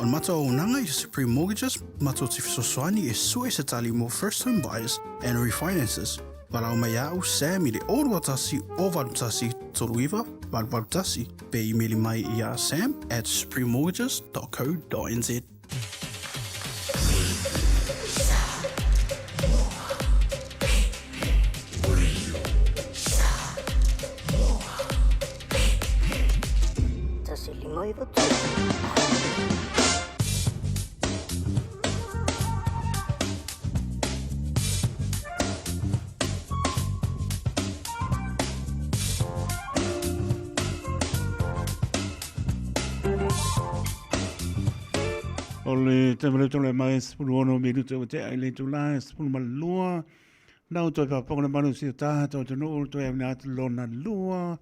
O le matou auaunaga i Supreme Mortgages, matou te fesoasoani e sue se tali mo first home buyers and refinances. Valaau mai ia au Sam i le 021 081 39 881 pe imeli mai i a sam@suprememortgages.co.nz. O le taimi lea tole mai 16 minute ua tea i le itula e 12. Nau toe faafofoga le malu o si o tatou atunuu toe auina atu lona lua.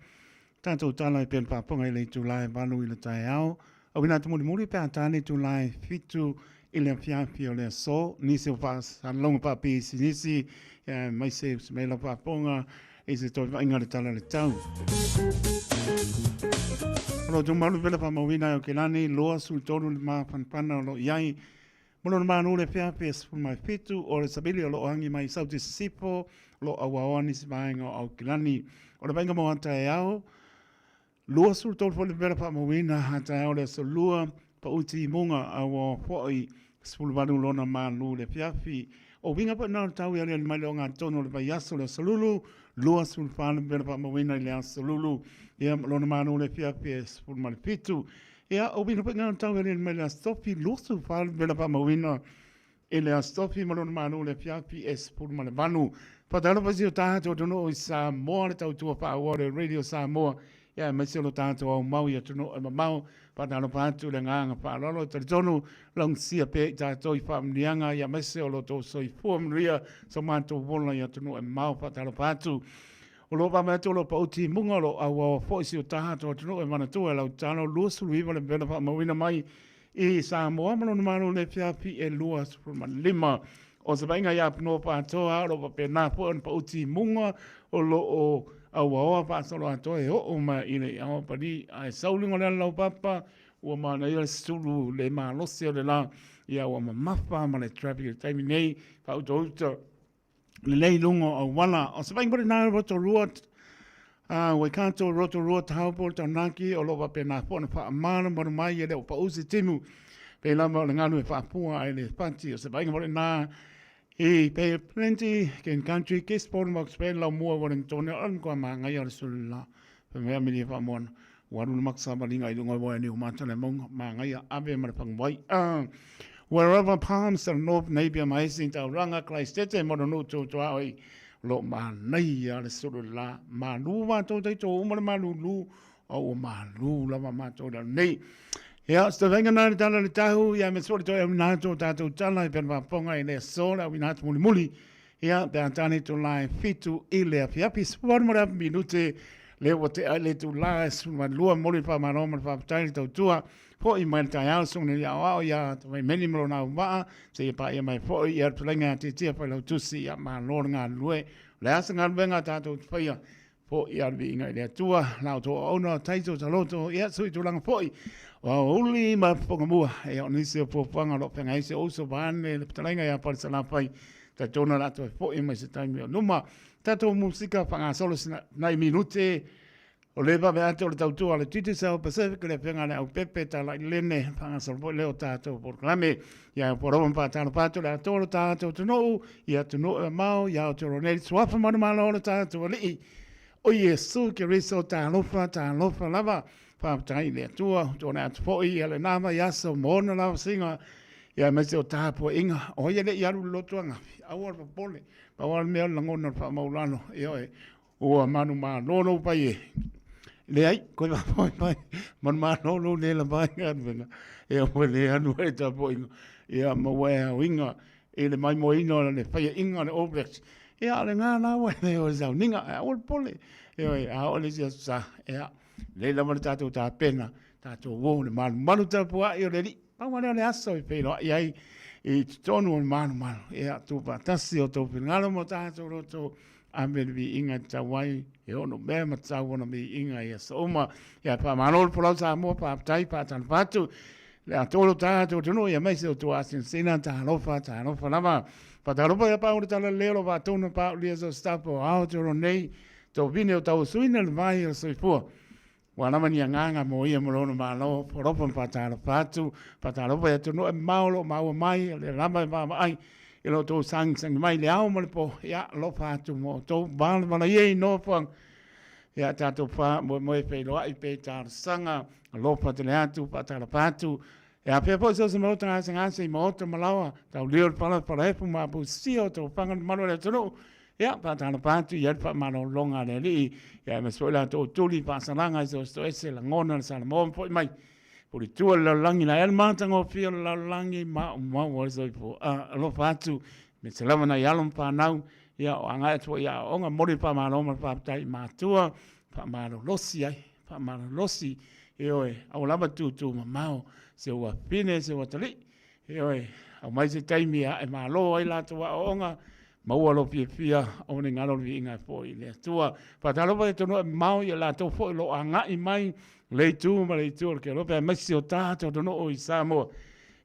Tatou tala e pei ona faafofoga i le itula e 8 i le taeao. Auina atu mulimuli pe a ta le itula e 7 i le afiafi o le aso. Nisi o faasalalauga faapisinisi aemaise o se mea lau faafofoga i se toe vaaiga o le tala o le tau. O lo o tumalu pea le faamauina e Okelani 23 le mafanafana o lo o i ai Mo lona malo le afiafi e 17 o le savili o lo o agi mai i Sauti Sisifo, o lo o auaoa nisi vaega o Aukilani. O le vaaiga mo a taeao, 23 foi le pepela faamauina a taeao le aso Lua, pau timuga auaoa foi 18 lona malu le afiafi. O uiga foi na o le tau e aliali mai le ogatotonu o le vaiaso le aso Lulu, 24 le pepela faamauina i le aso Lulu, ia ma lona malu le afiafi e 17. Ia, o uiga foi na o le tau e aliali mai le Aso Tofi, 24 le pepela faamauina i le Aso Tofi ma lona malo i le afiafi e 18. Faatalofa i si o tatou atunuu i Samoa, le tautua faaauau a le Radio Samoa, ia aemaise o lo tatou aumau i atunuu e mamao. Faatalofa atu i le agaga faaaloalo, e talitonu laugisia pea i tatou i faamanuiaga, ia aemaise o lo outou soifua manuia so matou ola i atunuu e mamao. Faatalofa atu. O lo o vaavaai atu o lo o pau timuga o lo o auaoa foi si o tatou atunuu e manatua e lau tatalo 29 le pepela faamauina mai i Samoa ma lona malo le afiafi e 25. O se vaaiga ia Apunoa Patoa o lo o faapena foi ona pau timuga o lo o auaoa faasoloatoa e oo mai i le Aoa Pali ae sau i luga o le ala laupapa ua manaia le sulu le malosi o le la ia ua mamafa ma le traffic i le taimi nei faautauta lelei i luga o auala. O se vaaiga foi lena i Rotorua, Waikato, Rotorua, Taupo, Taranaki, o lo o faapena foi ona faamalomalu mai e le o pau se timu. Pei lava o le galu e faapua ai le fati. O se vaaiga foi lena i Bay of Plenty, King Country, Gisborne, Hawke's Bay, Laumua, Wellington, o le matua māngaia o le sulu la. Fai mai Amelia Faamoana, ua alu le makasavaliga i luga o le uaea niu mata le mauga, māngaia ave ma le faguvai. Wherever Palms to the North, Napier, ma Hastings, Tauranga, Christchurch, ma lona nuu tuatuaoi, o lo o manaia le sulu le la. Malu matou taito uma le malulu, a ua malu lava matou i lalo nei. Ia, se tauvainga na le tala le tahu, ia me soli toi au nā tō tātou tala i pena whaponga i le aso le au ina atu mulimuli. Ia, pe a tāne tō la e whitu i le afiafi, 18 ma le afi minute, le ua te ai le tū la e 12 moli whamaro ma le whaptai le tautua, foʻi mai le taeao susuga i aoao iā Tavaimeli ma lona auvaa, seia paia mai foi ia le fetalaiga ia Tietia Failautusi, ia malo le galulue. O le a se galuega a tatou te faia, foʻi a le viiga i le Atua, la outou auauna o Taito Taloto, ia sui tulaga foi o aoauli ma fofogamua, ia o nisi o fuafuaga o lo o feagai ai si ou uso vaeane le fetalaiga ia Falesalafai, talitonu o le a toe foi mai se taimi o luma. Tatou musika faagasolo sina nai minute O le vave atu o le tautua a le Digicel Pacific le afioga i le Aupepe Talailene faagasolo foi lea o tatou polokalame. Ia ua lava ma faatalofa atu le atoa o le tatou atunuu i atunuu e mamao i Aotearoa nei, suafa manumalo o le tatou Alii o Iesu Keriso, talofa, talofa lava. Faafetai i le Atua, ua tuanai atu foi ia lena vaiaso ma ona lavasiga, ia aemaise o tapuaiga. O ai e le i alu i le lotu ananafi, aua le popole, pau lava le mea o le lagona o le faamaualalo, ioe, Ua manumalo lou pai e. Leai, koe faapoi mai, manumalo lou le lava ai galuega, e ua le alu ai tapuaiga, ia ma ua e aoiga i le maimoaina o le faiaina o le All Blacks. Ia, o lena la ua le o le sauniga, ae aua le popole. Ioe, a oo i le isi aso sa, ia, lelei lava le tatou tapena, tatou o i le malumalu tapuai o le Alii. Pau lava lea o le aso e feiloai ai i totonu o le malumalu. Ia, tuufaatasi o outou finagalo ma o tatou loto, ave le viiga e tatau ai, e ono mea ma tatau ona viiga i aso uma. Ia, faamalo le folau Samoa, faafetai, faatalofa atu. Le atoa o lo tatou atunuu aemaise o tua asinasina, talofa, talofa lava. Faatalofa ia pau le tala lelei o lo vaatonu paaulia so staff o Aotearoa nei, tovine o tauasuina le vai o le soifua. Ua lava ni agaga mo ia ma lona Malo, alofa ma faatalofa atu, faatalofa i atunuu e mamao o lo o maua mai, o lea lava e vaavaai i lo outou sagisagi mai i le ao ma le po, ia alofa atu mo outou, valavala ia i nofoaga, ia tatou faamoemoe feiloai pe talosaga, alofa tele atu, faatalofa atu, E afea foi so o se maota gasegase i maota ma laoa, taulio le fala, falaefu ma apusia o tofaga le mamalu o le atunuu. Ia, faatalofa atu i ai le faamalologa a le Alii, ia aemaise foi latou tuli faasalaga i so o se toese, lagona le Samoa ma foi mai. Pulitua le lalolagi la ea le matagofie o le lalolagi maumau ai le soifua. Alofa atu, aemaise lava nai alo ma fanau, ia o agai atu foi i aoaoga, momoli le faamalo ma le faafetai i matua, faamalolosi ai, faamalolosi, ioe, aua lava tutu mamao se ua fine se ua talii, ioe, aumai se taimi e ae malo ai latou aoaoga, maua lo fiafia o le galo le viiga e foi i le Atua. Faatalofa i atunuu e mamao ia latou foi o lo o agai mai le itu ma le itu o le Kelope aemaise o tatou atunuu i Samoa.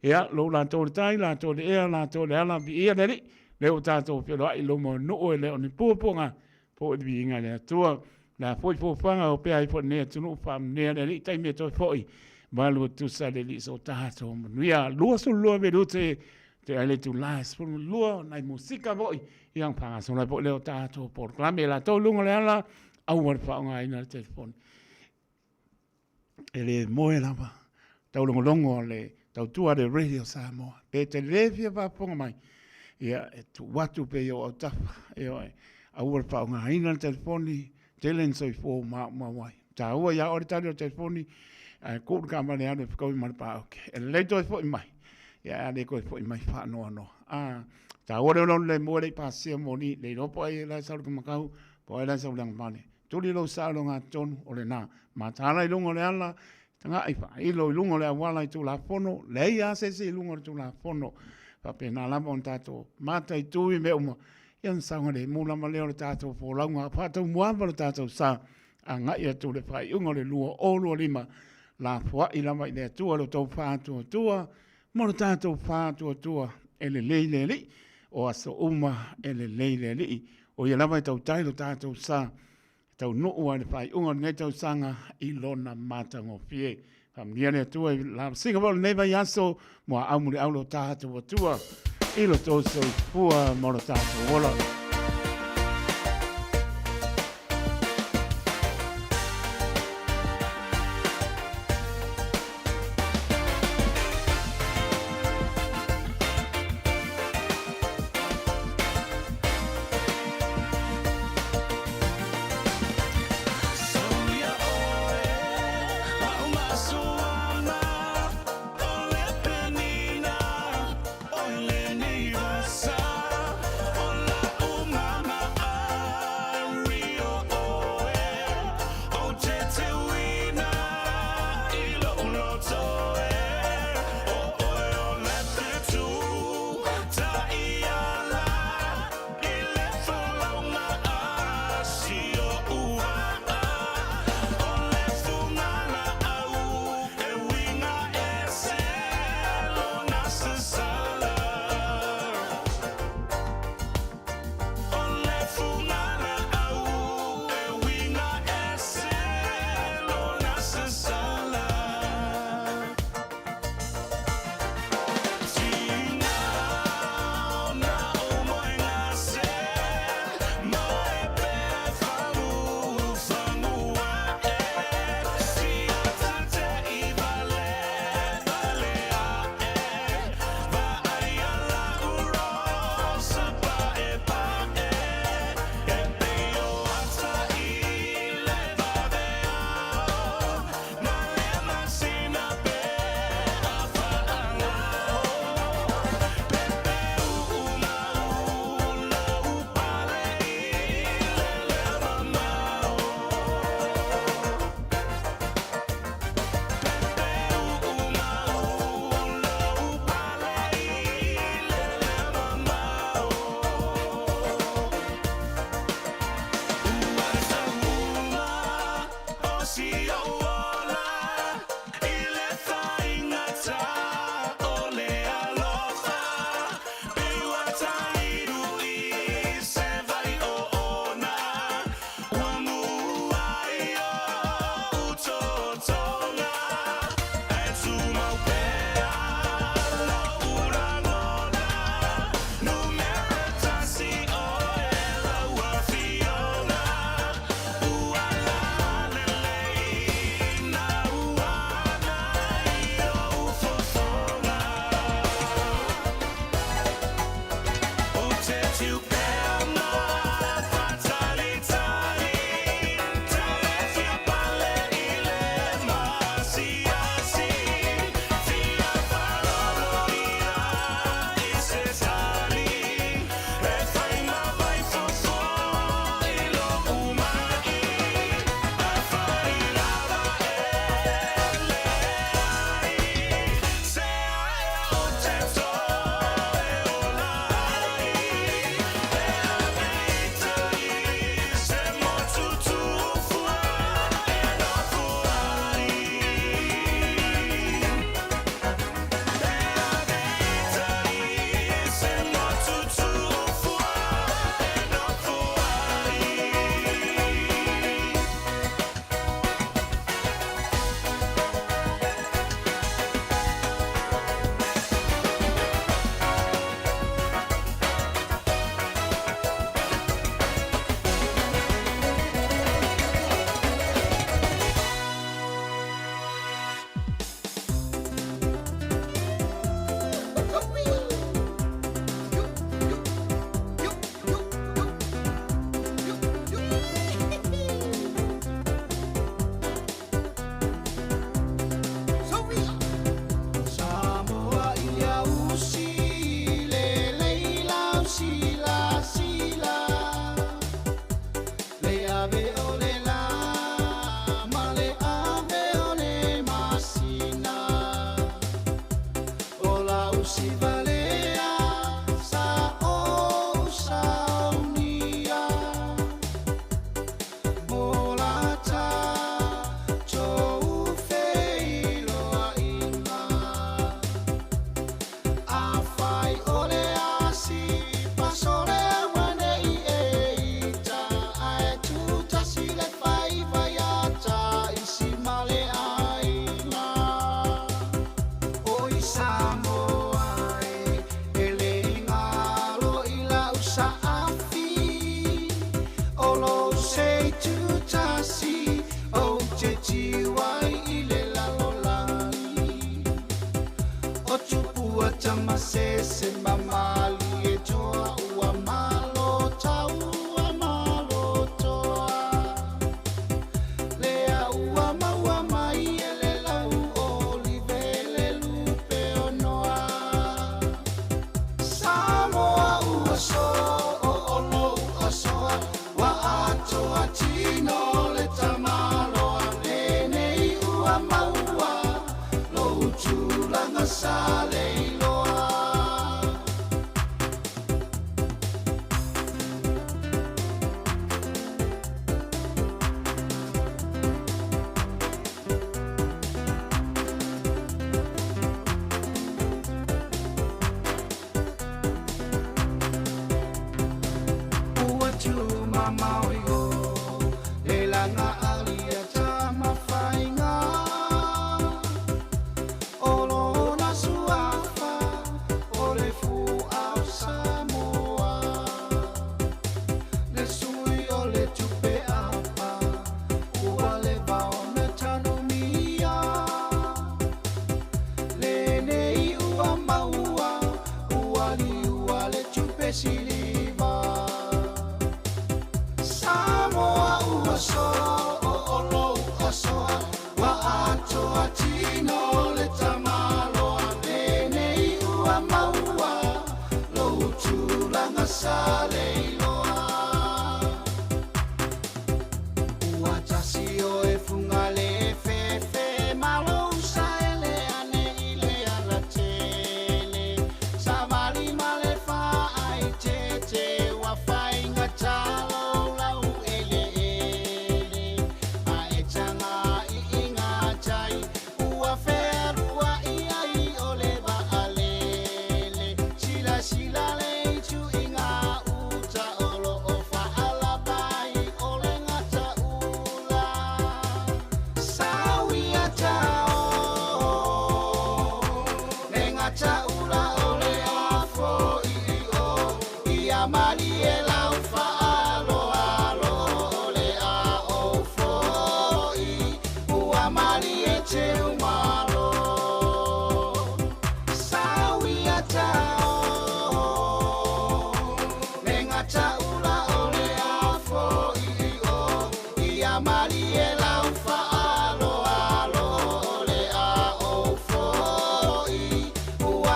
Ia, lou latou le tai, latou le ea, latou le ala, viia le Alii, lea ua tatou feiloai i luma o nuu e le o ni puapuaga, foi le viiga i le Atua. Le a foi fuafuaga o pea ai foi lenei atunuu faamanuia le Alii taimi e toe foi malu tusa le Alii so tatou manuia. 22 minute te ai le itula e 12 nai musika foi ia faagasolo ai foi lea o tatou polokalame i latou i luga o le ala aua le faaaogaina le telefoni. E le moe lava taulogologo le tautua a le Radio Samoa. Pe te le fia faafofoga mai, ia e tuu atu pea i ou autafa, ioe, aua le faaaogaina le telefoni, tele ni soifua ua maumau ai. Taua ia oe le tali o le telefoni, ae tuu le taavale e alu e fetaui ma le paoke. E lelei toe foi mai, ia ae a le toe foi mai faanoanoa. A, taua le olaola le mua e le i pasia moli, le iloa po o ai la e sau i le kamakau, po o ai la e sau i le agavale. Tuli lou saologatonu o lena. Mataala i luga o le ala, taga'i faailo i luga o le auala i Tulafono, leai lava se isi i luga o le Tulafono. Faapena lava ona tatou mataitu i mea uma, ia ona saogalemu lava lea o le tatou folauga faataumuaava lo tatou sa, agai atu i le faaiuga o le 2025, lafoai lava i le Atua lo outou faatuatua ma lo tatou faatuatua e lelei le Alii, o aso uma e lelei le Alii. O ia lava e tautai lo tatou sa, e taunuu ai le faaiuga o lenei tausaga i lona matagofie. Faamanuia le Atua i lavasiga foi o lenei vaiaso, muaau muliau lo tatou Atua i lo tou soifua ma lo tatou ola.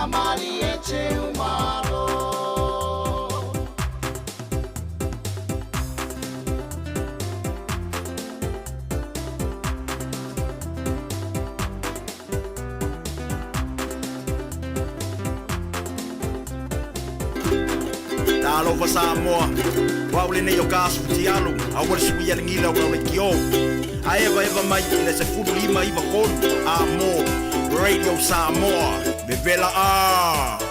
Maria. Alofa Samoa, o au lenei o ka asu tialo, aua le suia le gila o lau leitio. A evaeva mai i le 15 93 a mo Radio Samoa, vevela a!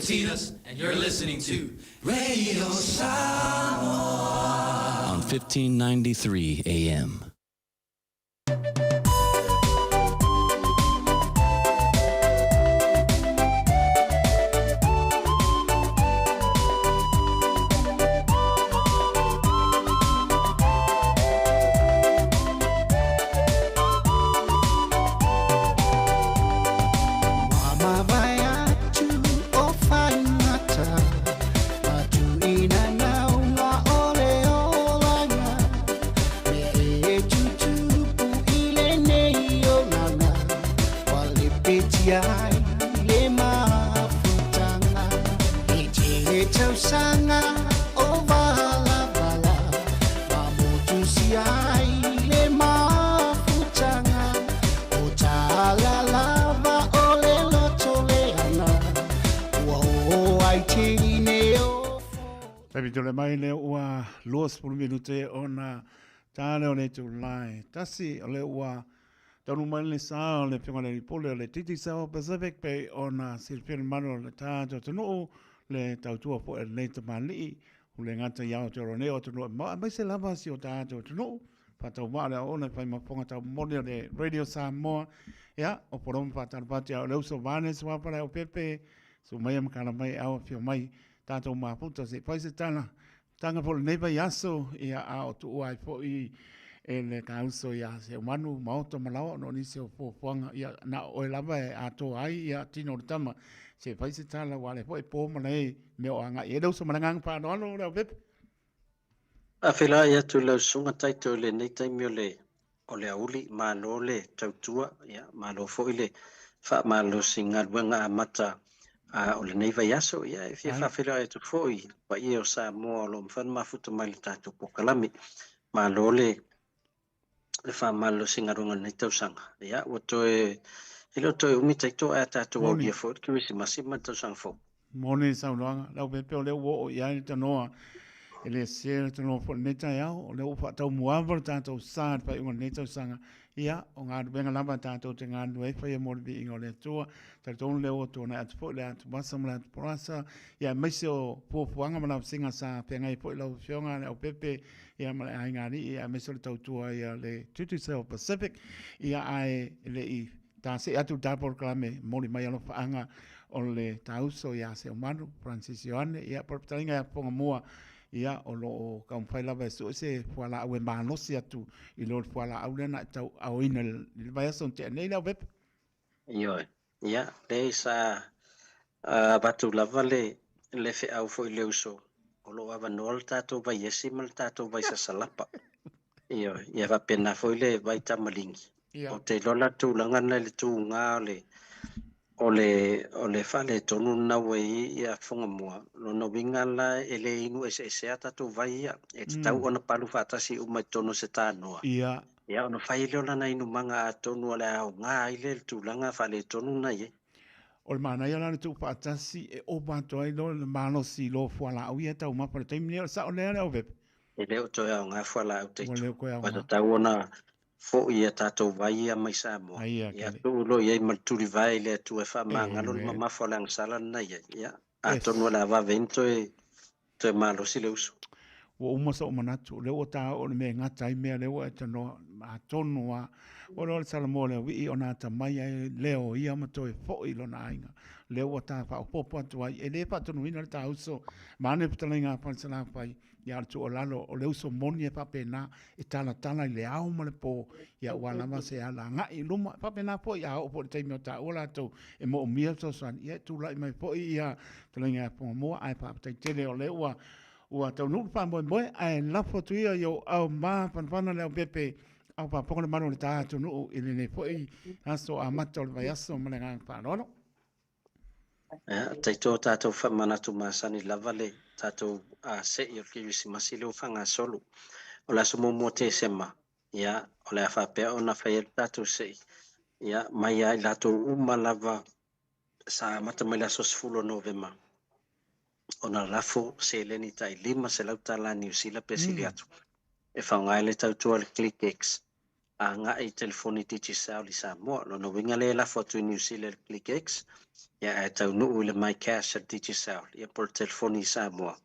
Katinas, and you're listening to Radio Samoa on 1593 AM. Taimi tole mai le ua 20 minute ona tāle o le tūlai. Tasi o le ua taunu mai le sa o le whionga le ripole o le Titi South Pacific pe ona silafia le manu o le tātou atunuu le tautua po e lenei tamalii o le gata i Aotearoa nei o atunuu e mamao aemaise lava si o tātou atunuu faataumaa le aoaoga e fai ma fofoga taumoni o le Radio Samoa. Ia, o Poroma faatalofa atu ia o le uso Vane Suapala o Pepe, su mai ma kala mai au afio mai tātou mafuta se fai se tala. Tanga fo lenei vai aso, ia a o tuu ai foi e le kauso ia se manu maoto malawa no nisi o fuafuaga ia na oe lava e atoa ai ia tino o le tama se fai se tala ua le foi po ma le mea o agai e le uso ma le agaga faaaloalo le Aupepe. Faafeiloai atu i lau susuga Taito i lenei taimi o le o le aouli, malo le tautua, ia malo foi le faamalosi i galuega amata o lenei vaiaso. Ia e fia faafeiloai atu foi i le paia o Samoa o lo o mafai ona mafuta mai i le tatou polokalame. Malo le le faamalosi i galuega o lenei tausaga. Ia ua toe e le o toe umi Taito ae a tatou aulia foi le Kerisimasi ma le tausaga fou. Moni le saunoaga, Leaupepe o lea ua oo i ai le tanoa e le sese le tanoa foi i lenei taeao, o lea ua faataumuaava le tatou sa i le faaiuga o lenei tausaga. Ia, o galuega lava tatou te galulue ai faia mo le viiga o le Atua. Talitonu lea ua tuanai atu foi le atuvasa ma le atuporasa, ia aemaise o fuafuaga ma lavasiga sa feagai foi lau Afioga Leaupepe ia ma le aiga alii, aemaise o le tautua ia le Digicel Pacific, ia ae le i tasei atu le ta polokalame momoli mai alofaaga o le tauso ia Seumanu Francis Ioane, ia po o le fetalaiga ia Fofoga Mua, ia o lo o taumafai lava e sue se fualaau e malosi atu i lo le fualaau lea na e tauaoina i le vaiaso na tea nei le Aupepa. Ioe. Ia, leai sa avatu lava le le feau foi i le uso, o lo o avanoa le tatou vaiesi ma le tatou vai sasalapa. Ioe. Ia faapena foi le vai tamaligi. Ou te iloa la le tulaga lena i le tuga o le o le o le faaletonu lena ua i ai ia Fogamua, lona uiga la e le inu eseesea tatou vai ia, e tatau ona palu faatasi uma i totonu o se tanoa. Ia, ona fai lea o lana inumaga atonu o le a aoga ai lea i le tulaga faaletonu na i ai. O le manaia la o le tuufaatasi e ova atu ai loa le malosi i lo fualaau ia e taumafa i le taimi nei, o le sao lea Leaupepe? E le o toe aoga fualaau Taito. Ua le o toe aoga. Ua tatau ona foi ia tatou vai ia mai Samoa. Ia tuu loa i ai ma le tulivae i le Atua e faamagalo le mamafa o le agasala lena i ai. Ia, atonu o le a vave ai ona toe Toe malosi le uso. Ua uma so'u manatu, o lea ua ta oo i le mea e gata ai mea lea ua e tanoa, atonu lava, ua iloa le Samoa o le auii ona atamai ai lea o ia ma toe fo'i i lona aiga. O lea ua ta faaopoopo atu ai, e le faatonuina le ta uso, vaeane le fetalaiga a Falesalafai, ia a o le tuualalo, o le uso moni e faapena, e talatala i le ao ma le po, ia aua lava se ala agai i luma. E faapena foi, a oo foi i le taimi o taua latou e moomia le fesoasoani, ia e tulai mai foi ia fetalaiga ia Fuamoa, ae faafetai tele o lea ua ua taunuu le faamoemoe, ae lafo atu ia i ou aao mafanafana Leaupepe, ao faafofoga le malu o le ta atunuu i lenei foi aso amata o le vaiaso ma le agaga faaaloalo. Ia, taito o tatou faamanatu masani lava le tatou se'i o le Kerisimasi lea ua faagasolo. O le aso muamua o Tesema, ia, o le a faapea ona fai ai le tatou se'i, ia, mai ia i latou uma lava sa amata mai le aso 10 o Novema ona lafo seleni tai $500 Niu Sila pe sili atu e faaaoga ai le tautua a le ClickX. agai i telefoni Digicel i Samoa. O lona uiga lea e lafo atu i Niu Sila i le ClickX, ia ae taunuu i le MyCash a le Digicel, ia po o le telefoni i Samoa.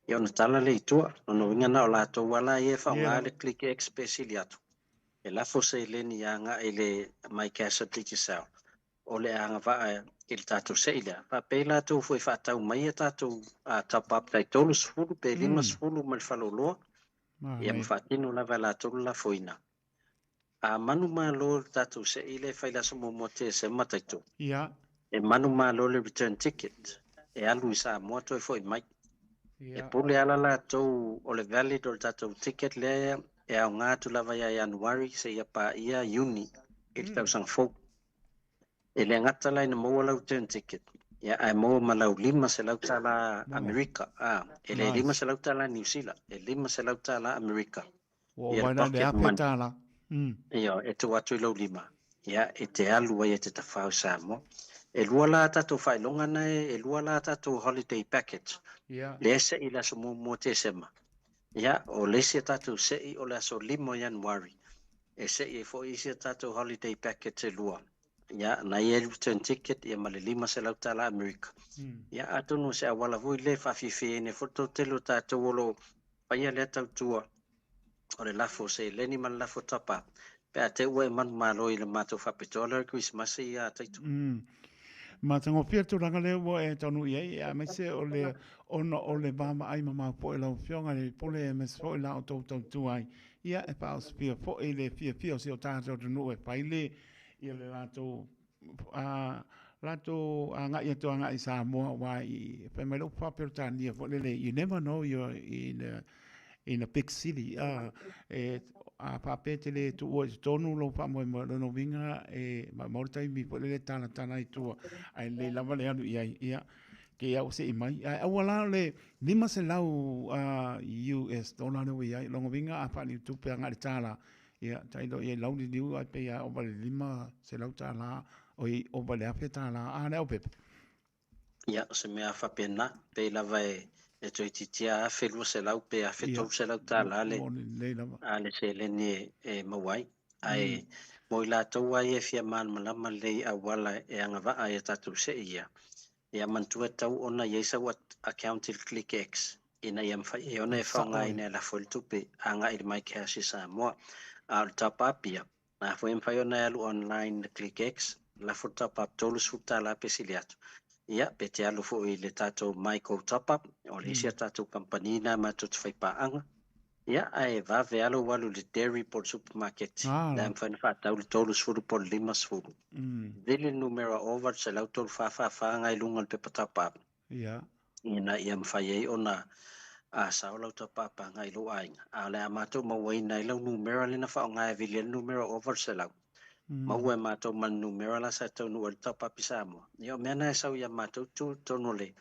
Ia ona tala lea i tua. O lona uiga na o latou lava la ia e faaaoga le ClickX pe sili atu. E lafo seleni agai i le MyCash a le Digicel, o le agavaa i le tatou sei lea. Faapea i latou foi e faatau mai a tatou top up tai 30 pe 50 ma le faleoloa, ia ma faatino lava e latou le lafoina. A manumalo le tatou sei lea e fai i le aso muamua Tesema tatou, e manumalo le return ticket e alu i Samoa toe foi mai. E pule ala latou o le valid o le tatou ticket lea e aoga atu lava ia Ianuari seia paia Iuni i le tausaga fou. E le gata la ina maua lau return ticket, ia ae maua ma lau $500 Amerika, a, e le $500 Niu Sila, e $500 Amerika. Ua ova ai la i le $1,000. Ioe, e tuu atu i lou lima, ia, e te alu ai e te tafao i Samoa. E lua la a tatou faailoga na e, e lua la a tatou holiday package, lea e sei i le aso muamua o Tesema. Ia, o le isi a tatou sei o le aso 5 o Ianuari, e sei ai foi isi a tatou holiday package e lua. Ia, na i ai le return ticket ia ma le $500 Amerika. Ia, atonu o se auala foi lea e faafiafiaina ai foi le toatele o tatou o lo o faia lea tautua o le lafo o seleni ma le lafo top up pe a te i ua e manumalo i le matou faapitoa lea o le Kerisimasi ia Taito. Matagofie le tulaga lea ua e taunuu i ai, aemaise o le ona o le vaavaai mamao foi o lau Afioga i le Pule aemaise foi la outou tautua ai. Ia, e faaosofia foi le fiafia o si o tatou atunuu e fai le, ia le latou a latou agai atu agai i Samoa, aua i fai mai le upu faa-Peretania foi lele, you never know you're in a big city. A, e, a faapea e te le tuua i totonu lou faamoemoe, o lona uiga e maumau le taimi foi lele e talatala ai i tua, ae lelei lava le alu i ai. Ia, kei a ua sei mai. Ae aua la o le 500 US dollar lea ua i ai, o lona uiga a faaliutupe agai i le $1, Ia, tailo i ai lauliliu ai pei a ova i le $500, oi, ova i le $1,000, a le aupepe? Ia, o se mea faapena, pei lava e toeitiiti lava $1,200 pe $1,300 le, a le seleni e maua ai. Ae mo i latou lava ia e fia malamalama lelei i auala e agavaa ai a tatou sei ia, ia manatua e tatau ona i ai sau account i le ClickX ina ia mafai ai ona e faaaogaina e lafo ai le tupe agai i le MyCash i Samoa. A o le top up ia, na foi e mafai ona e alu online i le ClickX, lafo le top up $30 pe sili atu. Ia, pe te alu foi i le tatou MyGo Top Up, o le isi a tatou kamupani lena matou te faipaaga. Ia, ae vave lava lou alu i le dairy po o le supermarket, lea e mafai ona faatau le 30 po o le 50. Vili le numera ova le 13444 agai i luga o le pepa top up. Ina ia mafai ai ona sao lau top-up agai i lou aiga. A o le a matou mauaina ai lau numera lea na faaaoga e vili ai le numera ova le 100. Maua e matou ma le numera la sa taunuu ai le top-up i Samoa. Ia o mea na e sau ia matou tu i totonu o le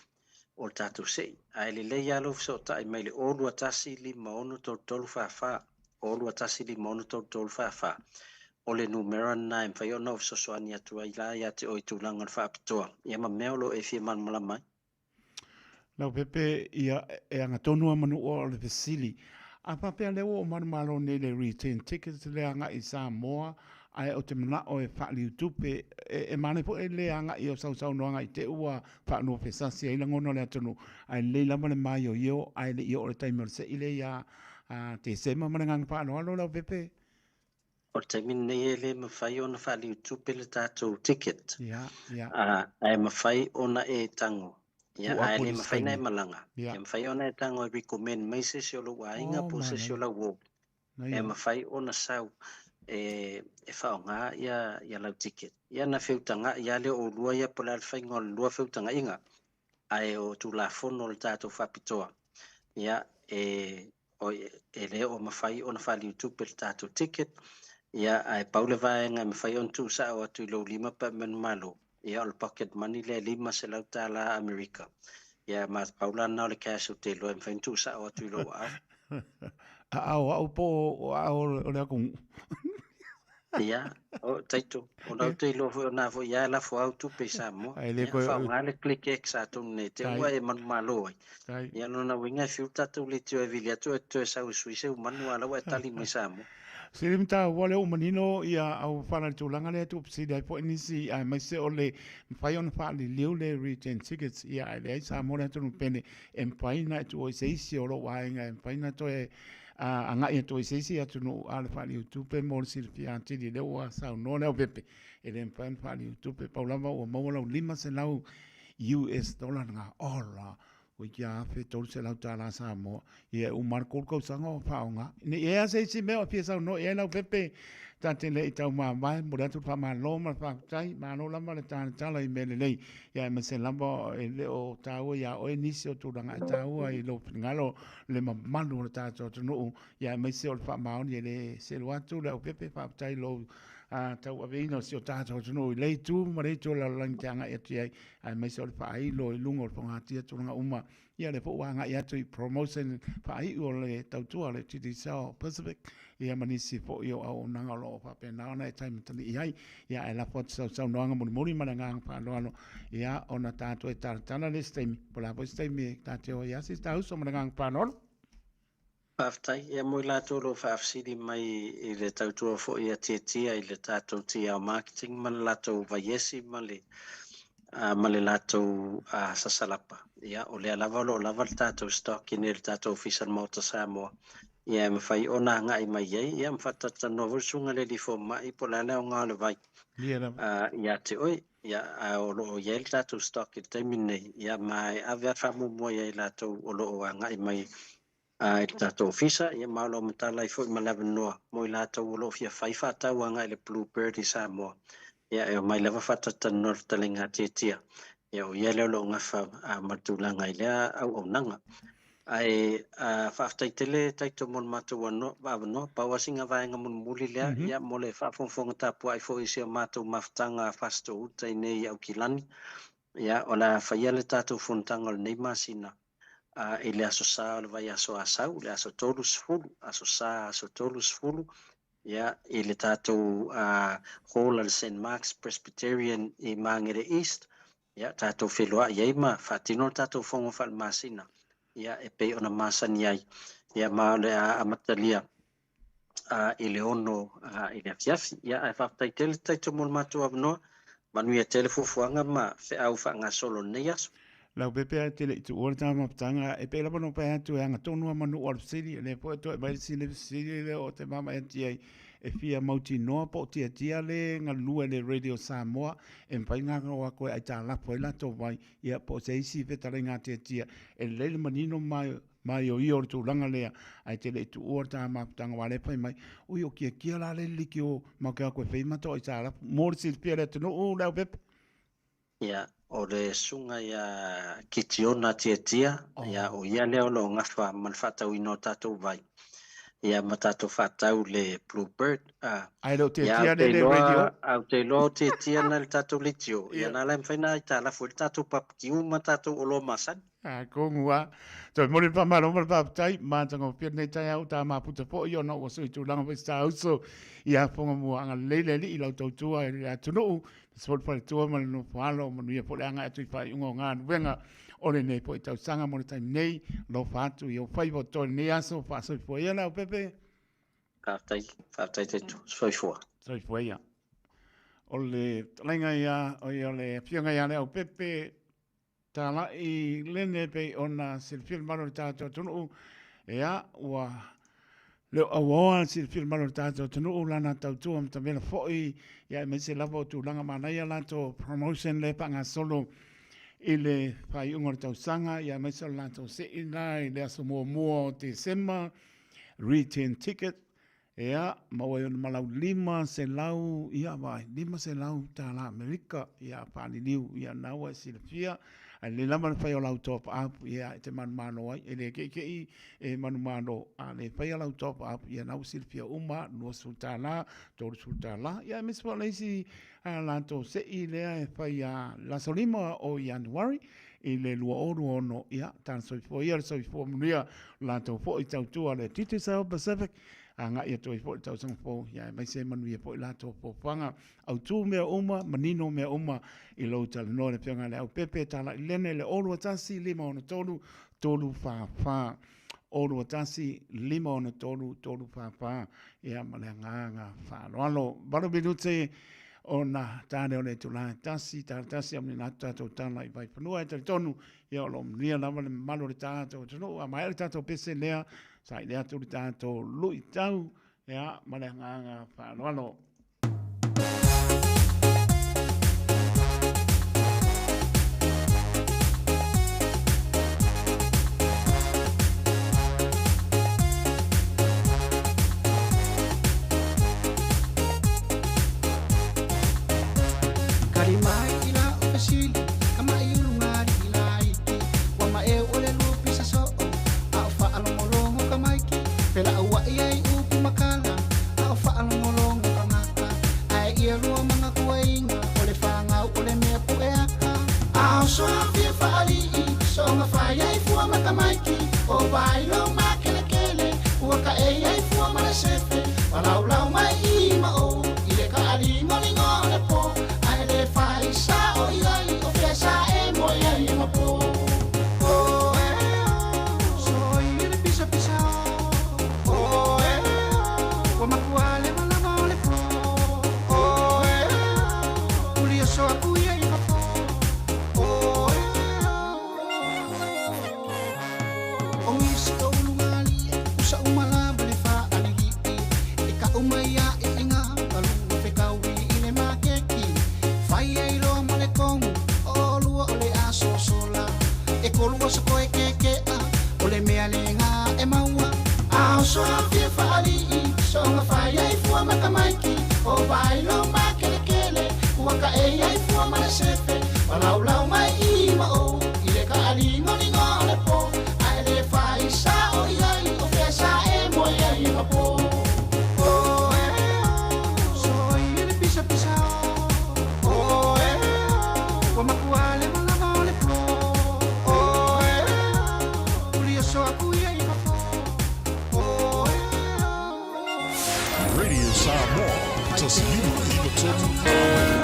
o le tatou sei. Ae lelei lava lou fesootai mai le 0 2 1 5 6 3 3 4 4, 0 2 1 5 6 3 3 4 4. O le numera lena e mafai ona ou fesoasoani atu ai la ia te oe i tulaga o le faapitoa ia ma mea o lo o e fia malamalama ai. Leaupepe, ia, e agatonu lava manua o le fesili. A faapea lea ua ou manumalo nei i le return tickets le agai i Samoa, ae ou te manao e faaliutupe, e, e manaia foi le agai o sau saunoaga i te i ua faaluafesasi ai lagona o le atunuu, ae lelei lava le maioio ae le i oo i le taimi o le sei lea ia Tesema. Ma le agaga faaaloalo Leaupepe. O le taimi lenei e le mafai ona faaliutupe le tatou ticket, ae mafai ona e tago, ia, ae le mafai ona e malaga. E mafai ona e tago e recommend mai se isi o lou aiga po o se isi o lau uo e mafai ona sau e faaaoga ia lau ticket. Ia ona feutaga'i lava lea o oulua ia po o le a le faiga o le lua feutaga'iga, ae o Tulafono o le tatou faapitoa, ia, e e le o mafai ona faaliutupe le tatou ticket, ia, ae pau le vaega e mafai ona tuusao atu i lou lima pe a manumalo, ia, o le pocket money lea e $500 Amerika. Ia, ma pau la lena o le cash ou te iloa e mafai ona tuusao atu i lou aao. Aao o au po o aao o le atunuu. Ia, o Taito, ona ou te iloa foi o na foi ia e lafo au tupe i Samoa. Ai le koe. Faaaoga le ClickX atonu nei te ua e manumalo ai. Ia lona uiga e fiu tatou leitio e vili atu e toe sau e sui seu manu a la ua e tali mai Samoa. Sili mataupu lea ua manino ia au fala i le tulaga lea tuu fesili ai foi nisi aemaise o le mafai ona faaliliu le return tickets ia ae leai Samoa le atunuu pele e mafai ona e tuua i se isi o lou aiga e mafai ona toe agai atu ai i se isi atunuu a o le faaliliu tupe mo le silafia atili lea ua saunoa le Leaupepe e le mafai ona faaliliu tupe pau lava ua maua lau 500 US dollar lena ola Toeitiiti $1,300 Samoa, ia e uma lava le 3 tausaga o faaaoga. Ne i i ai lava se isi mea o e fia saunoa i ai Leaupepe, ta te le i taumavae, momoli atu le faamalo ma le faafetai, malo lava le talatala i mea lelei, ia aemaise lava e le o taua ia oe nisi o tulaga e taua i lou finagalo le mamalu o le tatou atunuu, ia aemaise o le faamaoni e le selu atu Leaupepe, faafetai i lou tauaveina o si o tatou atunuu i lea itu ma lea itu o le lalolagi te agai atu i ai. aemaise o le faailo i luga o le fogatia tulaga uma. Ia lea foi ua agai atu i promotion faaiu o le tautua a le Digicel Pacific, ia ma nisi foi o auaunaga o lo o faapena ona e taimatali'i ai. Ia ae lafo atu sau saunoaga mulimuli ma le agaga faaaloalo, ia ona ta toe talatala lea i se taimi, po o le a foi se taimi e ta te o ai lava se isi uso ma le agaga faaaloalo. Faafetai. Ia mo i latou o lo o faafesili mai i le tautua foi a Tiatia i le tatou TL Marketing ma le latou vaiesi ma le ma le latou sasalapa, ia o lea lava o lo o lava le tatou stock i inei i le tatou Ofisa o le Maota Samoa, ia e mafai ona agai mai ai, ia ma faatalatalanoa foi le susuga i le alii fomai po o le a le aoga o le vai ia te oe. Ia, a o lo o i ai le tatou stock i le taimi lenei, ia ma e ave lava le faamuamua ia i latou o lo o agai mai i le tatou ofisa, ia ma o lo o matala ai foi ma le avanoa mo i latou o lo o fia fai faatau agai i le Blue Bird i Samoa. Ia, e omai lava faatalatalanoa le fetalaiga a Tiatia, ia o ia lea o lo o gafa ma le tulaga i lea auaunaga. Ae faafetai tele Taito mo le matou avanoa. Pau lava sina vaega mulimuli lea, ia mo le faafogafoga tapuai foi i si a matou mafutaga Fasitoo-uta i nei i Aukilani. Ia, o le a faia le tatou fonotaga o lenei masina i le Aso Sa o le vaiaso Asau, le aso 30, Aso Sa aso 30, ia, i le tatou Hall a le Saint Mark's Presbyterian i Māngere East, ia, tatou feiloai ai ma faatino le tatou fono faalemasina, ia, e pei ona masani ai, ia, ma o le a amatalia i le 6 i le afiafi. Ia, ae faafetai tele Taito mo le matou avanoa. Manuia tele fuafuaga ma feau faagasolo o lenei aso. Leaupepe ae te le i tuua le taumafataga, e pei lava ona ou fai atu e agatonu lava manu o le fesili, o lea foi e toe aumai le sili fesili lea o te vaavaai atu i ai, e fia mautinoa po o tiatia le galulue i le Radio Samoa e mafai ona o atu e aitalafu ai latou vai, ia po o se isi fetalaiga a tiatia e lelei le manino ma maioio o le tulaga lea, ae te le i tuua le taumafataga aua o lea e fai mai, ui o tiatia la le liki o matou te o atu e fai matou aitalafu mo le silafia e le atunuu Leaupepe. Ia, o le susuga ia Kitiona Tiatia, ia, o ia lea o lo o gafa ma le faatauina o tatou vai, ia, ma tatou faatau le Blue Bird. A, Ae le o ia, Tiatia ou te le le radio. iloa, ou te iloa o Tiatia na i le tatou leitio, ia, na la e mafai ona aitalafu ai le tatou papakiu ma tatou oloa masani. A kongu a. Toe momoli le faamalo ma le faafetai, matagofie lenei taeao ta mafuta foi ona ua sui tulaga foi se ta uso ia Foga Mua. Agalelei le Alii i lau tautua i le atunuu, aemaise foi le faletua ma le nofo alo, manuia foi le agai atu i faaiuga o galuega o lenei foi tausaga mo le taimi nei. Alofa atu i ou faiva o totoe i lenei aso, faasoifua ia Leaupepe. Faafetai, faafetai Taito. Soifua. Soifua ia. O le fetalaiga ia, o ia o le afioga ia Leaupepe, Talai Lene e pei ona silafia le mamalu o le tatou atunuu, ia, ua le o auaoa le silafia le mamalu o le tatou atunuu, lana tautua matavela foi, ia aemaise lava o tulaga manaia latou promotion lea e faagasolo i le faaiuga o le tausaga, ia aemaise o le latou sei la i le aso muamua o Tesema, return ticket, Ea, maua ai ona malau 500, ia vaai, $500 Amerika, ia faaliliu, ia na ua e silafia, ae lelei lava le fai o lau top up, ia e te manumalo ai, e le ke'ike'i e manumalo, a le faia lau top up, ia na ua silafia uma, $20, $30, ia aemaise foi o le isi a latou se'i lea e fai ia le aso 5 o Ianuari i le 2026, ia tala soifua ia le soifua manuia o latou foi tautua le Digicel Pacific, agai atu ai foi le tausaga fou, ia aemaise manuia foi latou foafoaga, autu mea uma, manino mea uma i lou talanoa le Afioga ia Leaupepe Talai Lene le 021 563 344. 021 563 344. Ia, ma le agaga faaaloalo. 8 minute ona tale o le itula e tasi, tale tasi a manino atu tatou tala i Vaifanua. E talitonu, ia o lo o manuia lava le mamalu o le tatou atunuu. A maea le tatou pese lea, saili atu le tatou luitau, ia, ma le agaga faaaloalo. Kali mai i la o fesili, ka mai uluga alii laiti, ua maeu o le lupi sasoo, a o faalogologo ka maiki, felauai ai upu makala, a o faalogologo ka gaka, ae ia lua magakuaiga, o le fagau o le mea pueaka. A o soafia faalii, soga fai ai fua ma tamaiti, o vailo makelekele, ua kaei ai fua ma le sefe, palaulau mai i ma o, i le kaaligoligo o le po, ae le fai sao i ai, o fea sa e moe ai e ma po. Oh, eh, oh, soi le pisa pisa o. Oh, eh, oh, ua makua le malama o le po. Oh, eh, oh, uli aso aku ia i ma po. Oh, eh, oh. O ngisi ka ulugalii, usa umalava le faalilii, e kau mai a e inga, kalua fekaui i le makeki. Fai ai loa ma le komu, o lua o le aso sola. E kolua sa koe kekea, o le mea lega e maua. A o soafia faalii, soga fai ai fua ma tamaiti, o vailo makelekele, ua kaei ai fua ma le sefe, palaulau mai i ma o, i le kaaligoligo o le po, ae le fai sao i ai, o fea sa e moe ai e ma po. Oh, eh, oh, soi le pisa pisa o. Oh, eh, oh, ua makua le malama o le po. Oh, eh, oh, uli aso aku ia i ma po. Oh, eh, oh. Radio Samoa, 1993 Amen.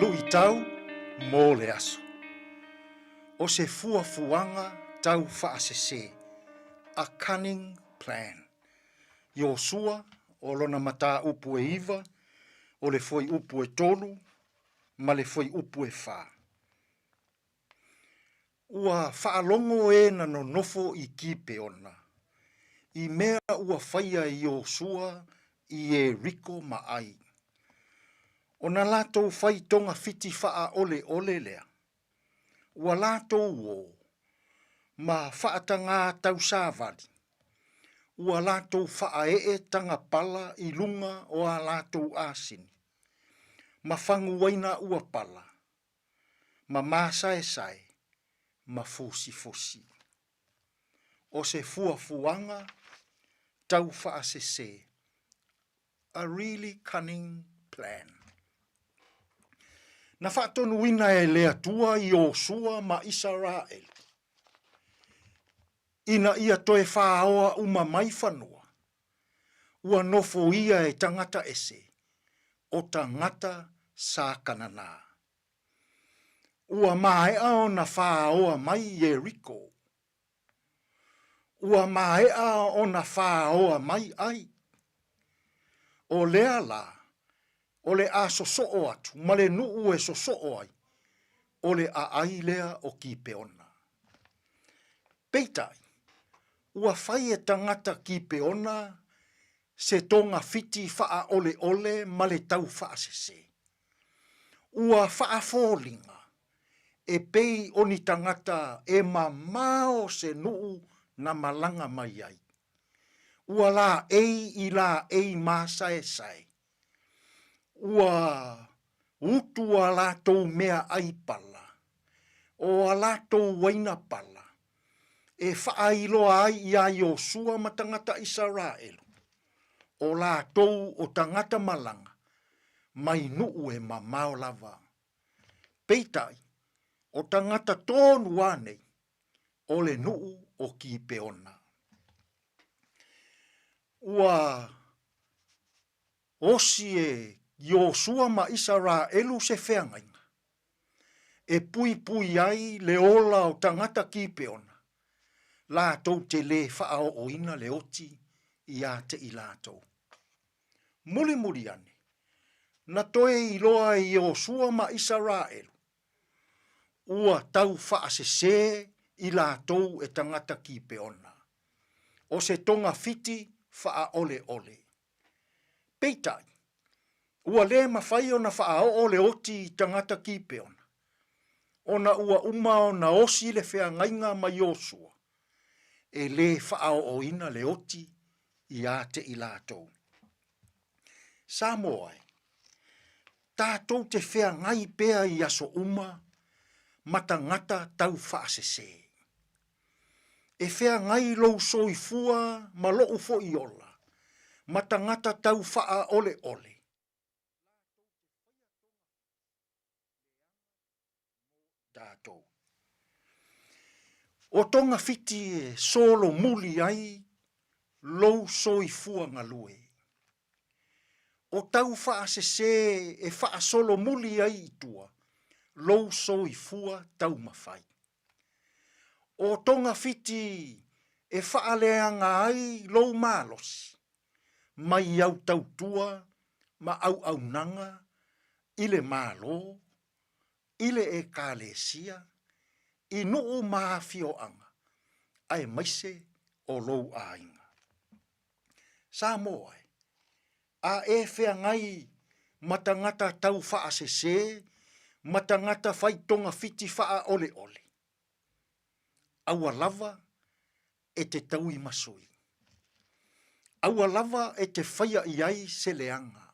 Luitau mo le aso. O se fuafuaga tau faasese, a cunning plan. Iosua, o lona mataupu e iva, o le fuaiupu e tolu ma le fuaiupu e fa. Ua faalogo e na nonofo i Kipeona, i mea ua faia e Iosua i Ieriko ma ʻAi. ʻO na latou fai togafiti faaʻoleʻole lea, ua latou ō ma faatagā tausāwali, ua latou faaeʻe taga pala i luga o a latou asini, ma faguaina ua pala, ma māsaesae, ma fosifosi. ʻO se fuafuaga tau faasesē, a really cunning plan. Na faatonuina e le Atua Iosua ma Isaraeli, ina ia toe fāoa uma mai fanua, ua nofoia e tagata ese, o tagata sa Kanana. Ua maea ona fāoa mai Ieriko. Ua maea ona fāoa mai ʻAi. ʻO lea lā, o le a sosoo atu ma le nuʻu e sosoo ai, o le ʻaʻai lea o Kipeona. Peitai, ua fai e tagata Kipeona se togafiti faaoleole ma le taufaasese. Ua faafoliga e pei o ni tagata e mamao se nuu na malaga mai ai. Ua laei i laei masaesae. Ua utu a latou meaai pala, o a latou uaina pala, e faailoa ai iā Iosua ma tagata Isaraelu, o latou o tagata malaga mai nuu e mamao lava. Peitai, o tagata tonu a nei, o le nuu o Kipeona. Ua osi e Iosua ma Isaraelu se feagaiga, e puipui ai le ola o tagata Kipeona, latou te lē faaooina le oti iā te i latou. Mulimuli ane, na toe iloa e Iosua ma Isaraelu, ua tau faasesē i latou e tagata Kipeona, o se togafiti faaoleole. Peitai, ua lē mafai ona faaoo le oti i tagata Kipeona, ona ua uma ona osi le feagaiga ma Iosua, e lē faaooina le oti iā te i latou. Samoa e, tatou te feagai pea i aso uma ma tagata tau faasesē. E feagai lou soifua ma loʻu foi ola ma tagata tau faaoleole. Tatou. O togafiti e solomuli ai lou soifua galue. O tau faasesē e faasolomuli ai i tua lou soifua taumafai. O togafiti e faaleaga ai lou malosi mai au tautua ma auaunaga i le Malo, i le Ekalesia, i nuu ma afioaga, aemaise o lou aiga. Samoa e, a e feagai ma tagata tau faasesē ma tagata fai togafiti faaoleole, aua lava e te tauimasui. Aua lava e te faia i ai se leaga.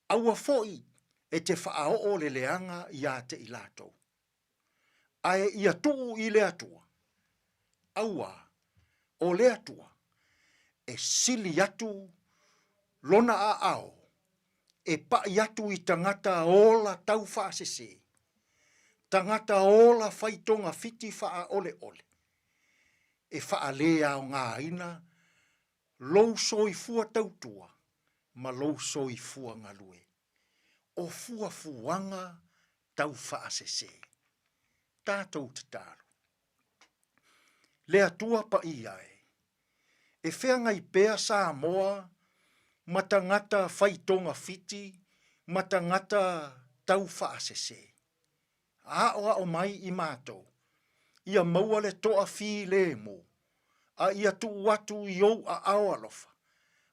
Aua foi e te faaoo le leaga iā te i latou. Ae ia tuu i le Atua, auā, o le Atua, e sili atu Lona aao e paʻi atu i tagata ola tau faasesē, tagata ola fai togafiti faaoleole, e faaleaogaina lou soifua tautua ma lou soifua galue, o fuafuaga tau faasesē. Tatou tatalo. Le Atua paia e, e feagai pea Samoa ma tagata fai togafiti ma tagata tau faasesē. Aoao mai i matou, ia maua le toa filemu, a ia tuu atu i ou aao alofa,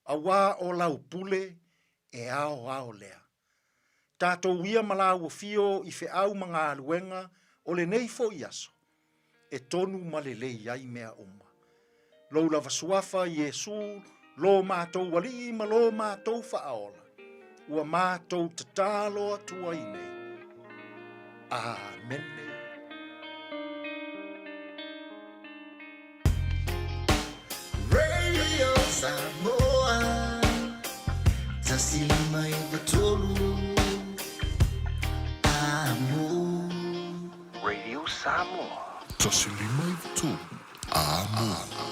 auā o lau pule e aoao lea. Tatou ia ma lāua fio i feau ma galuega o lenei foi aso, e tonu ma lelei ai mea uma. Lou lava suafa, Iesu, lo matou Alii ma lo matou Faaola, ua matou tatalo atu ai nei. Amene. Radio Samoa 153 Amo. Radio Samoa. 153 Amo.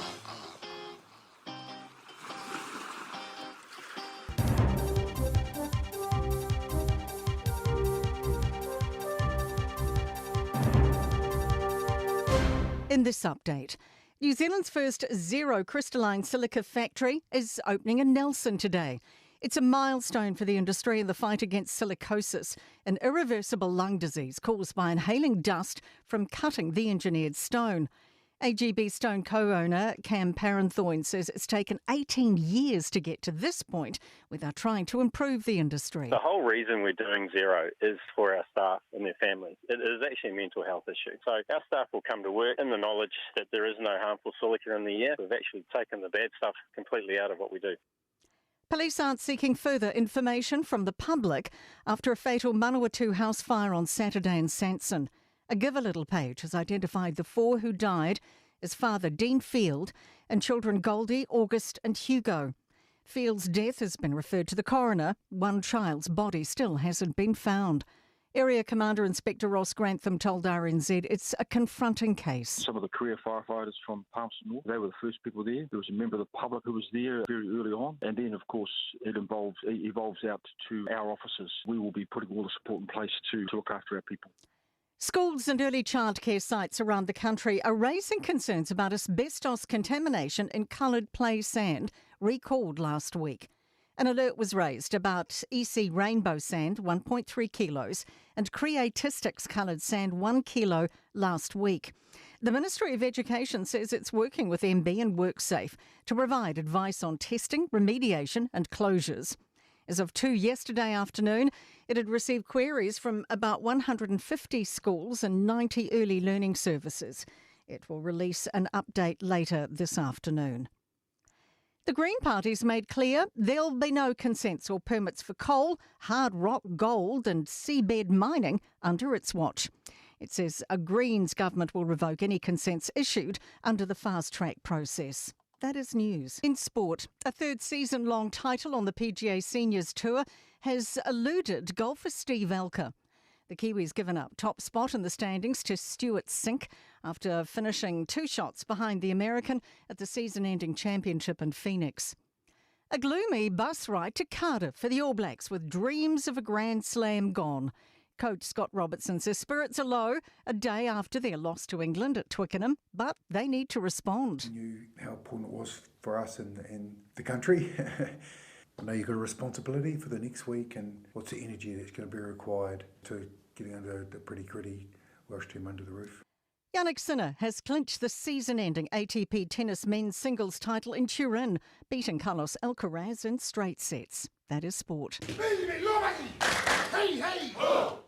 In this update, New Zealand's first zero crystalline silica factory is opening in Nelson today. It's a milestone for the industry in the fight against silicosis, an irreversible lung disease caused by inhaling dust from cutting the engineered stone. AGB Stone co-owner Cam Parenthorne says it's taken 18 years to get to this point without trying to improve the industry. The whole reason we're doing zero is for our staff and their families. It is actually a mental health issue. So our staff will come to work in the knowledge that there is no harmful silica in the air. We've actually taken the bad stuff completely out of what we do. Police aren't seeking further information from the public after a fatal Manawatu house fire on Saturday in Sanson. A Givealittle page has identified the four who died as father Dean Field and children Goldie, August and Hugo. Field's death has been referred to the coroner. One child's body still hasn't been found. Area Commander Inspector Ross Grantham told RNZ it's a confronting case. Some of the career firefighters from Palmerston North, they were the first people there. There was a member of the public who was there very early on. And then, of course, it involves, it evolves out to our officers. We will be putting all the support in place to, to look after our people. Schools and early childcare sites around the country are raising concerns about asbestos contamination in coloured play sand recalled last week. An alert was raised about EC Rainbow Sand 1.3 kilos and Creatistics coloured sand 1 kilo last week. The Ministry of Education says it's working with MB and WorkSafe to provide advice on testing, remediation and closures. As of 2 yesterday afternoon, it had received queries from about 150 schools and 90 early learning services. It will release an update later this afternoon. The Green Party's made clear there'll be no consents or permits for coal, hard rock, gold, and seabed mining under its watch. It says a Greens government will revoke any consents issued under the fast track process. That is news. In sport, a third season long title on the PGA Seniors Tour has eluded golfer Steve Alker. The Kiwis given up top spot in the standings to Stewart Cink after finishing two shots behind the American at the season ending championship in Phoenix. A gloomy bus ride to Cardiff for the All Blacks with dreams of a Grand Slam gone. Coach Scott Robertson says spirits are low a day after their loss to England at Twickenham, but they need to respond. Knew how important it was for us and, and the country. I know you've got a responsibility for the next week and what's the energy that's going to be required to getting under the pretty gritty Welsh team under the roof. Jannik Sinner has clinched the season-ending ATP tennis men's singles title in Turin, beating Carlos Alcaraz in straight sets. That is sport. Hey, hey! Oh.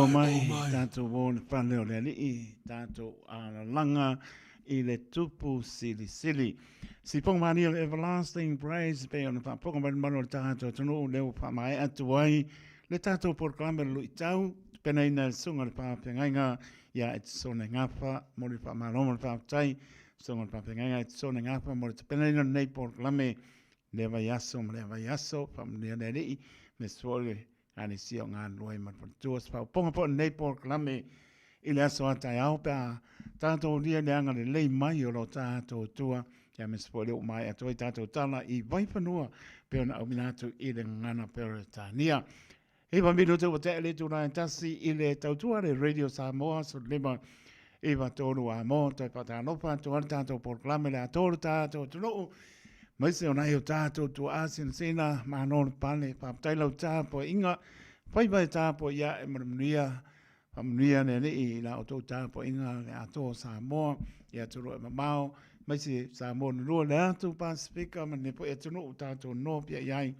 O mai, tātou o le fale o le alii, tātou alalaga i le tupu silisili. Sifonga malie o le Everlasting Praise pei ona faafofoga mai le mamalu o le tātou atunuu lea ua faamaea atu ai le tātou polokalame o le luitau tapenaina e le Susuga i le Faafeagaiga ia Etisone Gafa. Momoli le faamalo ma le faafetai Susuga i le Faafeagaiga Etisone Gafa mo le tapenaina o lenei polokalame i lea vaiaso ma lea vaiaso. Faamanuia le Alii aemaise foi le Ekalesia o galulue ai ma le faletua. Se faaopoopoga foi o lenei polokalame i le aso a taeao pe a tatou aulia le agalelei mai o lo tatou Atua, aemaise foi o lea ua maea atu ai tatou tala i Vaifanua pei ona auina atu i le gagana Peretania. 9 minute ua tea le itula e 1 i le tautua le Radio Samoa 15 9 3 a mo toe faatalofa atu ai le tatou polokalame le atoa o le tatou atunuu aemaise o nai o tatou tuaa sinasina malo le pale faafetai lau tapuaiga faiva e tapuai ae ma le manuia faamanuia le Alii i la outou tapuaiga le atoa o Samoa i atunuu e mamao aemaise Samoa na lua le atu Pasefika ma lenei foi atunuu tatou nopiai ai.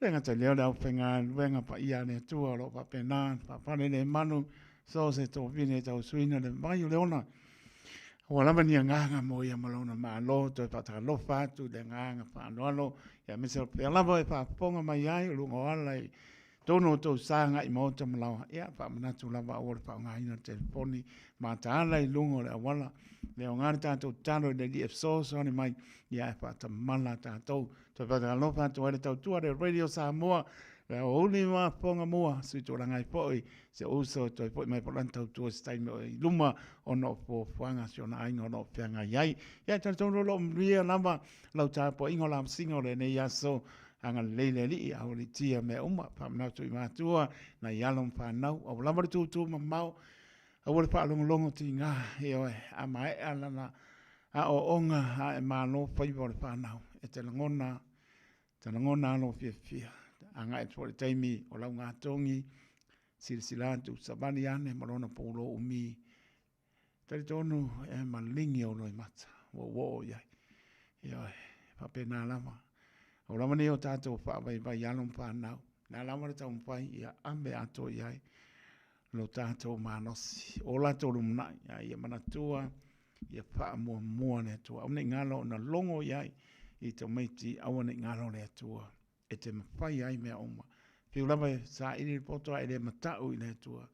E le gata i lea o le aufaigaluega paia a le Atua o lo o faapena ona faapale le manu so o se tofine e tausuina le vai o le ola. Ua lava ni agaga mo ia ma lona Malo, toe faatalofa atu i le agaga faaaloalo, aemaise o pea lava e faafofoga mai ai o luga o ala i totonu o tou sa agai maota ma laoa. Ia, faamanatu lava aua le faaaogaina o le telefoni mataala i luga o le auala. Le aoga le tatou tatalo i le Alii e fesoasoani mai, ia ae faatamala tatou. Toe faatalofa atu ai le tautua a le Radio Samoa, le aoauli ma fofoga mua, sui tulaga ai foi si ou uso e toe foi mai po o lana tautua i se taimi o i luma ona o fuafuaga a si ona aiga o lo o feagai ai. Ia, e talitonu o lo o manuia lava lau tapuaiga o lamasiga o lenei aso. Agalelei le Alii, aualiitia mea uma, faamanatu i matua, nai alo ma fanau, aua lava le tūtū mamao, aua le faalogologo tiga, ioe, a maea lana aoaoga a e malo faiva o le fanau, e te lagona, te lagona lou fiafia. Agai atu foi i le taimi o laugatogi, silasila atu, savali ane ma lona pulou umi, talitonu e maligi ou loimata, ua ou oo i ai. Ioe, e faapena lava. O lava nei o tatou faavaivai alo ma fanau, o le a lava le taumafai ia ave atoa i ai lo tatou malosi, o latou lumanai, a ia manatua ia faamuamua le Atua. Aua ne i galo ona logo i ai i tamaiti, aua ne i galo le Atua e te mafai ai mea uma. Fiu lava e saili le poto ae le matau i le Atua,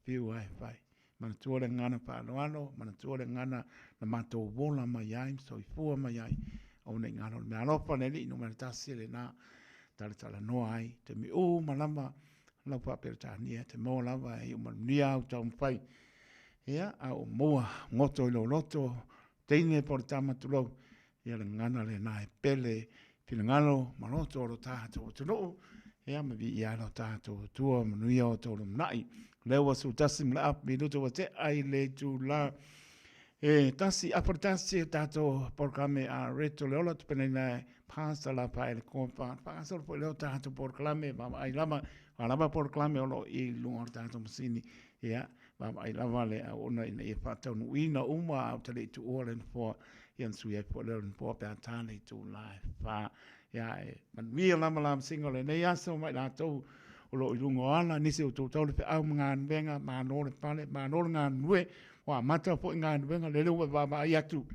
fiu lava e fai. Manatua le gagana faaaloalo, manatua le gagana na matou ola mai ai ma soifua mai ai, aua ne i galo le mea alofa le Alii numera tasi lena talatalanoa ai taimi uma lava lau faa-Peretania te maua lava e iu manuia au taumafai. Ia, a ua maua goto i lou loto, teine po o le tama tulou, ia le gagana lena e pele finagalo ma loto o lo tatou atunuu, ia ma viia ai lo tatou Atua, manuia o outou lumanai. O lea ua 11 ma le afa minuta ua tea i le itula e 1, afa le 1 e tatou polokalame a Reto le Ola, tapenaina e Pastor Lafaele Kofa. Faagasolo foi lea o tatou polokalame, vaavaai lava, o a lava polokalame o lo o i luga o le tatou masini, ia, vaavaai lava le auauna ina ia faataunuuina uma a o te le i tuua le nofoa, ia ona sui ai foi lea o le nofoa pe a ta le itula e 4. Ia, e manuia lava lamasiga o lenei aso ma i latou o lo o i luga o ala, nisi o outou tau le feau ma galuega, malo le pale, malo le galulue, ua amata foi galuega, lele ua e vaavaai atu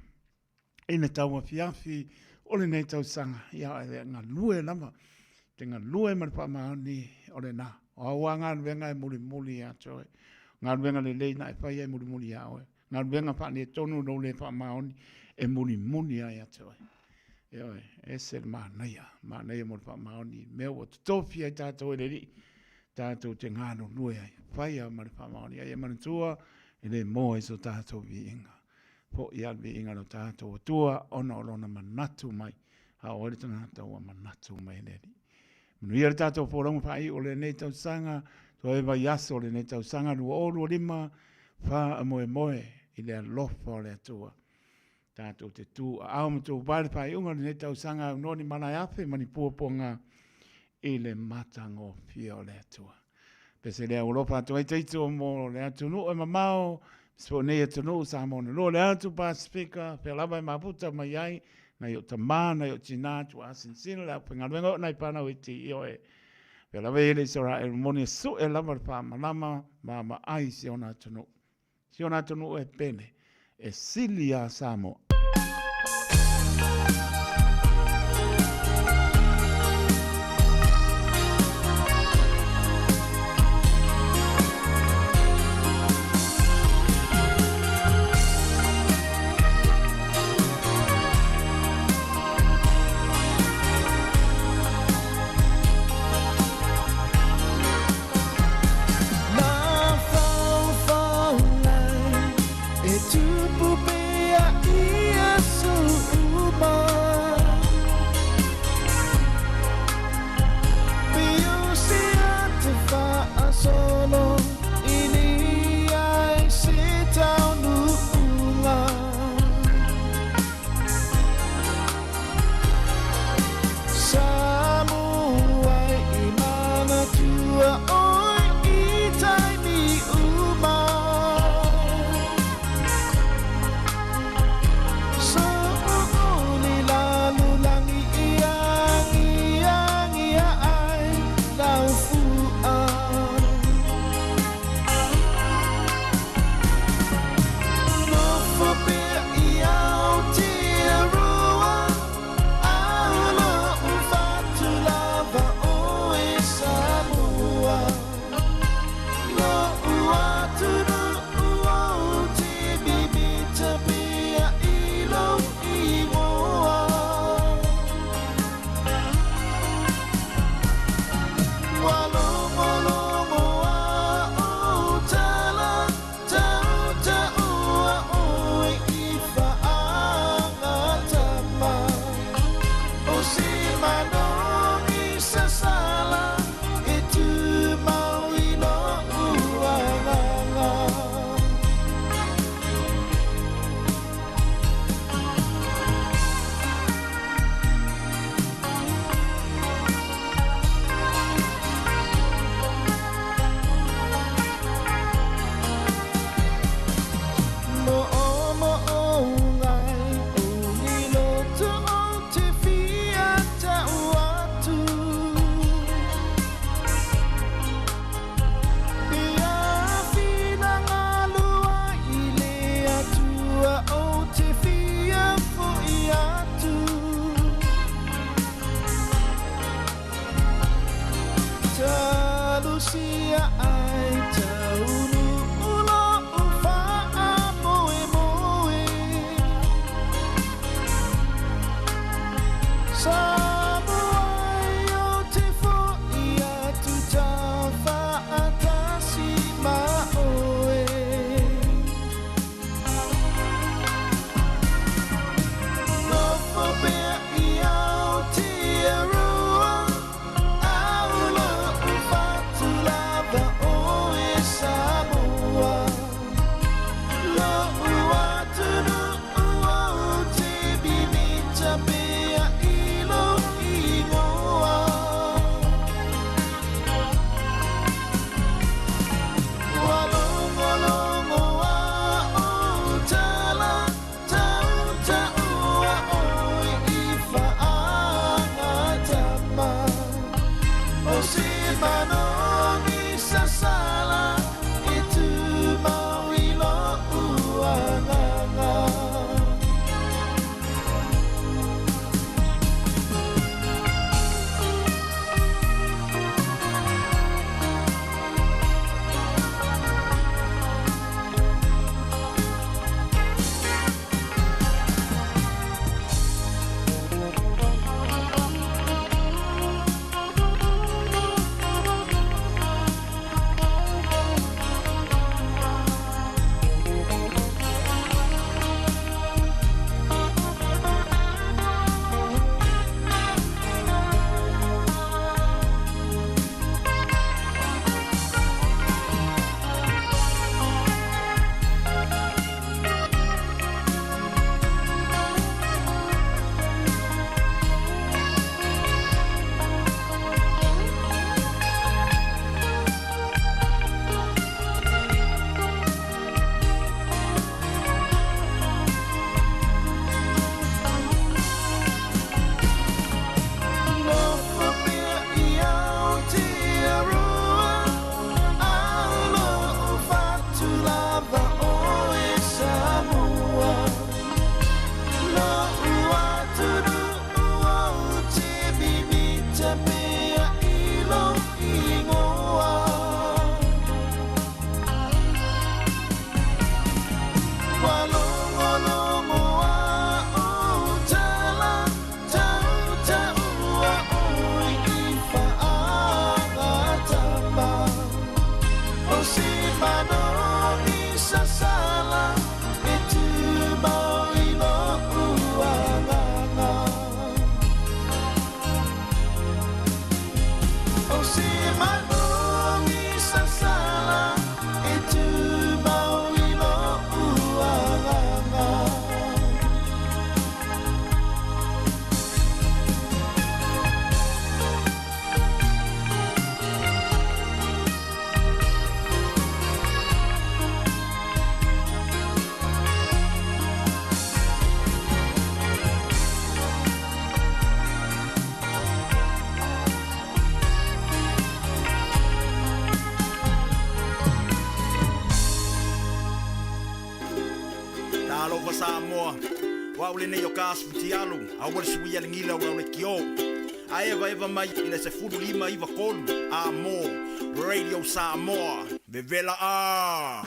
i le tauafiafi o lenei tausaga, ia e galue lava, te galue ma le faamaoni o lena. O au lava galuega e mulimuli ia te oe. O galuega lelei na e faia e mulimuli ia oe. Galuega faaletonu lou le faamaoni e mulimuli lava ia te oe. Ioe, e ese le manaia, manaia mo le faamaoni. Mea ua totofi ai tatou e le Alii, tatou te galulue ai, faia ma le faamaoni. A ia manatua, e le moa i so tatou viiga. Foi lava le viiga i lo tatou Atua ona o lona manatu mai, a o ai le tagata ua manatu mai e le Alii. Manuia le tatou folauga faaiu o lenei tausaga, toe vaiaso o lenei tausaga 2025, faamoemoe i le alofa o le Atua. Tatou te tu aao ma tuvae le faaiuga o lenei tausaga aunoa ni malaeafe ma ni puapuaga i le matagofie o le Atua. Pese lea ua alofa atu ai teito mo le atunuu e mamao, se po nei atunuu Samoa na lua le atu Pasifika, pea lava e mafuta mai ai, nai o tamā, nai o tinā, tuaa sinsina le aufaigaluega o nai whanau iti i oe. Pea lava e i ai le Isaraelu moni e sue lava le faamalama ma vaai i si ona atunuu. Si ona atunuu e pele, e sili iā Samoa. Samoa. O au lenei o ka aso fitialu, aua le suia le gila o lau lekiō. A evaeva mai i le 15 93 A mō Radio Samoa. Vevela a!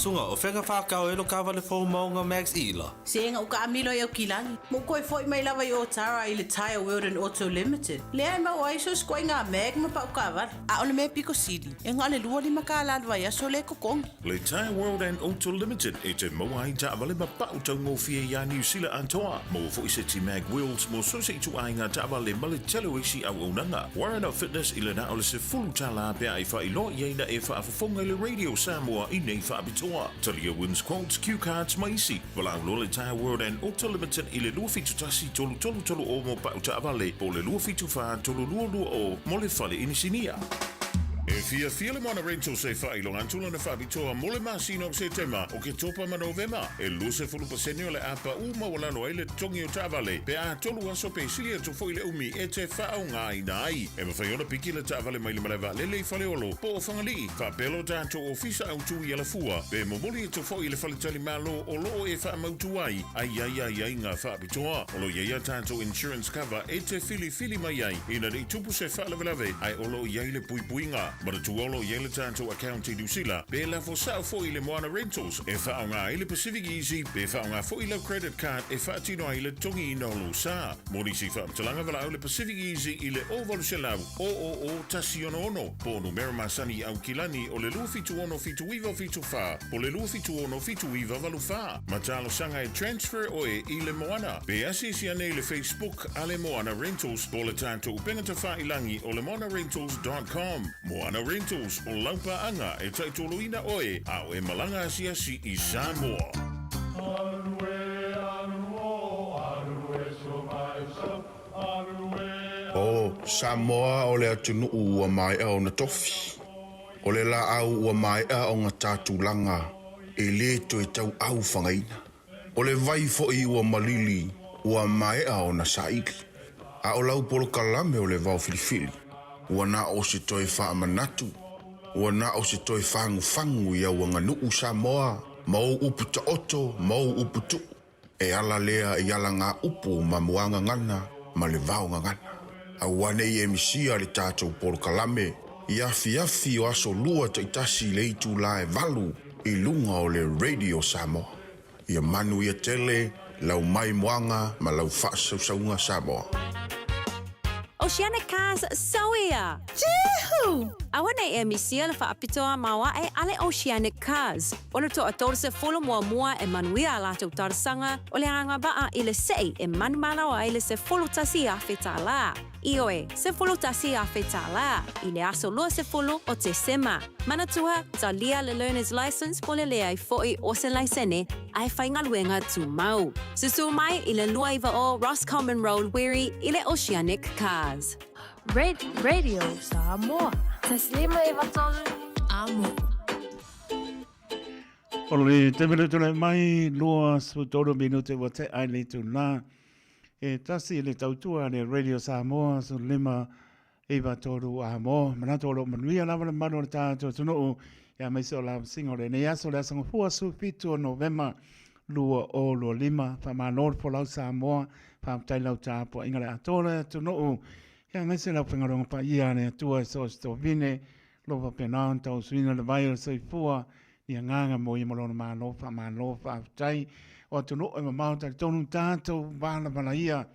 Suga, o fea na whākau e lo kāwale fou maunga Max Ila? Sega u kaamilo i Aukilani, ma u koe foi mai lava i Otara i le Tyre World and Auto Limited, lea e maua ai so se ikoaiga mag ma pau kaavale. A o le mea piko sili, e na o le 25 kālā le vaiaso lea e totogi. Le Tyre World and Auto Limited e te maua ai taavale ma pau taugofie iā Niu Sila atoa. Maua foi seti mag wheels mo so se ituaiga taavale ma le tele o isi auaunaga. Warren Fitness i le na o le $10 pe a e faailoa i ai na e faafofoga i le Radio Samoa i nei faapitoa. Talia wins quotes, cue cards ma isi. Valaau loa le Tyre World and Auto Limited i le 271 333 o mo pau taavale po o le 274 322 mo le fale inisinia. E fiafia le Moana Rentals e faailoga atu lana faapitoa mo le masina o Setema, Oketopa ma Novema. E 20% o le a paʻū maualalo ai le totogi o taavale pe a 3 aso pe sili atu foi le umi e te faaaogaina ai. E mafai ona piki le taavale mai le malae vaalele i Faleolo po o Fagalii, faapea lo tatou ofisa autu i Alafua, pe momoli atu foi i le faletalimalo o lo o e faamautu ai a i ai aiaiga faapitoa. O lo o i ai a tatou insurance cover e te filifili mai ai ina ne i tupu se faalavelave ae o lo o i ai le puipuiga. Manatua o lo o i ai le tatou account i Niu Sila, pe lafo sao foi i le Moana Rentals e faaaoga ai le Pacific Easy pe faaaoga foi lau credit card e faatino ai le totogiina o lou sa. Mo nisi faamatalaga valaau le Pacific Easy i le 0800 000 166 po o numera masani i Aukilani o le 276 7974 po o le 276 7984. Ma talosaga e transfer oe i le Moana. Pe asiasi ane i le Facebook a le Moana Rentals po o le tatou upega tafailagi o le moanarentals.com. Moana Rentals, o lau paaga e taitoloina oe a o e malaga asiasi i Samoa. O Samoa o le atunuu ua maea ona tofi. O le laau ua maea ona tatulaga e lē toe tauau fagaina. O le vai foi ua malili ua maea ona saili. A o lau polokalame o le vaofilifili, ua na o se toe faamanatu, ua na o se toe fagufagu i au aganuu Samoa ma ou upu taoto ma ou upu tuu. E ala lea i alagaupu ma muagagana ma le vaogagana. Aua nei e misia le tatou polokalame i afiafi o aso lua taitasi i le itulā e 8 i luga o le Radio Samoa. Ia manuia tele lau maimoaga ma lau faasausauga Samoa. Oceanic Cars Soia! Juhu! Aua nei e misia le faapitoa maoae a le Oceanic Cars. O le toa 31 e manuia a latou talosaga o le agavaa i le sei e manumalo ai le $11,000. Ioe, $11,000 i le aso 20 o Tesema. Manatua, talia le Learner's Licence po le leai foi o se laisene a e faigaluega tumau. Susu mai i le 290 Roscommon Road, Wiri i le Oceanic Cars. Radio Samoa. 1 5 3 Amo. O le taimi le tulai mai, 23 minute ua tea ai le itulā e 1 i le tautua a le Radio Samoa 15 93 Amo. Manatu o lo o manuia lava le mamalu o le tatou atunuu ia aemaise o lavasiga o lenei aso, le aso Gafua 17 o Novema 2025. Faamalo le folau Samoa, faafetai lau tapuaiga le atoa le atunuu ia aemaise lau faigaluega paia a le Atua e so o se tovine lo faapena ona tausuina le vai o le soifua ni agaga mo ia ma lona Malo. Faamalo faafetai. O atunuu e mamao talitonu tatou valavalaia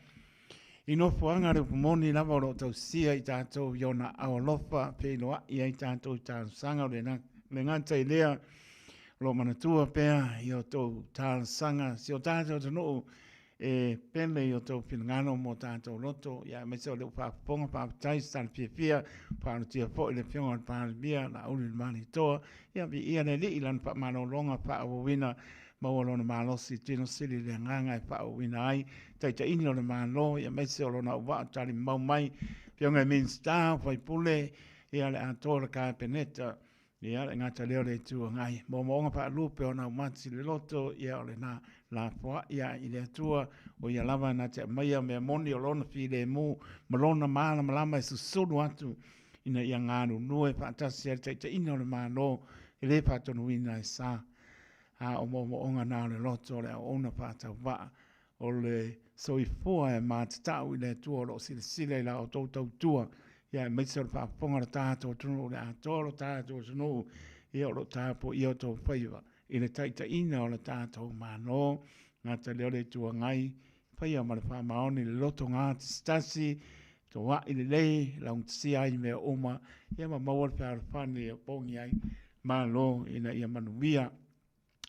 i nofoaga le upu moni lava o lo o tausia i tatou i ona aao alofa feiloai ai tatou i talosaga o le le gata i lea o lo o manatua pea i o tou talosaga si o tatou atunuu e pele i o tou finagalo mo tatou loto ia aemaise o le faafofoga. Faafetai se tala fiafia faaalotia foi le afioga o le Palemia Laauli Malietoa. Ia viia le Alii i lana faamalologa faaauauina, maua lona malosi tino sili le agaga e faaauauina ai taitaiga o le Malo ia aemaise o lona auvaa talimau mai afioga i Minisita o faipule ia le atoa o le Kapeneta ia le gata lea o le Itu Agai. Moomooga faalupe o naumati le loto ia o lena lafoai ia i le Atua o ia lava na te aumaia mea moni o lona filemu ma lona malamalama e susulu atu ina ia galulue faatasi ai le taitaiga o le Malo e le faatonuina e sa. A o moomooga na o le loto o le auauna faatauvaa, o le soifua e matatau i le Atua o lo o silasila i la outou tautua, ia aemaise o le faafofoga a lo tatou atunuu, le atoa o lo tatou atunuu, ia o lo o tapuaia outou faiva i le taitaiina o le tatou Malo. Gata lea o le Itu Agai, faia ma le faamaoni le loto gatasitasi, toai lelei, laugatasia ai mea uma, ia ma maua le fealofani e opogi ai Malo ina ia manuia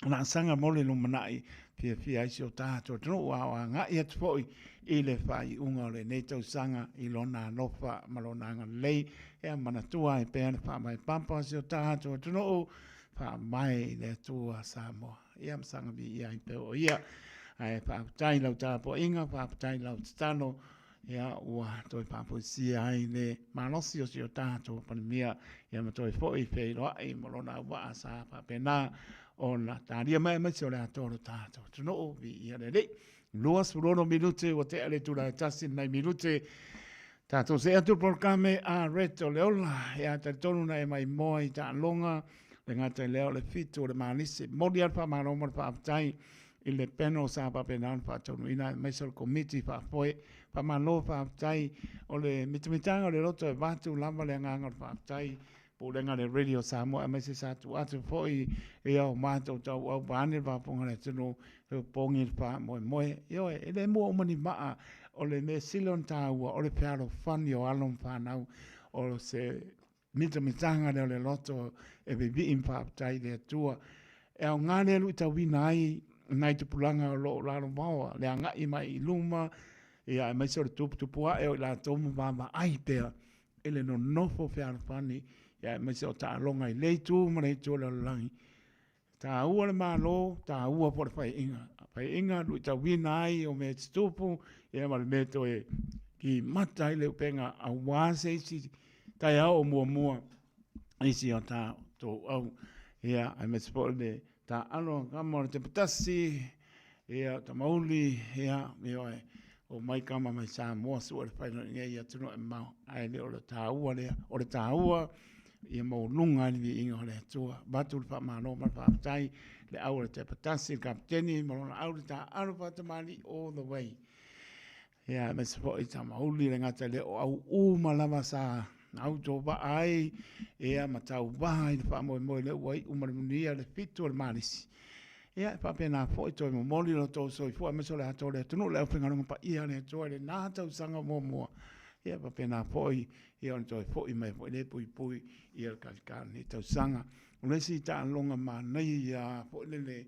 laasaga mo le lumanai fiafia ai si o tatou atunuu a o agai atu foi i le faaiuga o lenei tausaga i lona alofa ma lona agalelei e manatua ai pea le faavae papa o si o tatou atunuu faavae i le Atua Samoa. Ia ma saga viia ai pea o ia. Ae faafetai i lau tapuaiga, faafetai i lau tatalo, ia ua toe faafoisia ai le malosi o si o tatou Palemia, ia ma toe foi feiloai ma lona auvaa sa faapena ona talia mai aemaise o le atoa o lo tatou atunuu. Viia le Alii. 26 minute ua tea le itula e tasi lenei minute. Tatou see atu le polokalame a Red o le Ola. Ia talitonu na e maimoa i taaloga, le gata i lea o le fitu o le Malisi. Momoli lava le faamalo ma le faafetai i le panel sa faapena ona faataunuuina aemaise o le Komiti Faafoe. Faamalo faafetai. O le mitamitaga o le loto e avatu lava le agaga o le faafetai Pulega a le Radio Samoa aemaise sa tuu atu foi ia o matou tauau vaeane le faafofoga a le atunuu e opogi le faamoemoe. Ioe, e le mua uma ni maa, o le mea sili ona taua o le fealofani o alo ma fanau, o se mitamitaga lea o le loto e vivii ma faafetai i le Atua. E aoga lea e luitauina ai nai tupulaga o lo o lalovaoa le agai mai i luma, ia aemaise o le tuputupu ae o i latou ma vaavaai pea i le nonofo fealofani, ia aemaise o taaloga i lea itu ma le itu o le lalolagi. E taua le Malo, taua foi le faiaiga. Faiaiga luitauina ai o mea e tutupu, ia ma le mea toe kimata ai le upega aua se isi taeao o muamua i si o tatou au. Ia, aemaise foi le taaalo a kama o le Tepatasi, ia, Tamauli, ia, ioe, omai kama mai Samoa sue le fainoiga i atunuu e mamao, ae le o le taua lea. O le taua, ia maualuga ai le viiga o le Atua. Avatu le faamalo ma le faafetai le au o le Tepatasi, le Kapeteni ma lona au le taaalo faatamalii all the way. Ia, aemaise foi Tamauli le gata le o au uma lava sa autovaa ai, ia, ma tauvaha i le faamoemoe lea ua iu ma le manuia le fitu o le Malisi. Ia, e faapena foi toe momoli lo outou soifua aemaise o le atoa o le atunuu, le aufaigaluega paia a le Atua i lena tausaga muamua. Ia, e faapena foi, ia, ona toe foi mai foi lea e puipui ia le kalika o lenei tausaga. O le isi taaloga manaia ia foi lele,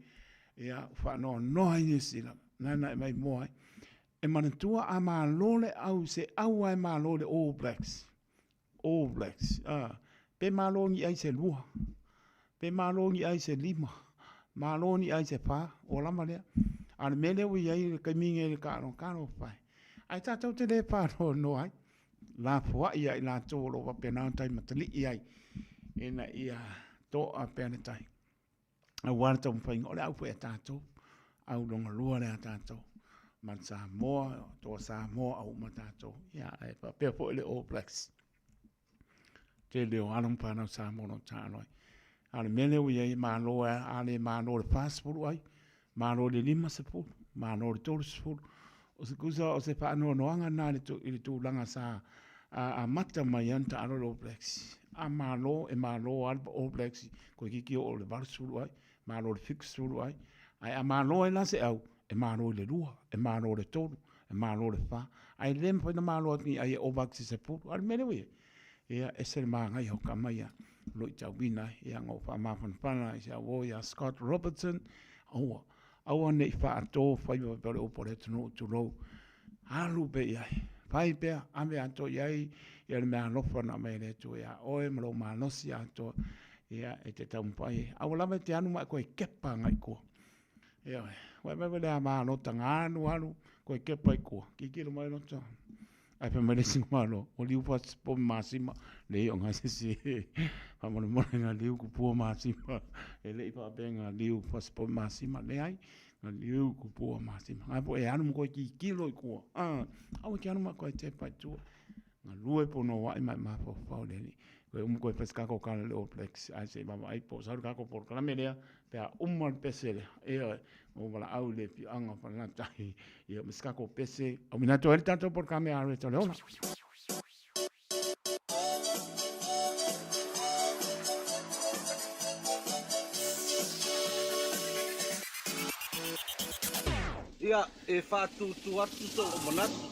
ia, ua faanoanoa ai Niu Sila, na e maimoa ai. E manatua a malo le au, se au lava e malo i le All Blacks, All Blacks, a, pe malo ni ai se lua, pe malo ni ai se lima, malo ni ai se fa, ua lava lea. A o le mea lea ua i ai i le taimi lenei i le taalotalo, fae, ae tatou te le faanoanoa ai, lafoai ia i latou o lo o faapena ona taimatalii ai ina ia toa pea le tai. Aua le taumafaiga o le au foi a tatou, au longalua lea a tatou ma le Samoa, toa Samoa au uma tatou. Ia, ae faapea foi le All Blacks. Tele o alo ma fanau Samoa o lo o taalo ai. A o le mea lea ua i ai, malo a le malo i le 40 ai, malo i le 50, malo i le 30. O se kusa, o se faanoanoaga lena i le tulaga sa amata mai ai ona taalo le All Blacks. A malo, e malo lava le All Blacks, toeitiiti oo i le 80 ai, malo i le 70 ai. Ae a malo ai la se au, e malo i le lua, e malo i le tolu, e malo i le fa. Ae le mafai ona malo atu ni ai e ova atu i se 10. A o le mea lea ua i ai, ia, ese le manaia o tama ia o lo o itauina ai. Ia, na ou faamafanafana i si au uo ia Scott Robertson, aua, aua ne i faato faiva faapea o le upu a le atunuu, tulou, alu pea i ai, fai pea, ave atoa i ai ia le meaalofa na aumai e le Atua ia oe ma lou malosi atoa, ia, e te taumafai ai. Aua lava e te alu ma e toe kepa agai i tua. Ioe, ua e vaai le amalota na alu alu, toe kepa i tua, tilotilo mai loto, ae fai mai le isi malo, ua liu fasipo ma masima, leai o gasisi, faamolemole na liu kupua masima, e le i faapea na liu fasipo masima, leai, na liu kupua masima. Ngai po e alu ma koe tilotilo i tua, aua e te alu ma koe tepa i tua, galue punouai ma e mafaufau i le Alii. Toe uma toe fai se tatou tala i le All Blacks, ae se i vaavaai po o sau le tatou polokalame lea pe a uma le pese lea. Ioe, ua ou valaau i le afioaga o Falelatai, ia ma se tatou pese, auina atu ai le tatou polokalame a Reta o le Ola. Ia, e faatūtū atu sou manatu.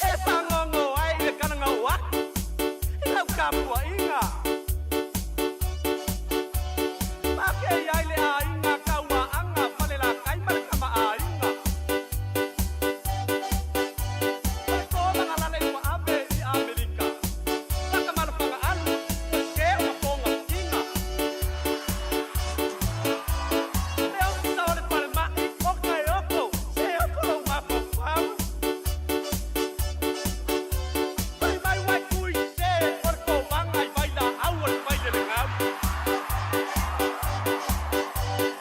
E pāgogo ai le kanangau aku i lau kapuaʻiga. Pakei ai le aiga Kauaʻaga Falelatai ma le kamaʻāina. O le kōmagalale ua ave i ʻAmelika. Wakamalofagaalu, ua sē o mapōgapiʻiga. Le ofisa o le falemaʻi o Kaeoko, se oko lou mafaufau. Fai mai uai kui sē o le kōmaga i vailaau o le failelegau.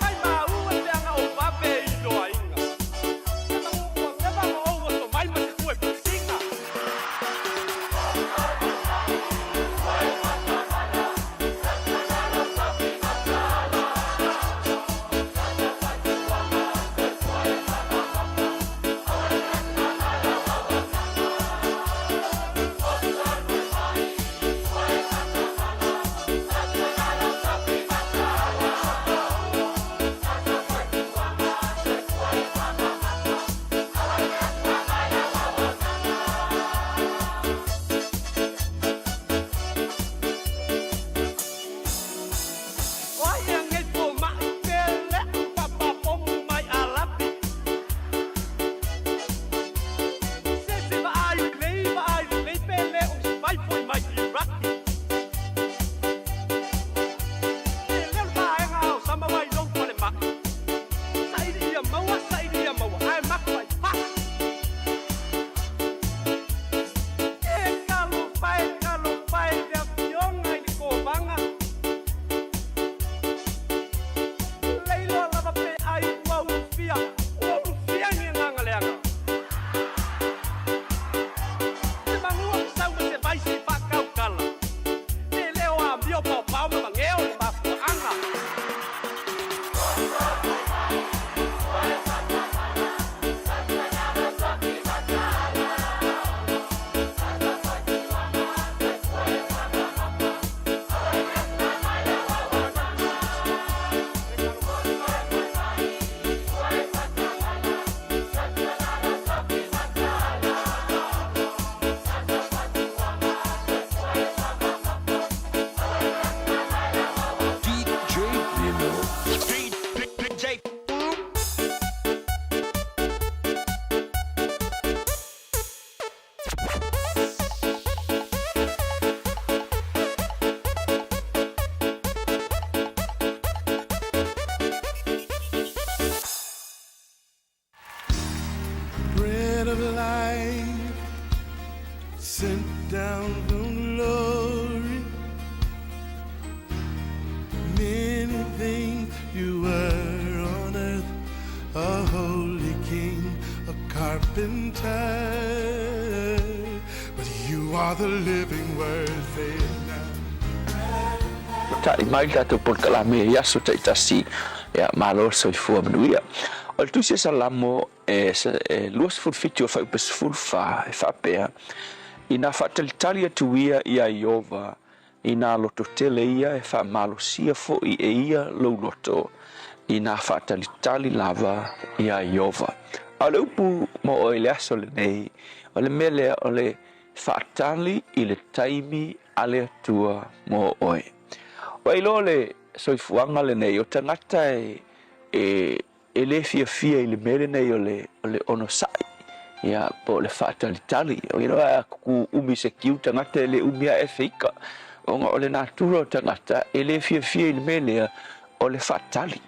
Mai maua le peaga o vave i loaiga. Se magu ua leva ma ou oso mai ma se kue pusiga. O ai ea nei fomai pe leʻu papapomu mai Alapi. Se se vaai lelei vaai lelei pe le o se vai foi mai Iraki. E leo le vaega o sama wai lou falemai. Saili ia maua, saili ia maua, ae maku ai paʻa. E talofa e, talofa e i le afioga i le Kovana. Leiloa lava pe ai ua ulufia, ua ulufia i ni agaga leaga. Se manua ma sau ma se vai se i faakaukala. Le leo amio paopao ma mageo le mafuaaga. Bread of life sent down from glory. Many things you were on earth, a holy king, a carpenter. But you are the living word, say it now. Ua tali mai le tatou polokalame i aso taitasi, ia, malo le soifua manuia. O le Tusi a Salamo e 27 o fuaiupu 14 e faapea, Inā faatalitali atu ia iā Ieova, inā lototele ia e faamalosia foi e ia lou loto, inā faatalitali lava iā Ieova. A o le upu mo oe i le aso lenei, o le mea lea o le faatali i le taimi a le Atua mo oe. Ua iloa le soifuaga lenei o tagata e, e, e le fiafia i le mea lenei o le, o le onosai Ia, po o le faatalitali. You know, a kuku umi se kiu tagata e le umi ae feika. Ona o le natura o tagata e le fiafia i le mea lea o le faatali.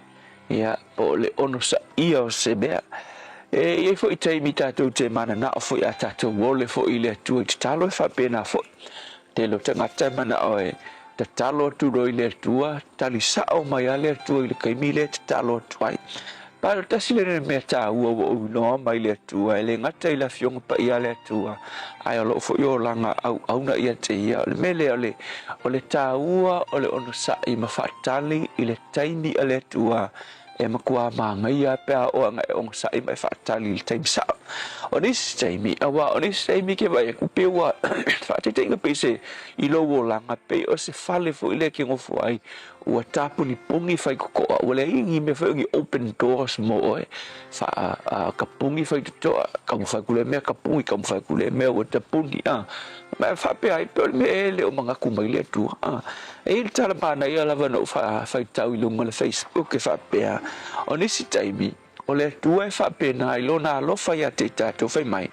Ia, po o le onosaia o se mea. E i ai foi taimi tatou te mananao foi a tatou ole foi i le Atua i tatalo e faapena foi. Tele o tagata e manao e tatalo atu loa i le Atua, tali sao mai lava le Atua i le taimi lea e tatalo atu ai. Pa o le tasi lenei mea taua ua ou iloa mai le Atua, e le gata i le Afioga Paia a le Atua, ae o lou foi olaga auauna ia te Ia. O le mea lea o le, o le taua o le onosai ma faatali i le taimi a le Atua E matua manaia pe a oo ana e onosai ma e faatali i le taimi sao. O nisi taimi, aua o nisi taimi ke vaai atu pei ua faataitaiga pei se i lou olaga pei o se fale foi lea e te nofo ai ua tapunipuni faitotoa ua leai ni mea foi o ni open doors mo oe faa tapuni faitotoa taumafai atu lea mea tapuni taumafai atu lea mea ua tapuni a ma e faapea ai pei o le mea ea e le o manatu mai le Atua a. E i ai le tala manaia lava na ou faitau i luga o le Facebook e faapea, o nisi taimi, o le Atua e faapena i Lona alofa ia te i tatou, fai mai,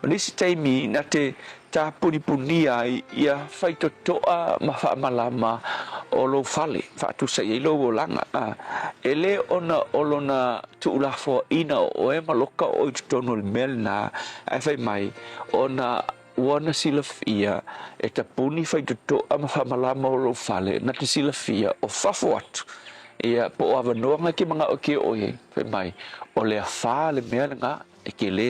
o nisi taimi na te tapunipunia ai ia faitotoa ma faamalama o lou fale, faatusa i ai lou olaga. A, e le ona o lona tuulafoaiina o oe ma loka oe i totonu o le mea lena, ae fai mai, ona Ua na silafia e tapuni faitotoa ma faamalama o lou fale, na te silafia o fafo atu, ia, po o avanoa na e ke manao e ke oo i ai, fai mai, o le afā le mea lena e ke lē,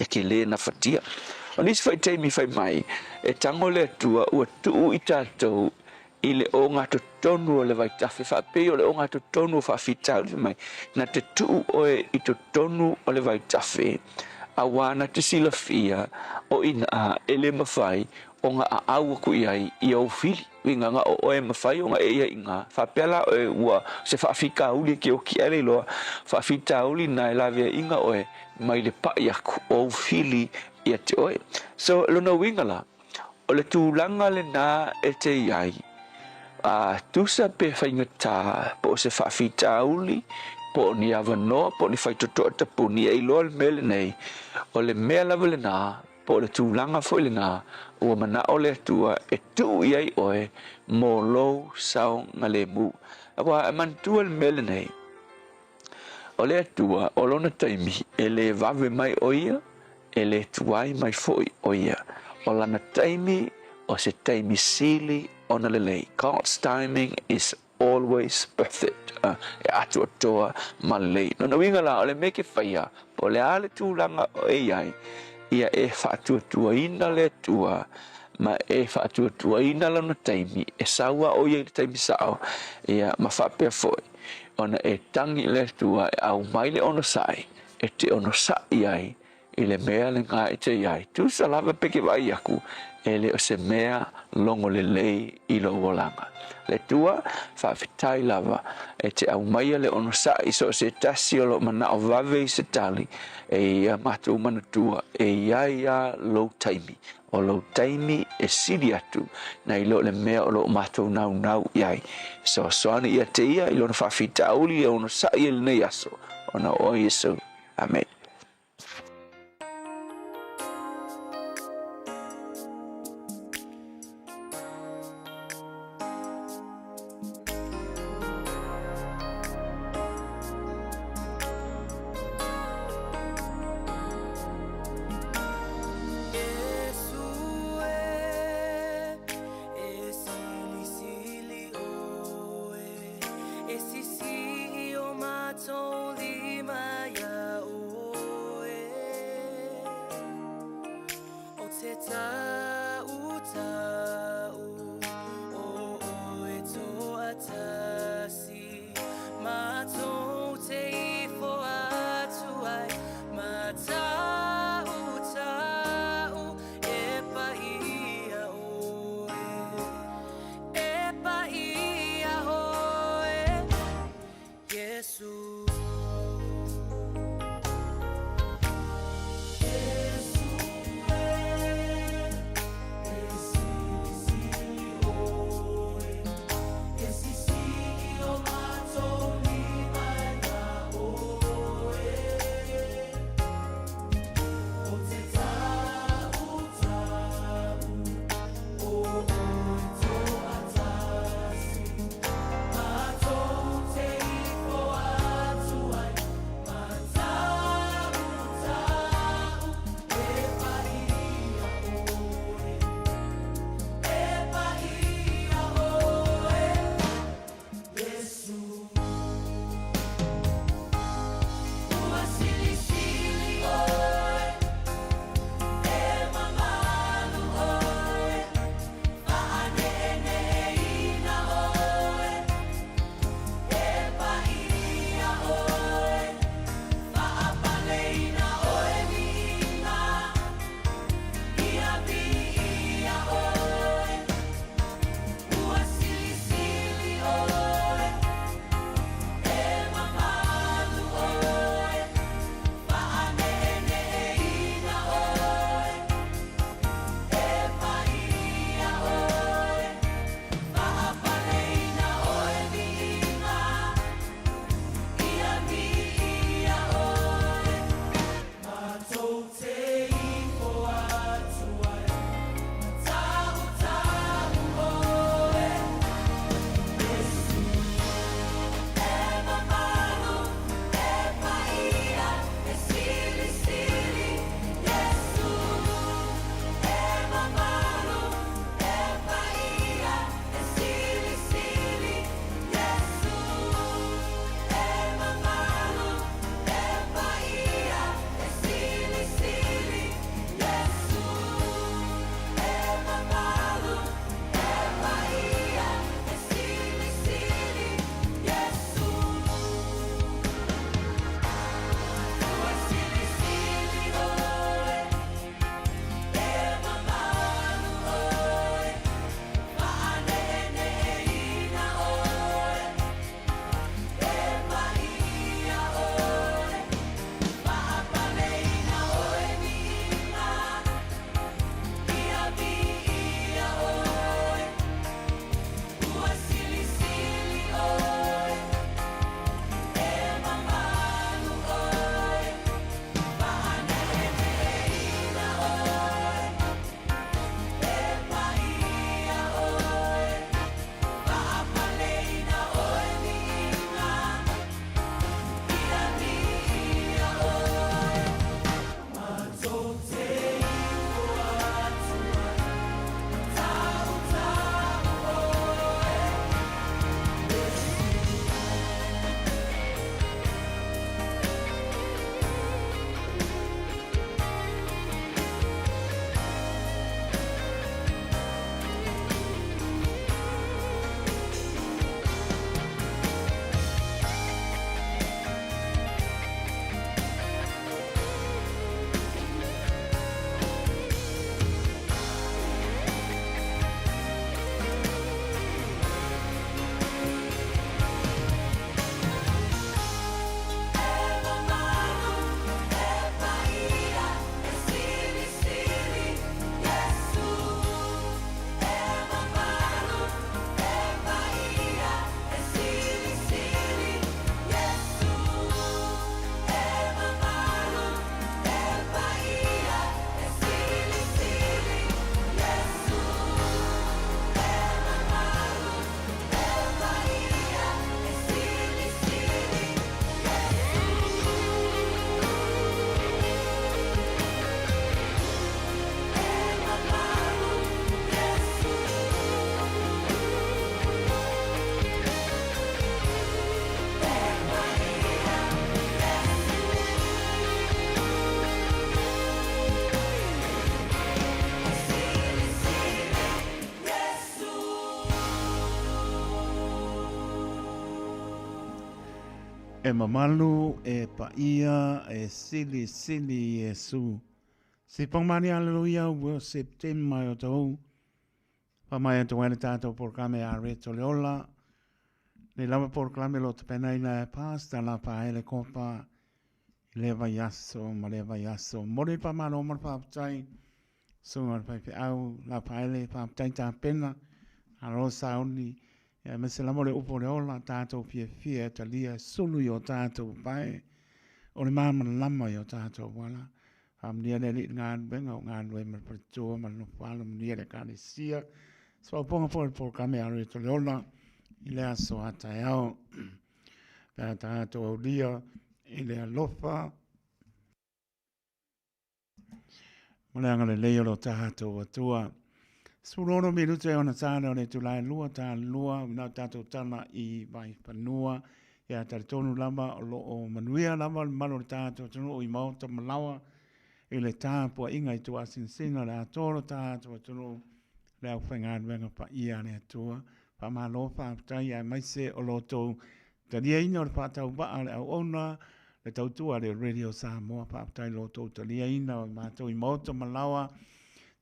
e ke lē nafatia. O nisi foi taimi fai mai, e tago le Atua ua tuu i tatou i le ogatotonu o le vaitafe, faapei o le ogatotonu o faafitauli, fai mai, na te tuu oe i totonu o le vaitafe, auā na te silafia o inā e le mawhai ona aau aku i ai i ou fili. Uiga na o oe e mawhai ona e ia inā, faapea la oe ua se faafitauli e ke oki ai le iloa, faafitauli na e laveaiga oe mai le paʻi aku o ou fili ia te oe. So, lona uiga la, O le tulaga lena e te i ai, a tusa pe faigata po o se faafitauli, po o ni avanoa, po o ni faitotoa tapuni e iloa le mea lenei, o le mea lava lena, po o le tulaga foi lena ua manao le Atua e tuu i ai oe mo lou saogalemu. Aua e manatua le mea lenei, O le Atua, o lona taimi, e lē vave mai ʻo ia, e lē tuai mai foi ʻo ia. O lana taimi, o se taimi sili ona lelei. God's timing is always perfect. E atoatoa ma lelei. Lona uiga la, o le mea ke faia, po o le a le tulaga o e i ai, ia e faatuatuaina le Atua ma e faatuatuaina lona taimi, e sau a ʻo ia i le taimi sao, ia, ma faapea foi, ona e tagi i le Atua e aumai le onosai e te onosai ai i le mea lena e te i ai. Tusa lava pe ke vaai aku, e le o se mea logo lelei i lou olaga. Le Atua, faafetai lava e te aumaia le onosai so o se tasi o loo manao vave i se tali e ia matou manatua e i ai a lou taimi. O lou taimi e sili atu nai lo le mea o lo o matou naunau i ai. Fesoasoani ia te ia i lona faafitauli e onosai ai lenei aso, ona o oe Iesu. Amene. E mamalu, e paia, e silisili Iesu. Sipongmani Aleluia ua Septema o tou. Whamai atu ai le tātou polokalame a Reto le Ola. Nei lava polokalame lo tapenaina e Pastor Lapaele Kopa i lea vaiaso ma lea vaiaso. Momoli le faamalo ma le faafetai. Susuga i le Faifeau Lapaele, faafetai tapena. Malo sauni. Aemaise lava o le upu o le ola, tatou fiafia e talia e sulu i o tatou pae, o le malamalama i o tatou ala. Faamanuia le Alii i le galuega o galulue ma le faletua ma le nofo-alo, manuia le Ekalesia. Soaopoga foi o le polokalame Alo i le Ola i le aso a taeao. Pe a tatou aulia i le alofa ma le agalelei o lo tatou Atua. 16 minute e ona tala o le itula e 2 ta 2 na tatou tala i Vaifanua. Ia talitonu lava o lo o manuia lava le mamalu o le tatou atunuu i maota ma laoa i le tapuaiga i tuasinasina o le atoa o le tatou atunuu le aufaigaluega paia a le Atua. Faamalo faafetai aemaise o lo outou taliaina o le faatauvaa a le auauna le tautua a le Radio Samoa. Faafetai i lo outou taliaina o matou i maota ma laoa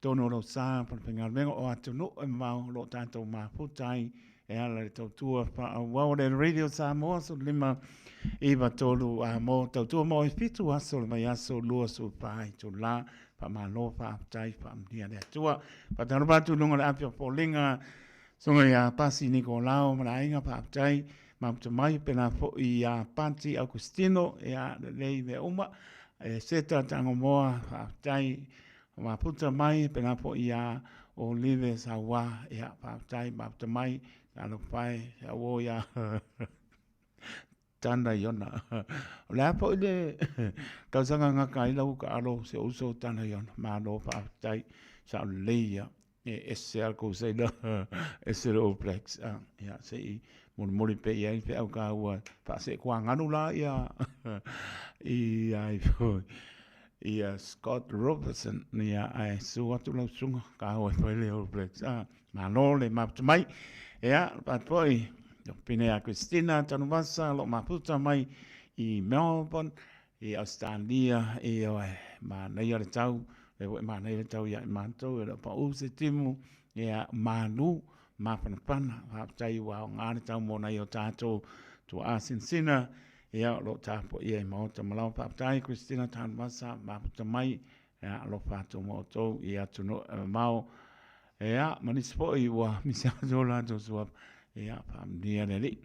totonu o lou sa falefaigaluega o atunuu e mamao o lo o tatou mafuta ai e ala i le tautua faaauau a le Radio Samoa 15 9 3 a mo tautua mo i 7 aso o le vaiaso 24 itula. Faamalo, faafetai, faamanuia le Atua. Faatalofa atu i luga o le afi o foliga, Susuga ia Pasi Nikolao ma le aiga, faafetai mafuta mai, pēlā foi ia Pati Augustino, ia lelei mea uma. E Seta Tagomoa, faafetai mafuta mai, pēlā foi ia Olive Saua, ia faafetai mafuta mai, talofa e, auo ia Tana Iona. O le a foi le tausaga gata ai lau taalo si ou uso Tana Iona. Malo faafetai, sao lelei ia. E ese lava le kou sailor, ese le All Blacks. Ah, ia, se i molimoli pea i ai le feau taua faaseekuagalu la ia i ai foi ia Scott Robertson, ia, ae susu atu lau susuga taua e fai le All Blacks. Ah, Malo le mafuta mai. Ia, faapea foi, pine ia Christina Tanuvasa, o lo o mafuta mai i Melbourne, i Australia, ioe, manaia le tau, lea foi e manaia le tau ia i matou, e le o pau se timu, ia, malu, mafanafana, faafetai ua aoga le tau mo nai o tatou tuaa sinasina, ia, o lo o tapuaia i maota ma laoa. Faafetai Christina Tanuvasa, mafuta mai, ia, alofa atu ma outou i atunuu e mamao. Ia, ma nisi foi ua misi atu o latou suafa, ia, faamanuia le Alii.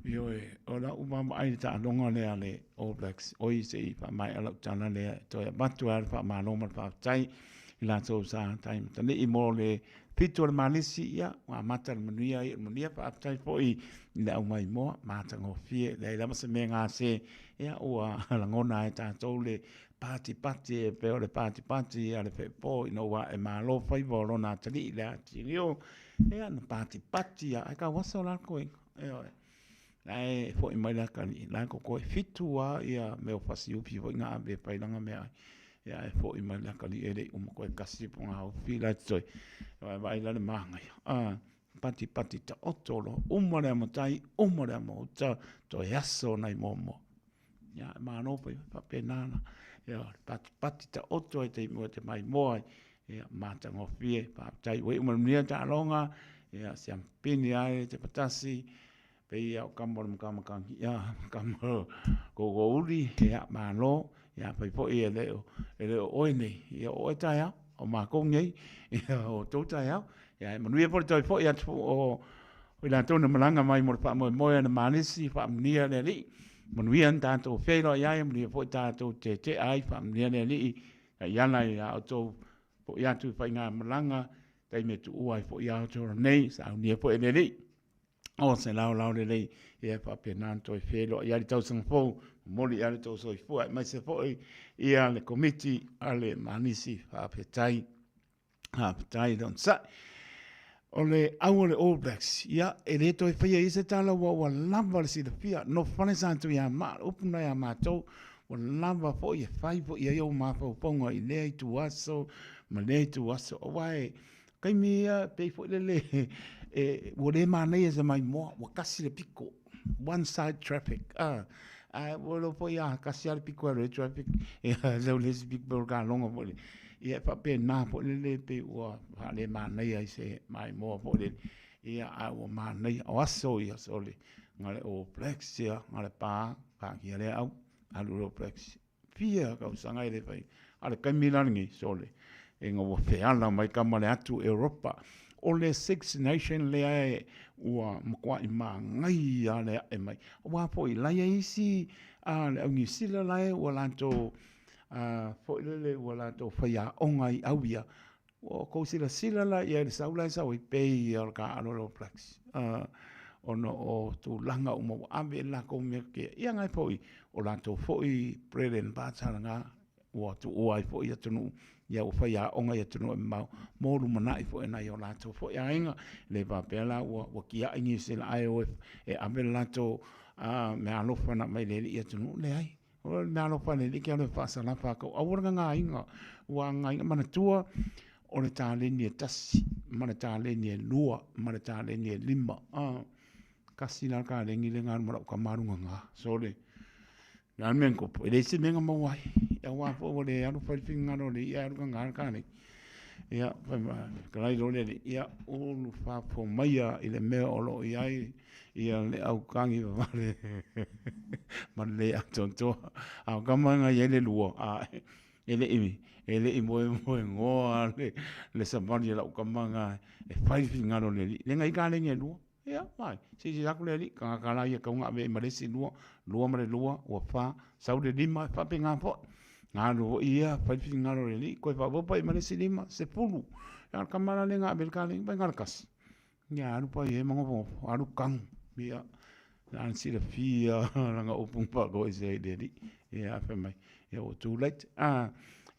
Ioe, o lau vaavaai i le taaloga lea a le All Blacks, oi se i faamaea lau tala lea e toe avatu ai le faamalo ma le faafetai i latou sa tai matalii mo le fitu o le malisi, ia, ua amata le manuia, iu le manuia, faafetai foi i le aumaimoa matagofie, leai lava se mea gase, ia, ua lagona ai e tatou le patipati e pei o le patipati a le feepo ina ua ae malo faiva o lona atalii le atilio, ia na patipati lava, ae tauaso la le toeaina, ioe. La e foi mai le atalii, la e totoe 7 lava ia mea o fasiufi foi na ave e fai lana meaai, ia ae foi mai le atalii e le i uma toe tasi le pogaufi la e totoe, vaai la le manaia, a patipati taoto loa, uma le amo tai, uma le amo uta, toe aso nai moamoa. Ia, e malo foi faapena la. Ia, patipati taoto e te mua te maimoa ai. Ia, matagofie, faafetai ua iu ma le manuia taaloga. Ia, siampini ai te patasi. Pei ia o kama o le makamakagiʻa, ia, kama o koukou-uli, ia, malo. Ia, afai foi e le o, e le o oe nei, ia o oe taeao, o makou nei, ia, o outou taeao. Ia, e manuia foi le toe foi atu o O i latou na malaga mai mo le faamoemoe a le Malisi, faamanuia le Alii, manuia ni tatou feiloai ai, manuia foi tatou tetea ai, faamanuia le Alii, taiala i a outou foi atu i faigamalaga, taimi e tuua ai foi Aotearoa nei, saunia foi e le Alii. O se laolao lelei, ia faapena ona toe feiloai ai le tausaga fou, momoli i ai le tou soifua, aemaise foi ia le Komiti a le Manisi, faafetai. Faafetai le onosai. O le au o le All Blacks, ia, e le toe faia i ai se tala ua, ua lava le silafia. Nofo fale sa Tuiamaa, o le upu lena ia matou, ua lava foi e fai foi i ai ou mafaufauga i lea ituaso ma lea ituaso. Aua e, taimi ia, pei foi lele, e, ua le manaia se maimoa, ua tasi le piko. One side traffic, a, a ua iloa foi a tasi lava le pito e alu ai le traffic, ia sau le isi pito pei o le kalogo foi lele. Ia e faapena foi lele pei ua faalemanaia i se maimoa foi lele, ia ae ua manaia. O aso ia sole, na o le All Blacks ia, na o le pa, taatia lea au, alu i le All Blacks. Fia tausaga e le fai. A o le taimi la lenei, sole, ina ua feala mai tama le atu Europa. O le Six Nation lea e ua matuai manaia le ae mai. Aua foi, la e i ai isi a le au Niu Sila la e ua latou foi lele ua latou faiaoga i au ia. Ua outou silasila la i ai i le sau la e sau ai, pei lava o le taaalo a le All Blacks, ona o tulaga uma ua ave i le latou mea tetee. Ia na foi, o latou foi bread and butter lena ua tuua ai foi atunuu, ia ua faiaoga i atunuu e mamao mo lumanai foi o nai o latou foi aiga. E le faapea la ua tiai Niu Sila ae o e ave le latou meaalofa na aumai e le alii atunuu, leai. O le meaalofa a le Alii ke alu e faasalafa atu, aua le gagaina, ua gagaina. Manatua, o le taleni e tasi, ma le taleni e lua, ma le taleni e lima. Ah, kasi la le taleni lea na alu ma lau tama alu gaga. Sole, le a le mea na tupu? E leai se mea na maua ai. Aua foi ua le alu fai le finagalo o le alii ae alu gaga le taleni. Ia, fai mai, fetalai loa le alii, ia, ulufafo maia i le mea o lo o i ai ia le aukagi vavale ma le le atoatoa. A o tama na i ai le lua, a e le i, e le i moemoenoa le, le savali a lau tama na e fai le finagalo o le alii. Le na i kaleni e lua. Ia, vai, silasila atu le alii, tagata la ia e tatau ona ave i ai ma le isi lua, lua ma le lua, ua fa, sau le lima, e faapena foi. Na alu foi ia, fai le finagalo o le alii, toe faaopoopo i ai ma le isi lima, 10. A o le tama la lea na ave i ai le kaleni, vaai na o le tasi. Ia alu pa i ai ma nofonofo, alu tanu. Ia, na ona silafia lana upu na faatoese ai i le alii. Ia fai mai, ia ua too late. Ah,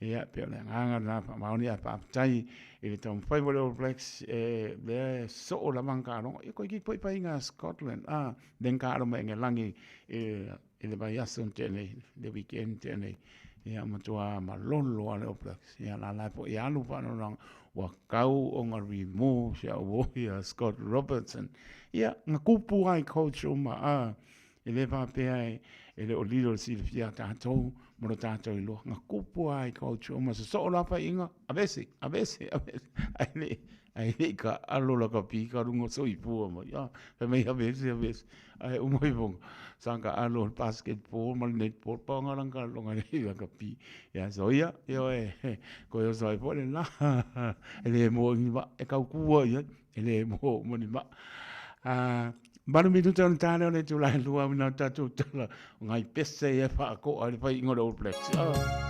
ia pei o le agaga lena faamaoni ae faafetai i le taumafai foi o le All Blacks e lea e soo lava ana taaloga. Ia toeitiiti foi faiga a Scotland, ah, lea na taalo mai Engelagi i i le vaiaso na tea nei, le weekend na tea nei, ia matua malolo lava le All Blacks. Ia la la foi e alu faanoanoaga, ua tau ona remove si au uo ia Scott Robertson. Ia, na kupu lava i coach uma, a, e le faapea e, e le o lilo i le silafia a tatou ma lo tatou iloa. Na kupu lava i coach uma, sosoo loa faiga, aveese, aveese, aveese, ae le, Ae le i taaalo lakapi ka luga o soifua mai. Ah, fai mai aveese, aveese. Ae uma ihoga, sa taaalo le basketball ma le netball, pau lena lana taaloga i lakapi. Ia soia, ioe, koe oso ai foi lena. E le moa i ni vaa, e tau kua i ai, e le moa uma ni vaa. Ah, 8 minuta ona ta lea o le itula e lua au ina o tatou tala o ngai pese ia e faatoa i le faiga o le All Blacks. Oh.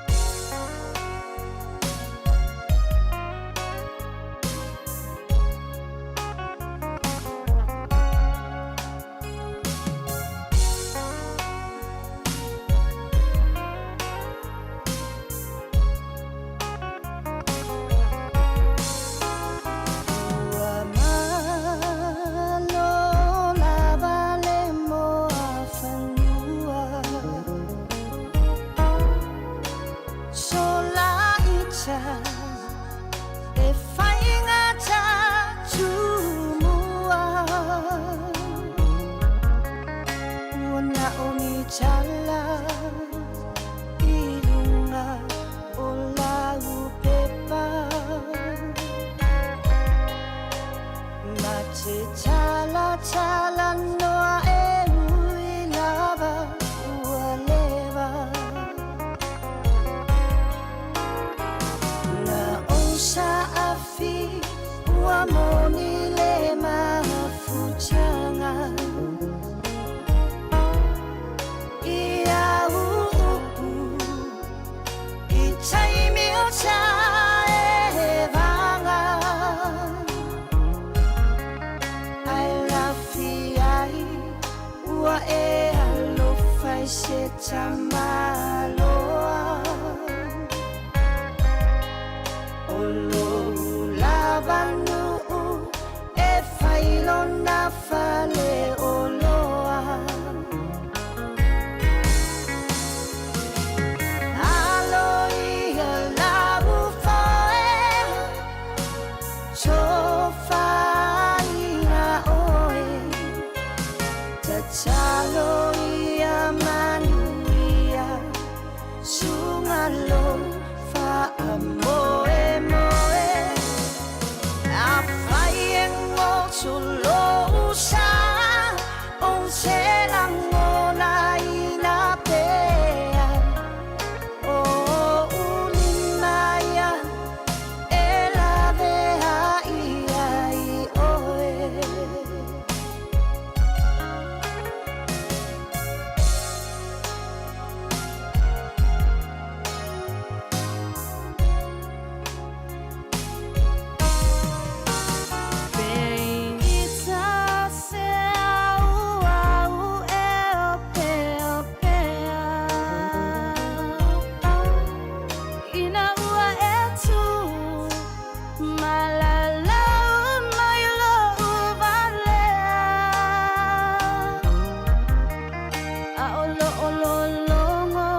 A o loo lologo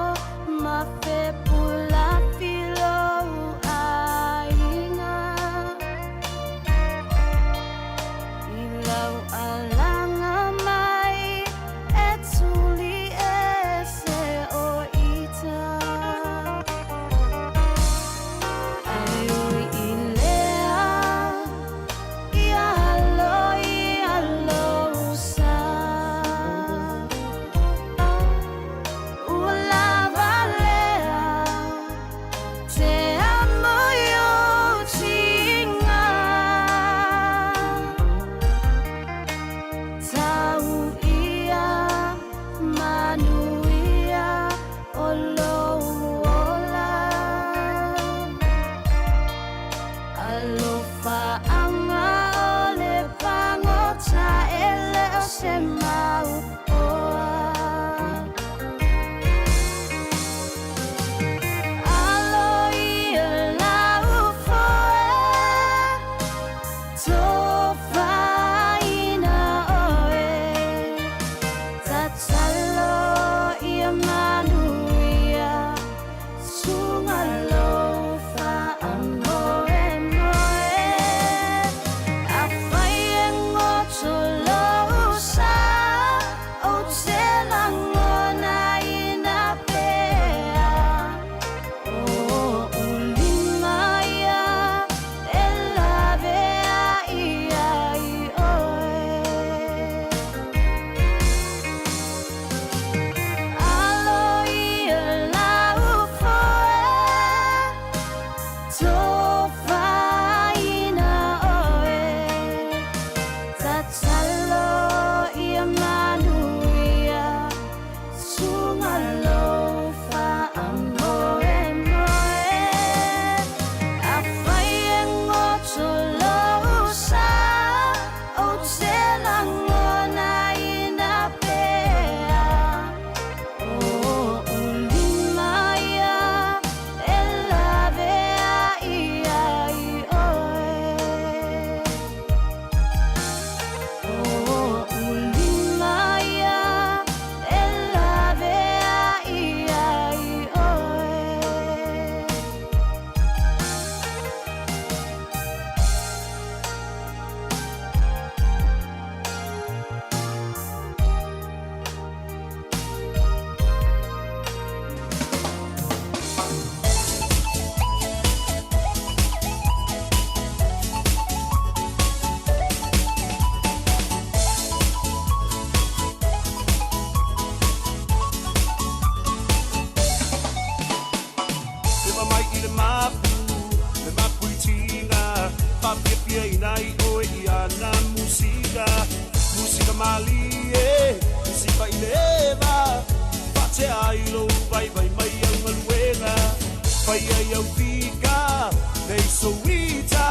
ma fepulafi lou aiga I lau alaga mai e tuli ese o ita Ae ui i lea ia alo ia lou sa Ua lava lea te amo i ou tiga Tau ia manuia o lou ola Alofaaga o le pagota e le o se mau oa Alo ia lau foe Tofaina oe Tatalo ia manuia Suga lou faamoemoe Afai e goto lou sa Ou te lagonaina pea O ou lima ia e laveai ai oe Alo ia lau foe Tofaina oe Tatalo ia manuia Suga lou faamoemoe Afai e goto lou sa Ou te lagonaina pea O ou lima ia e laveai ai oe O ou lima ia e laveai ai oe. Ewa mai i le mapu, le mapu i tiga Faafiafiaina ai oe i ana musika Musika malie, musika i le eva Faatea ai lou vaivai mai au galuega Fai ai au fika, nei sou ita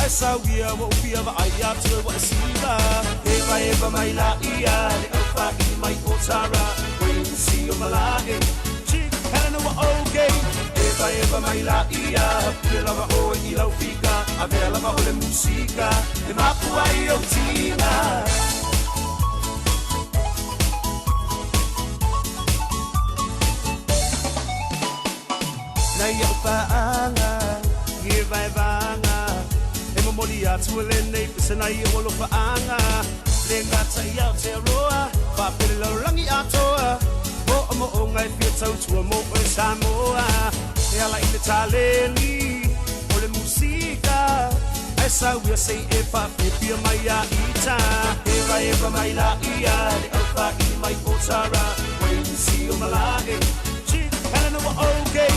Ae sau ia ua ou fia vaai atu e ua e siva Evaeva mai laia le aufāʻili mai Ōtara Quincy o Malae Chick Helena ua okay Evaeva mai laia Pule lava oe i lau fika Avea lava o le musika E mapu ai ou tiga Nai au paaga i evaevaga E momoli atu lenei pese nai ou alofaaga Le gata i Aotearoa Faapea le lalolagi atoa Moomooga e fia tautua mo oe Samoa E ala i le taleni o le musika Ae sau ia se i e faafiafia mai ia ita Evaeva mai laia le aufāʻili mai Ōtara Quincy o Malae Chick Helena ua okay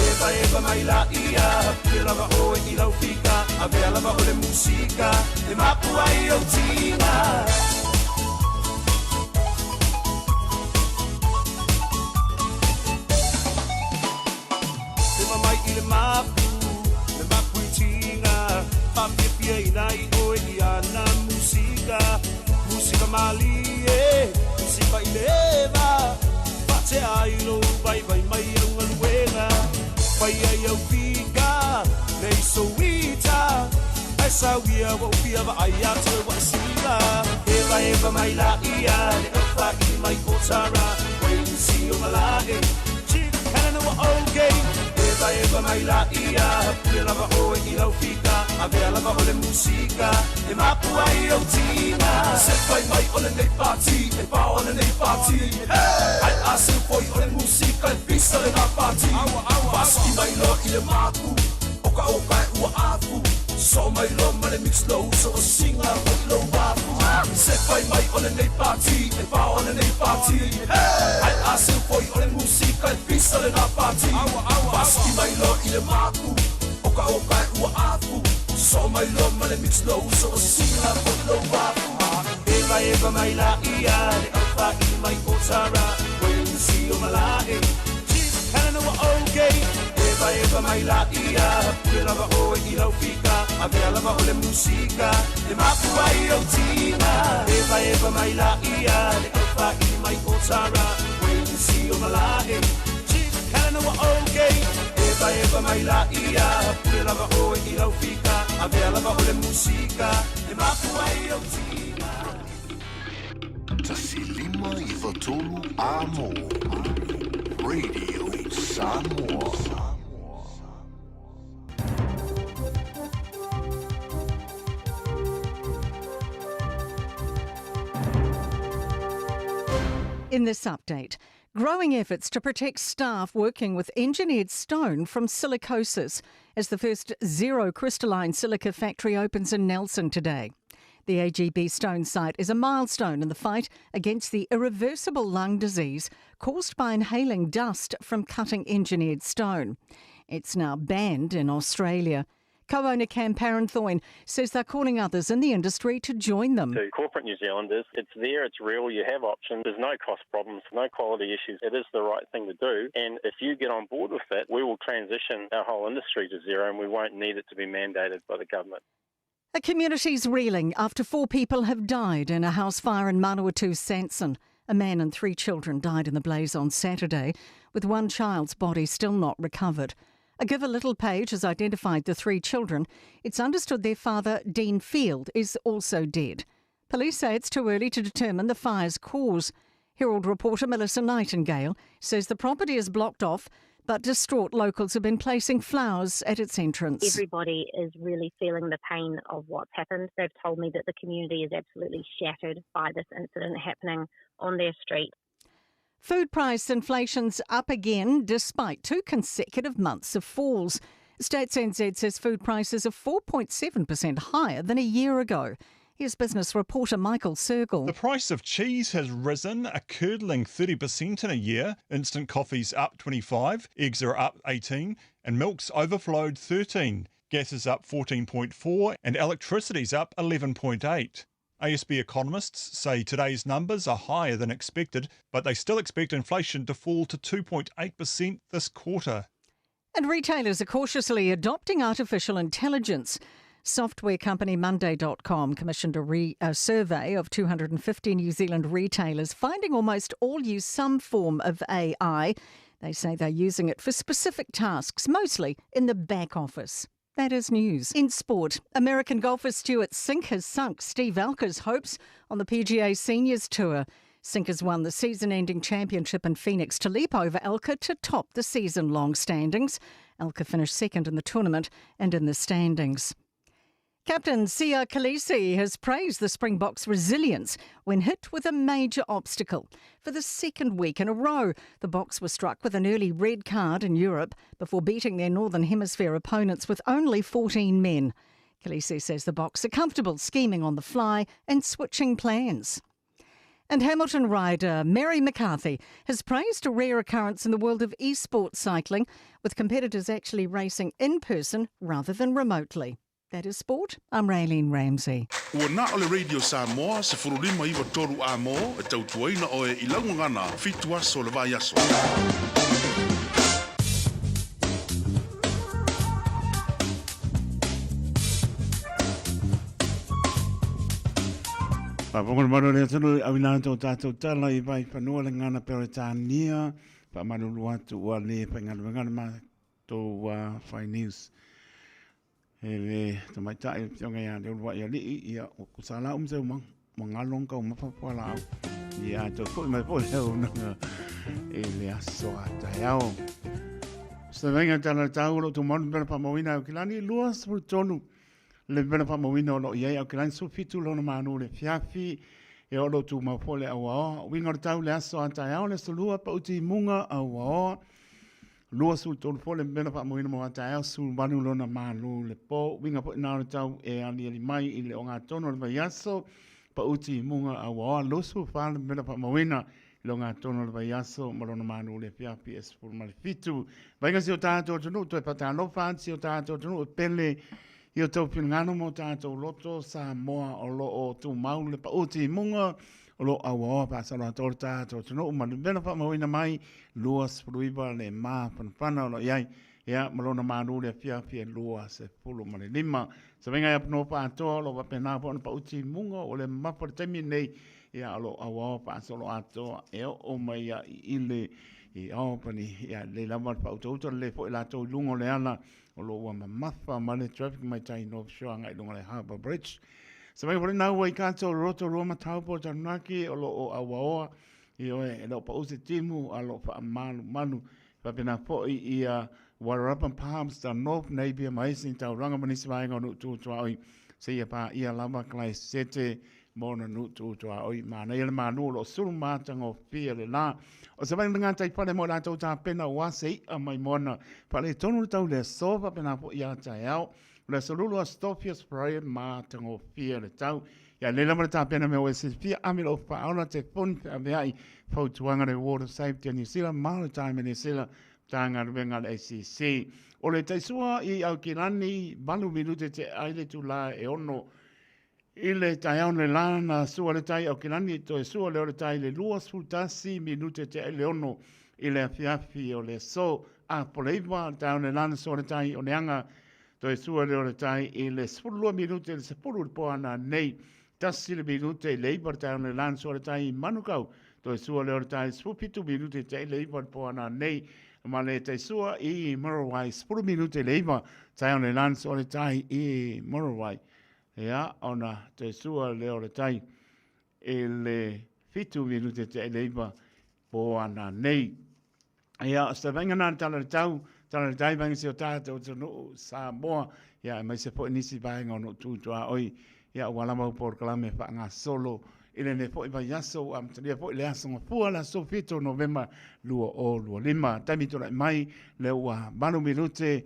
Evaeva mai laia Pule lava oe i lau fika Avea lava o le musika E mapu ai ou tiga Ewa mai i le mapu, le mapu i tiga Faafiafiaina ai oe i ana musika Musika malie, musika i le eva Faatea ai lou vaivai mai au galuega Fai ai au fika, nei sou ita. Ai sau ia ua ou fia vaai atu e ua e sila. Evaeva mai laia le aufaili mai Otara. Wayne si o malae. Chief Canada ua okay. Evaeva mai laia pule lava oe i lau fika. Avea lava o le musika e mapu ai ou tiga. Se fai mai o lenei pati e pao lenei pati. Hey! Ai a seu foi o le musika e pisa lena pati. Pasiki mai loa i le mapu o ka oka e ua afu. Sosoo mai loa ma le mix lou uso ua siga foi lou afu. Se fai mai o lenei pati e pao lenei pati. Hey! Ai a seu foi o le musika e pisa lena pati. Pasiki mai loa i le mapu o ka oka e ua afu. Sosoo mai loa ma le mix lou uso ua siga foi lou afu. Evaeva mai laia le aufaili mai Otara. Wayne si o malae. Chief Canada ua okay. Evaeva mai laia pule lava oe i lau fika. Avea lava o le musika e mapu ai ou tiga. Evaeva mai laia le aufaili mai Otara. Wayne si o malae. Chief Canada ua okay. Evaeva mai laia pule lava oe i lau fika. Avea lava o le musika e mapu ai ou tiga. 1593 Amo. Radio Samoa. In this update, growing efforts to protect staff working with engineered stone from silicosis as the first zero crystalline silica factory opens in Nelson today. The AGB stone site is a milestone in the fight against the irreversible lung disease caused by inhaling dust from cutting engineered stone. It's now banned in Australia. Co-owner Cam Parenthorne says they're calling others in the industry to join them. To corporate New Zealanders, it's there, it's real, you have options, there's no cost problems, no quality issues. It is the right thing to do. And if you get on board with that, we will transition our whole industry to zero and we won't need it to be mandated by the government. A community's reeling after four people have died in a house fire in Manawatu, Sanson. A man and three children died in the blaze on Saturday, with one child's body still not recovered. A Givealittle page has identified the three children. It's understood their father, Dean Field, is also dead. Police say it's too early to determine the fire's cause. Herald reporter Melissa Nightingale says the property is blocked off, but distraught locals have been placing flowers at its entrance. Everybody is really feeling the pain of what's happened. They've told me that the community is absolutely shattered by this incident happening on their street. Food price inflation's up again despite two consecutive months of falls. Stats NZ says food prices are 4.7% higher than a year ago. Here's business reporter Michael Sergel. The price of cheese has risen a curdling 30% in a year. Instant coffee's up 25, eggs are up 18, and milk's overflowed 13. Gas is up 14.4 and electricity's up 11.8. ASB economists say today's numbers are higher than expected, but they still expect inflation to fall to 2.8% this quarter. And retailers are cautiously adopting artificial intelligence. Software company Monday.com commissioned a, re, a survey of 250 New Zealand retailers, finding almost all use some form of AI. They say they're using it for specific tasks, mostly in the back office. That is news. In sport, American golfer Stewart Cink has sunk Steve Alker's hopes on the PGA Seniors Tour. Cink has won the season ending championship in Phoenix to leap over Alker to top the season long standings. Alker finished second in the tournament and in the standings. Captain Siya Kolisi has praised the Springboks' resilience when hit with a major obstacle. For the second week in a row, the Boks were struck with an early red card in Europe before beating their Northern Hemisphere opponents with only 14 men. Kolisi says the Boks are comfortable scheming on the fly and switching plans. And Hamilton rider Mary McCarthy has praised a rare occurrence in the world of esports cycling, with competitors actually racing in person rather than remotely. That is sport. I'm Raylene Ramsey. Ua na o le Radio Samoa, 1593 A-mo, e tautuaina oe i lau gagana, fitu aso o le vaiaso. Whaafongo maru le atunu, au ina tō tātou tala i vai whanua le ngana Peretania, whaamaruru atu ua le whaingaluenga le mātou whai news. E le tamaitai le afioga ia Leuluaialii, ia, ua kusa la uma se uma ua galo ona taumafa fualaau. Ia, ae toe foi mai foi le auaunaga i le aso a taeao. Se vaega tala le tau o lo o tumau le mea faamauina Aukilani 23 le mea faamauina o lo o i ai Aukilani 17 lona manu le fiafi e o lo o tumau foi le auaoa. Uiga o le tau le aso a taeao le aso lua pauti i muga auaoa. 23 foi le mea faamauina mo a taeao 18 lona malu le po. Uiga foi na o le tau e aliali mai i le ogatotonu o le vaiaso pauti i muga auaoa 24 le mea faamauina i le ogatotonu o le vaiaso ma lona malu le afiafi e 17. Vaega si o tātou atunuu, toe faatalofa atu si o tātou atunuu e pele i o tou finagalo ma o tātou loto Samoa o lo o tumau le pauti i muga o lo o auaoa faasoloatoa le tātou atunuu ma le mea faamauina mai 29 le mafanafana o lo o i ai ia ma lona malu le afiafi e 25. Savaiga ia Pnoa Faatoa o lo o faapena foi ona pauti i muga o le mamafa i le taimi lenei ia o lo o auaoa faasoloatoa e oo mai ia i le i Albany ia lelei lava le faautauta lelei foi latou i luga o le ala o lo o ua mamafa ma le traffic mai tai North Shore agai i luga o le Harbour Bridge. Savaiga foi lena ua i Kato Rotorua ma Taupo Taranaki o lo o auaoa ioe e le o pau se timu a o lo o faamalumalu Faapena foi ia Wairarapa, Palmerston North, Napier ma isi taulaga ma nisi vaega o nuu tu tuaoi seia paia lava Kalaisete ma ona nuu tu tuaoi. Manaia le malu o lo o sulu matagofie le la. O se vaega gataifale mo i latou tapena aua se i'a mai moana faaletonu le tau i le aso faapena foi ia taeao. O le aso lulu Aso Tofi, Aso Faraile matagofie le tau. Ia lelei lava le tapena mea ua e silafia, ame lou faaola te foni feaveai fautuaga le Water Safety a Niu Sila, Maritime a Niu Sila, Matagaluega a le ACC. O le taisua i Aukilani, 8 minute te ai le itulā e 6 i le taeao nei lā na sua le tai Aukilani, toe sua lea o le tai i le 21 minute te ai le 6 i le afiafi o le aso. Apo le 9 le taeao nei lā na sua le tai o Leaga Toe sua lea o le tai i le 12 minute i le 10 i le po ana nei. Tasi le minute i le 9 le taeao nei lā na sua le tai i Manukau. Toe sua lea o le tai i le 17 minute i le 9 le po ana nei. Ma le tai sua i Muriwai, 10 minute i le 9 taeao nei lā na sua le tai i Muriwai. Ia, ona toe sua lea o le tai i le 7 minute i le 9 po ana nei. Ia, o se vaaiga na le tala le tau, tala le tai vaega si o tātou atunuu Samoa, ia, aemaise foi nisi vaega o nuu tu tuaoi, ia, ua lava au polokalame faagasolo i lenei foi vaiaso, ua amatalia foi le Aso Gafua, le aso 7 o Novema 2025. Taimi tulai mai, lea ua 8 minute,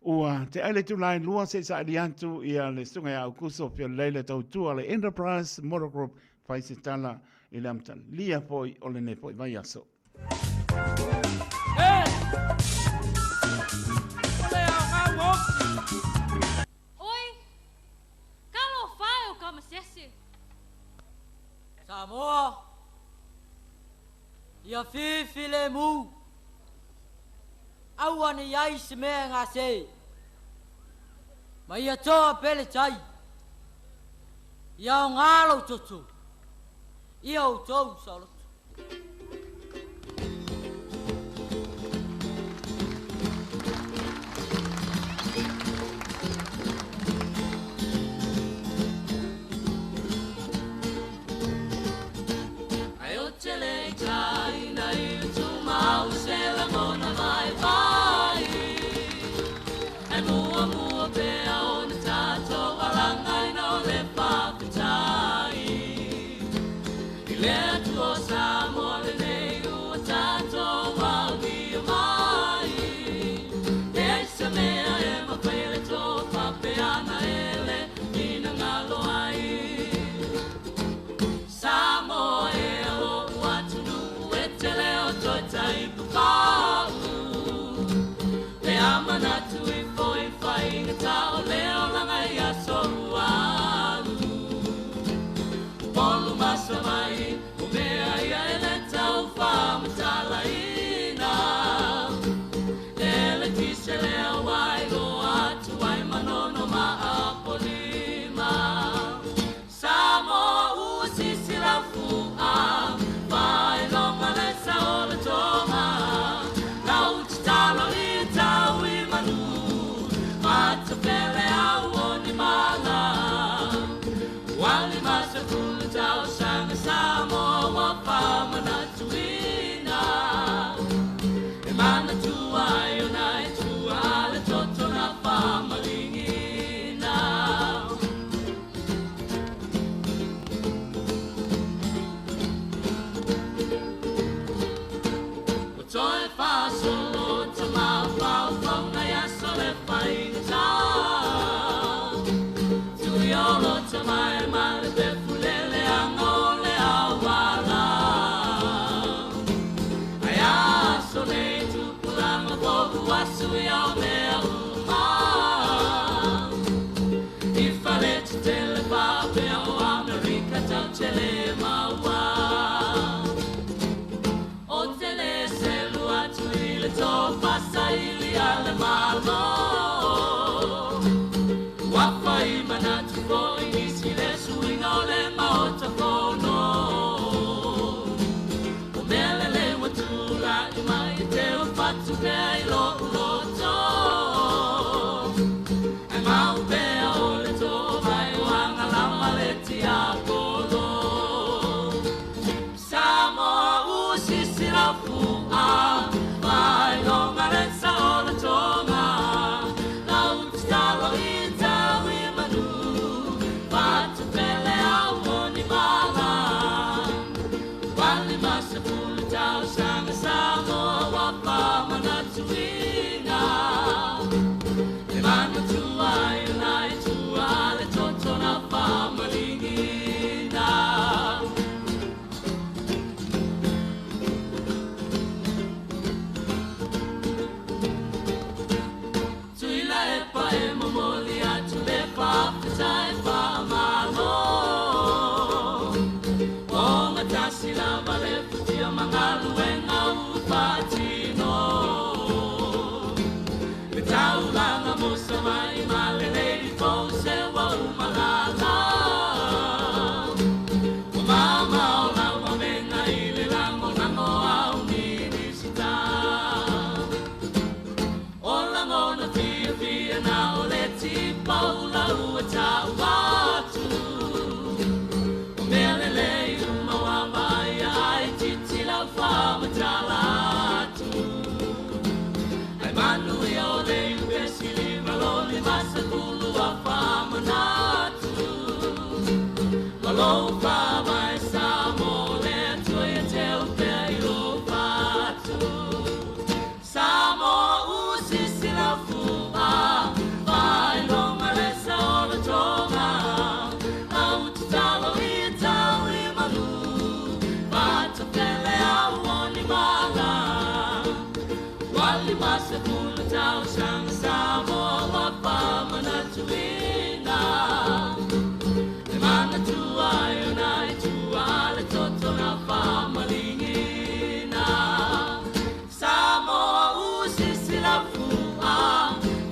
ua te ai le itula e lua se i saili atu ia le Susuga ia Aukuso Fiolelei le tautua le Enterprise Motor Group fai se tala i le amatalia foi o lenei foi vaiaso. Oi, talofa e o Tamasese. Samoa, ia fifilemu, aua ne i ai se mea e gase, ma ia toa pea le tai, ia aoga lou toto, ia outou saoloto. pea i lo'u loto Ae mau pea o le tovai o agalama le tiapolo Samoa ua sisi lau fu'a Faailoga le sao o le toga Lau tatalo ia tau i manu Fatupele au o ni mala Ua 50 tausaga Samoa ua faamanatuina E manatu ai o nai tua le toto na faamaligiina Tuilaepa e momoli atu le faafetai faamalo O gatasi lava le futia ma galuega ua faatino Le taulaga mo Savaii ma le Lady Pose ua uma lala Ua mamao lau avega i le lagolago au Minisita O lagona fiafia na o le tipaula ua tau atu O mea lelei uma ua vaaia ai titi lau faamatala atu Ae manuia o le iupesili ma lo 50 ua faamanatu Ma lou faavae Samoa le Atua ia te au pea i lou fatu Samoa ua sisi lau fu'a Faailoga le sao o le toga Lau tatalo ia tau i manu Fatupele au o ni mala Ua 50 tausaga Samoa ua faamanatuina E manatu ai o nai tua le toto na faamaligiina Samoa ua sisi lau fu'a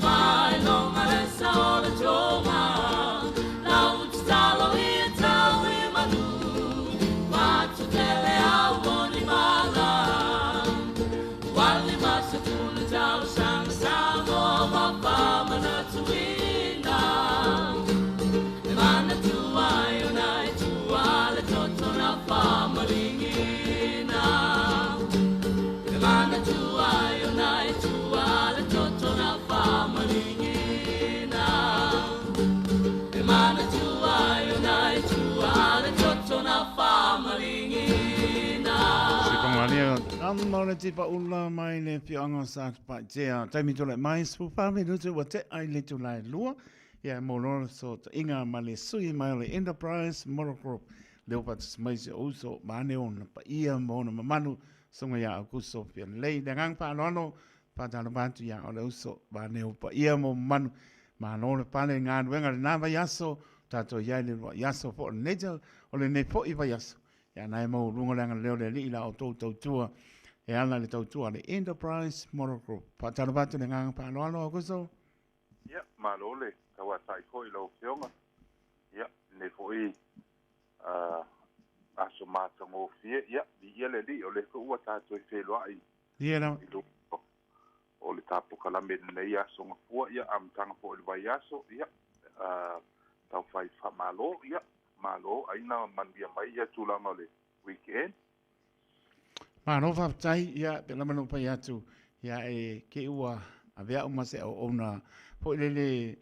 Faailoga le sao o le toga Lau tatalo ia tau i manu Fatupele au o ni mala Ua 50 tausaga Samoa ua faamanatuina E manatu ai o nai tua le toto na faamaligiina E manatu ai o nai tua le toto na faamaligiina E manatu ai o nai tua le toto na faamaligiina Se pagalia ama o le tipaula mai le afioaga o Satupaitea. Taimi tulai mai, 14 minute ua tea i le itula e lua. Ia e mau loa le fesootaiga ma le sui mai o le Enterprise Motor Group. Leo faatasi mai si ou uso vaeane ona paia ma ona mamalu susuga ia Aukuso Fialelei. Le agaga faaaloalo faatalofa atu ia o le uso vaeane ou paia ma ou mamalu. Malo le pale i galuega i lena vaiaso, tatou i ai i le uluai aso foi o lenei tau, o lenei foi vaiaso. Ia na e maualuga le agalelei o le Alii i la outou tautua e ala i le tautua a le Enterprise Motor Group. Faatalofa atu i le agaga faaaloalo Aukuso. Ia, malo le tauatai foi i lau Afioga. Ia, lenei foi aso matagofie, ia, viia le Alii, o lea foi ua tatou feiloai i luga o le tapokalame i lenei aso Gafua, ia, amataga foi o le vaiaso, ia, taufai faamalo, ia, malo, aina manuia mai ia tulaga o le weekend. Malo faafetai, ia, pei lava ona ou fai atu, ia, e te i ua avea au ma se auauna foi lele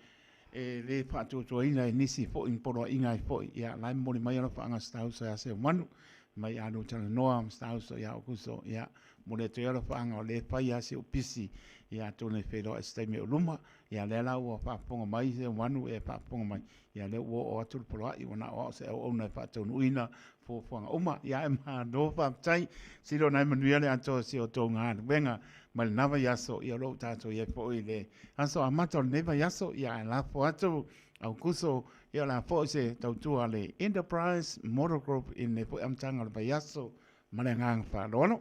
e le faatuatuaina e nisi foi ni poloaiga ai foi, ia, la e momoli mai alofaaga a si ta uso ia Seumanu, mai a lua talanoa ma si ta uso ia Aukuso, ia, momoli atu ai alofaaga o lea e fai lava si ou pisi, ia, atonu e feiloai i se taimi o luma, ia, lea la ua faafofoga mai Seumanu e faafofoga mai, Ia lea ua oo atu le poloai ua na o au se auauna e faataunuuina fuafuaga uma. Ia ae malo faafetai. Sili ona e manuia le atoa o si o outou galuega mai lena vaiaso. Ia o lo o tatou i ai foi i le aso amata o lenei vaiaso. Ia ae lafo atu Aukuso, ia o le a foi se tautua a le Enterprise Motor Group i lenei foi amataga o le vaiaso ma le agaga faaaloalo.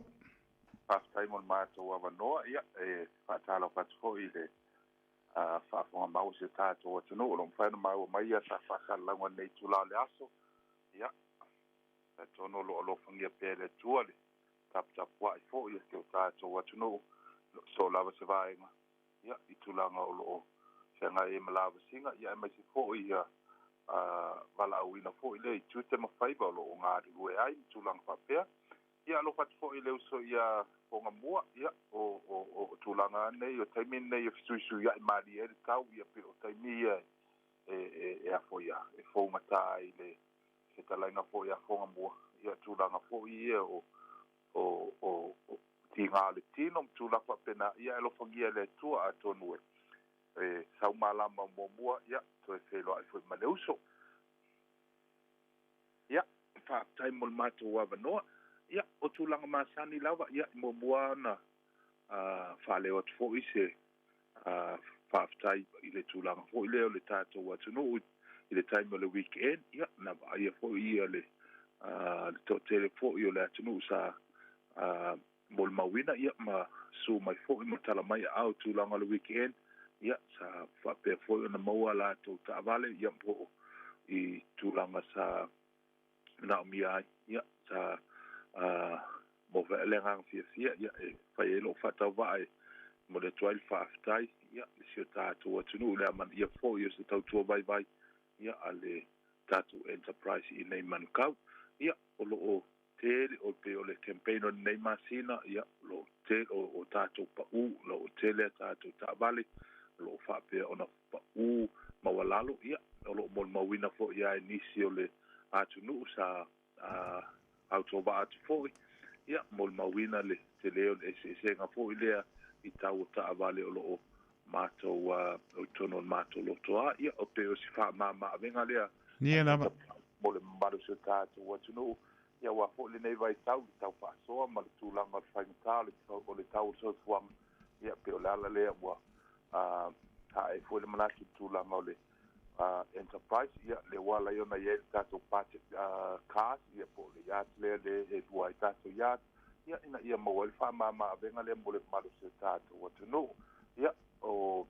Faafetai mo le matou avanoa. Ia e faatalofa atu foi i le faafofoga mau a si o tatou atunuu o lo o mafai ona maua mai ia sa faasalalauga i lenei itula o le aso. Ia, talitonu o lo o alofagia pea e le Atua le taputapuai foi a si o tatou atunuu. So lava se vaega ia i tulaga o lo o feagai ai ma lavasiga, ia aemaise foi ia valaauina foi lea i tiute ma faiva o lo o galulue ai ma tulaga faapea. Ia alofa atu foi i le uso ia Fogamua, ia o o o tulaga lava nei o taimi nei e fesuisuiai malie ai le tau, ia pei o taimi ia e e e a foi a e fougata ai le fetalaiga foi a Fogamua, ia tulaga foi ia o o, o, o tiga o le tino ma tulaga faapena, ia e alofagia e le Atua atonu e, e sau malama muamua, ia toe feiloai foi ma le uso. Ia, faafetai mo le matou avanoa. Ia, o tulaga masani lava, ia, e muamua ona faaleo atu foi se faafetai i le tulaga foi lea o le tatou atunuu i le taimi o le weekend, ia, na vaaia foi ia le le toatele foi o le atunuu sa molimauina, ia, ma susu mai foi ma tala mai aao i tulaga o le weekend, ia, sa faapea foi ona maua a latou taavale, ia, po o i tulaga sa manaomia ai, ia, sa maua foi le agaga fiafia, ia, e fai ai lou faatauvaa e momoli atu ai le faafetai, ia, i si o tatou atunuu i le amanaia foi o se tautua vaivai, ia, a le tatou enterprise i inei Manukau. Ia, o lo o tele, o pei o le campaign o lenei masina, ia, o lo o tele o, o tatou pa'u, o lo o tele a tatou taavale, o lo o faapea ona pa'u maualalo, ia, o lo o molimauina foi lava e nisi o le atunuu sa autovaa atu foi, ia, molimauina le tele o le eseesega foi lea i tau o taavale o lo o matou o i totonu o le matou lotoa. Ia, o pei o se faamama-avega lea Ia lava. mo le mamalu o si o tatou atunuu, ia, aua foi lenei vaitau i le tau faasoa ma le tulaga o le faigata o le tau o le soifuaga, ia, pei o le ala lea ua ae foi le manatu i le tulaga o le enterprise, ia, lea ua ala ai ona i ai le tatou budget cars, ia, po o le yard lea lea e lua ai tatou yard, ia, ina ia maua ai le faamama-avega lea mo le mamalu o si o tatou atunuu. Ia, o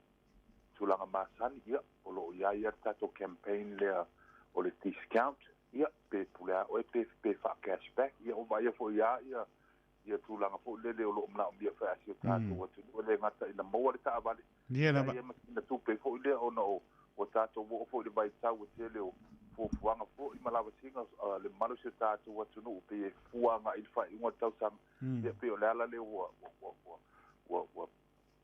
tulaga masani, ia, o lo o i ai lava le tatou campaign lea o le discount, ia, pe pule lava oe pe, pe faa-cash back, ia, ua vaaia foi lava ia, ia tulaga foi lele o lo o manaomia foi e si o tatou atunuu, e le gata ina maua le taavale, Ia lava. ia ma sina tupe foi lea ona o ua tatou oo foi i le vaitau e tele o fuafuaga foi ma lavasiga le mamalu o si o tatou atunuu pei e fua agai i le faaiuga o le tausaga. Ia pei o le ala lea ua ua ua ua ua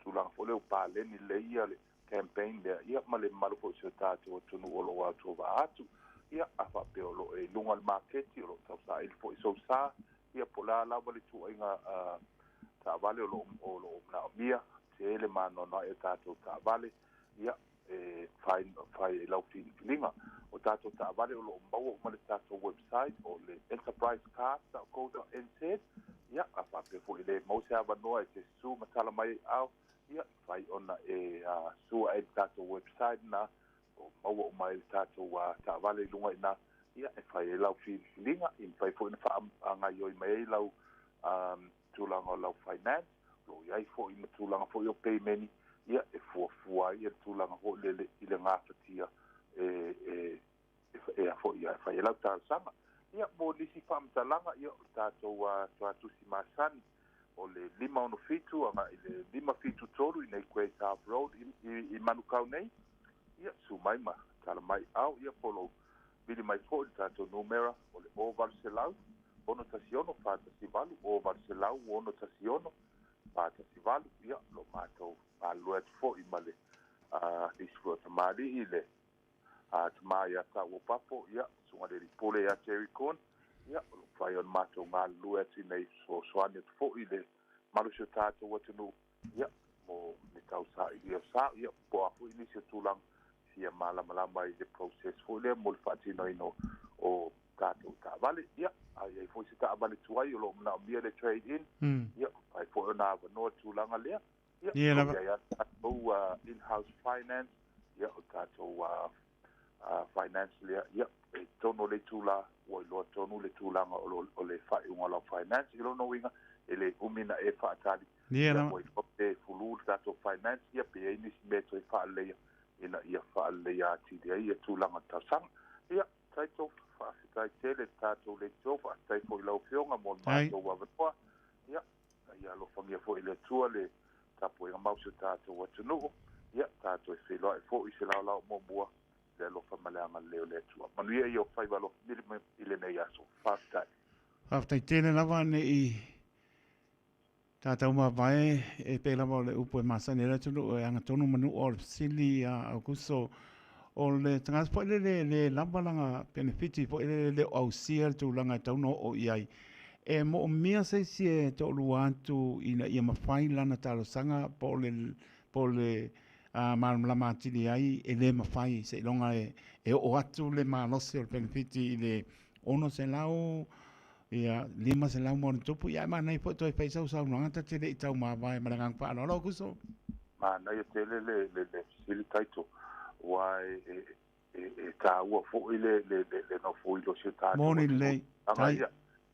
tulaga foi lea ua paleni lelei ia le campaign lea, ia ma le mamalu foi o si o tatou atunuu o lo o autovaa atu. Ia, a faapea o lo o e i luga o le maketi, o lo o tausaili foi sou sa, ia po o le a lava le ituaiga taavale o lo o lo o manaomia, tele ma anoanoai a tatou taavale, ia, e fai fai ai lau filifiliga. O tatou taavale o lo o maua uma i le tatou website o le enterprisecars.co.nz, ia, a faapea foi e le maua se avanoa e te susu ma tala mai ai ao, ia, mafai ona e sua ai le tatou website na, o maua uma ai le tatou taavale i luga i ina, ia, e fai ai lau filifiliga, ia mafai foi ona faagaioi mai ai lau tulaga o lau finance, o lo o i ai foi ma tulaga foi o peimeni, ia, e fuafua ai le tulaga foi lele i le gafatia e, e, e, a foi, e fai ai lau talosaga. Ia, mo nisi faamatalaga, ia, o le tatou tuatusi masani, o le 567 agai i le 573 i nei Grey South Road i, i, i Manukau nei, ia, susu mai ma tala mai ao, ia, po o lou vili mai foi i le tatou numera o le 0800 616 418, 0800 616 418, ia, o lo o matou galulue atu foi ma le nisi foi o tamalii, le tama ia Tauopapo, ia, Susuga i le Alii Pule ia Jerry Kuhn, ia, o lo o mafai ona matou galulue atu i nei fesoasoani atu foi i le malosi o tatou atunuu, ia, mo le tausaili o sa, ia, po o a foi nisi o tulaga fia malamalama i le process foi lea mo le faatinoina o tatou taavale. Ia, a i ai foi se taavale tuai o lo o manaomia le trade in, ia, mafai foi ona avanoa le tulaga lea. Ia, Ia lava. o i ai lava tatou in-house finance, ia, o tatou finance lea, ia, e totonu o le itula, ua iloa tonu le tulaga o le faaiuga o lau finance. I lona uiga, e le umi ona e faatali, Ia ia, lava. ua iloa pe fulu le tatou finance, ia, pe i ai nisi mea e toe faaleleia ina ia faaleleia atili ai ia tulaga o le talosaga. Ia, Taito, faafetai tele i le tatou leitio, faafetai foi i lau Afioga mo le Ai. matou avanoa. Ia, ia alofagia foi e le Atua le mao o si o tatou atunuu, ia, tatou e feiloai foi i se laolao muamua i le alofa ma le agalelei o le Atua. Manuia ia o faiva alofa i lenei aso. Faafetai. Faafetai tele lava ne i Tātou mavae, e pei lava o le upu e masani ai le atunuu e agatonu manua o le fesili ia Aukuso, o le tagata foi lele e le lava lana penefiti foi lele e le o ausia le tulaga e tatau ona oo i ai. E moomia se isi e toalua atu ina ia mafai lana talosaga po o le po o le malamalama atili ai e le mafai seiloga e oo atu le malosi o le penefiti i le 600 Ia, 500 ma ona tupu, ia ae manaia foi toe fai sau saunoaga ta te le i tau mavae ma le agaga faaaloalo Aukuso. Manaia tele le le le fesili Taito, aua e e e e taua foi le le le le nofoilo o si o tatou Moni lelei. Leaga Tai. ia,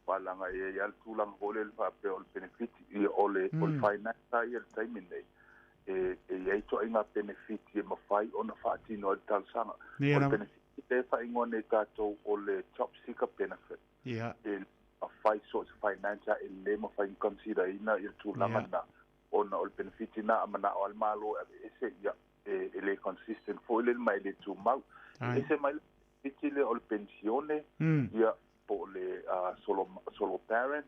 aua leaga e i ai lava le tulaga foi lele faapea o le penefiti, ia o le o le finance lava ia i le taimi lenei, e e i ai ituaiga penefiti e mafai ona faatino ai le talosaga. Ia O le lava. penefiti lea e faaigoa nei e tatou o le Job Seeker Benefit. Ia. E le mafai so o se finance lava e le mafai ona consider ina ia le tulaga Ia. lena ona o le penefiti lena a manao lava le Malo e aveese ia e e le consistent foi lele ma e le tumau. E Ai. ese mai le penefiti lea o le penisione ia po o le solo solo parent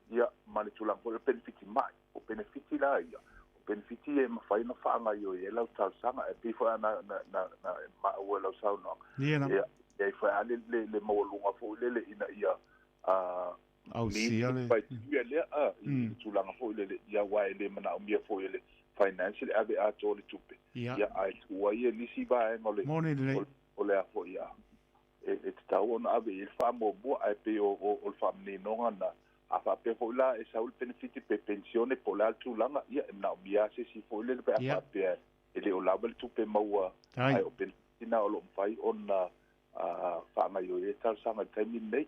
ia ma le tulaga foi lea o le penefiti mai. O penefiti la ia, o penefiti ia e mafai ona faagaoioi ai lau talosaga. E pei foi lava na na na maua i lau saunoaga, Ia lava. ia e i ai foi lava le le le maualuga foi lele ina ia Ausia le. criteria lea i le tulaga foi lele, ia aua e le manaomia foi e le finance le ave atoa o le tupe. Ia. Ia ae tuu ai e nisi vaega o le Moni lelei. o le a foi a e tatau ona ave i ai le faamuamua, ae pei o o le faamaninoga lena. A faapea foi la e sau le penefiti pe penisione po o le a le tulaga, ia e manaomia lava se isi foi lele pe a faapea e le o lava le tupe maua, Tai. ae o penefiti na o lo o mafai ona faagaoioi ai le talosaga i le taimi lenei.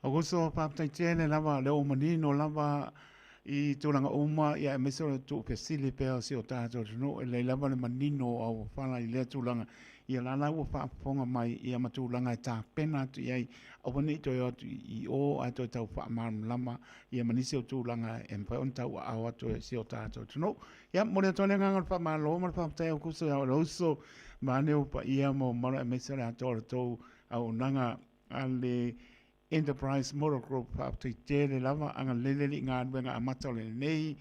Aukuso, faafetai tele lava, lea ua manino lava i tulaga uma, ia aemaise o le tuufesili pea o si o tatou atunuu, e lelei lava le manino o auofala i lea tulaga, ia la la ua faafofoga mai ia ma tulaga e tapena atu i ai, aua ne i toe o atu i o ae toe tau faamalamalama ia ma nisi o tulaga e mafai ona tauaao atu e si o tatou atunuu. Ia, momoli atu ai le agaga o le faamalo ma le faafetai Aukuso ia oe le uso, vaeane ou paia ma ou mamalu aemaise o le atoa o le tou auaunaga a le Enterprise Motor Group. Faafetai tele lava, agalelei le Alii i galuega amata o lenei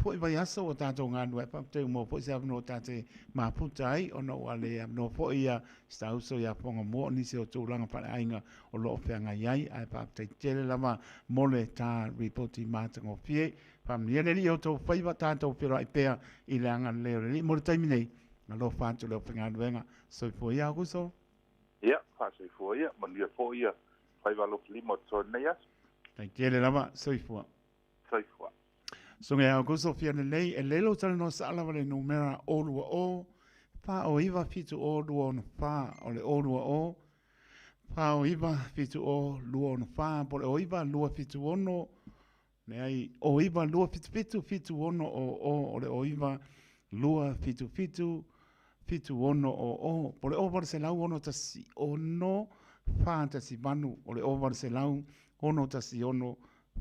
foi vaiaso ua tatou galulue ai. Faafetai ua maua foi se avanoa ta te mafuta ai ona ua le avanoa foi ia si uso ia Fogamua o nisi o tulaga faaleaiga o lo o feagai ai, ae faafetai tele lava mo le ta ripoti matagofie. Faamanuia le Alii i outou faiva, tatou feiloai pea i le agalelei o le Alii. Mo le taimi nei, alofa atu le aufaigaluega. Soifua ia Aukuso. Ia, faasoifua ia, manuia foi ia faiva alofilima o totoe i lenei aso. Tai tele lava, soifua. Soifua. Susuga ia Aukuso Fialelei, e lelei lou talanoa saa lava le numera 020 409 70 264, o le 020 409 70 264, po o le 09 276 Leai, o 9 2 7 7 7 6 o o, o le o 9 2 7 7 7 6 o o, po o le o 800 6 16 4 18, o le o 800 6 16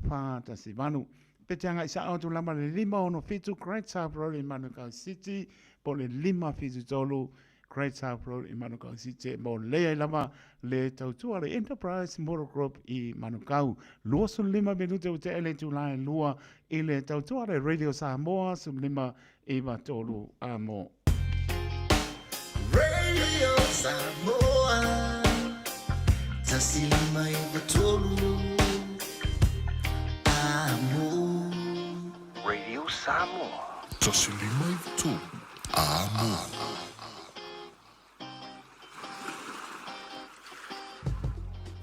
4 18. Pe te agai sao atu lava le 567 Great South Road i Manukau City, po o le 573 Great South Road i Manukau City e maulelei ai lava le tautua a le Enterprise Motor Group i Manukau. 25 minute ua tea le itula e 2 i le tautua a le Radio Samoa 15 93 amo. Radio Samoa 1 5 9 3 Amo. Radio Samoa. 1 5 9 3 Amo.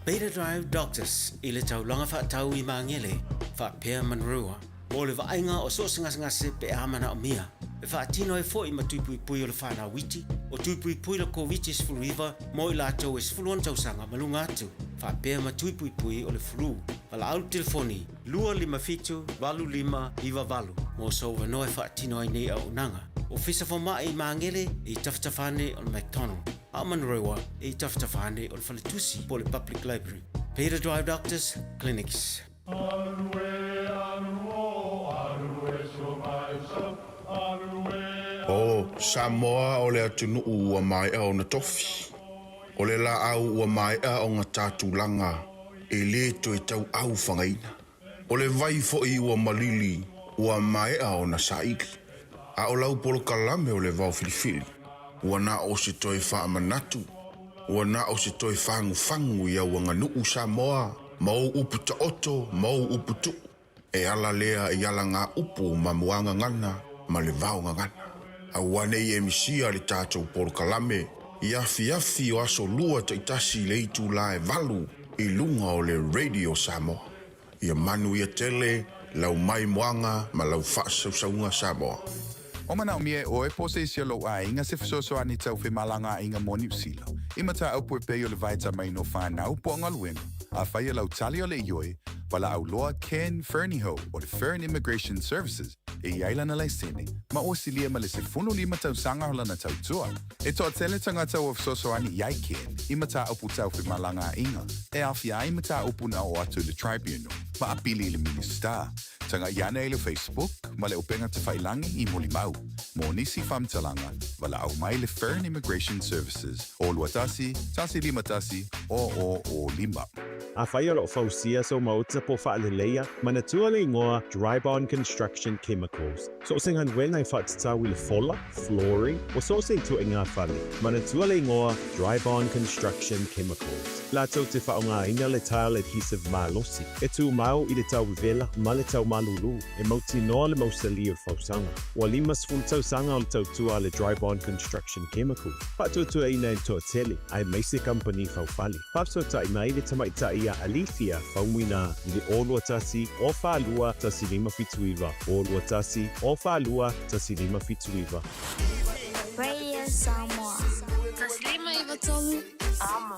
Beta Drive Doctors i le taulaga faatau i Magele, faapea Manurewa, mo le vaaiga o so o se gasegase pe a manaomia. E faatino ai foi ma tui puipui o le fanau iti, o tui puipui le Koviti-19 mo i latou e 16 tausaga ma luga atu, faapea ma tui puipui o le flu. Valaau le telefoni 257 8598 mo sou avanoa e faatino ai nei auaunaga. Ofisa Fomai i Magele e i tafatafa ane o le McDonald, a o Manurewa e i tafatafa ane o le Faletusi po o le Public Library. Beta Drive Doctors Clinics. Samoa o le atunuu ua maea ona tofi. O le laau ua maea ona ta tulaga e lē toe tauau fagaina. O le vai foi ua malili ua maea ona saili. A o lau polokalame o le vaofilifili, ua na o se toe faamanatu, ua na o se toe fagufagu i au aganuu Samoa ma ou upu taoto ma ou upu tuu. E ala lea i alagaupu ma muagagana ma le vaogagana. Aua ne i e misia le tatou polokalame i afiafi o aso Lua taitasi i le itulā e 8 i luga o le Radio Samoa. Ia manuia tele lau maimoaga ma lau faasausauga Samoa. O manaomia e ʻoe po o se isi o lou ʻaiga se fesoasoani tau femalagaaiga mo Niu Sila, i mataupu e pei o le vaetamaina o fanau po o galuega, afai o lau tali o le ioe, valaau loa Ken Fernihough o le Fern Immigration Services e i ai lana laisene ma ua silia ma le 15 tausaga o lana tautua. E toatele tagata ua fesoasoani i ai Ken i mataupu tau femalagaaiga e aofia ai mataupu na oo atu i le Tribunal ma apili i le Minisita. Taga'i ane i le Facebook ma le upega tafailagi i Molimau. Mo nisi faamatalaga, valaau mai le Fern Immigration Services o 21 151 0005. Afai o lo o fausia sou maota po o faaleleia, manatua le igoa Dryborn Construction Chemicals. So o se galuega e faatatau i le fola, flooring, ua so o se ituaiga fale. Manatua le igoa Dryborn Construction Chemicals. Latou te faaaogaina le tile adhesive malosi, e tumau i le tau vevela ma le tau malulu, e mautinoa le mausali o le fausaga. Ua 50 tausaga o le tautua a le Dryborn Construction Chemicals, faatuatuaina e le toatele, aemaise kamupani faufale. Faafesootai mai le tamaitai ia Alethea Faumuina i le 0 21 0 42 1579, 0 21 0 42 1579. Radio Samoa. 153 Amo.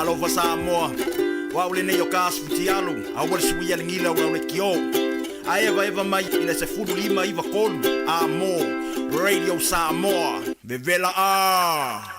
Alofa Samoa, o au lenei o ka aso futialu, aua le suia le gila o lau lekiō. A evaeva mai i le 15 93 a mo Radio Samoa. Vevela a!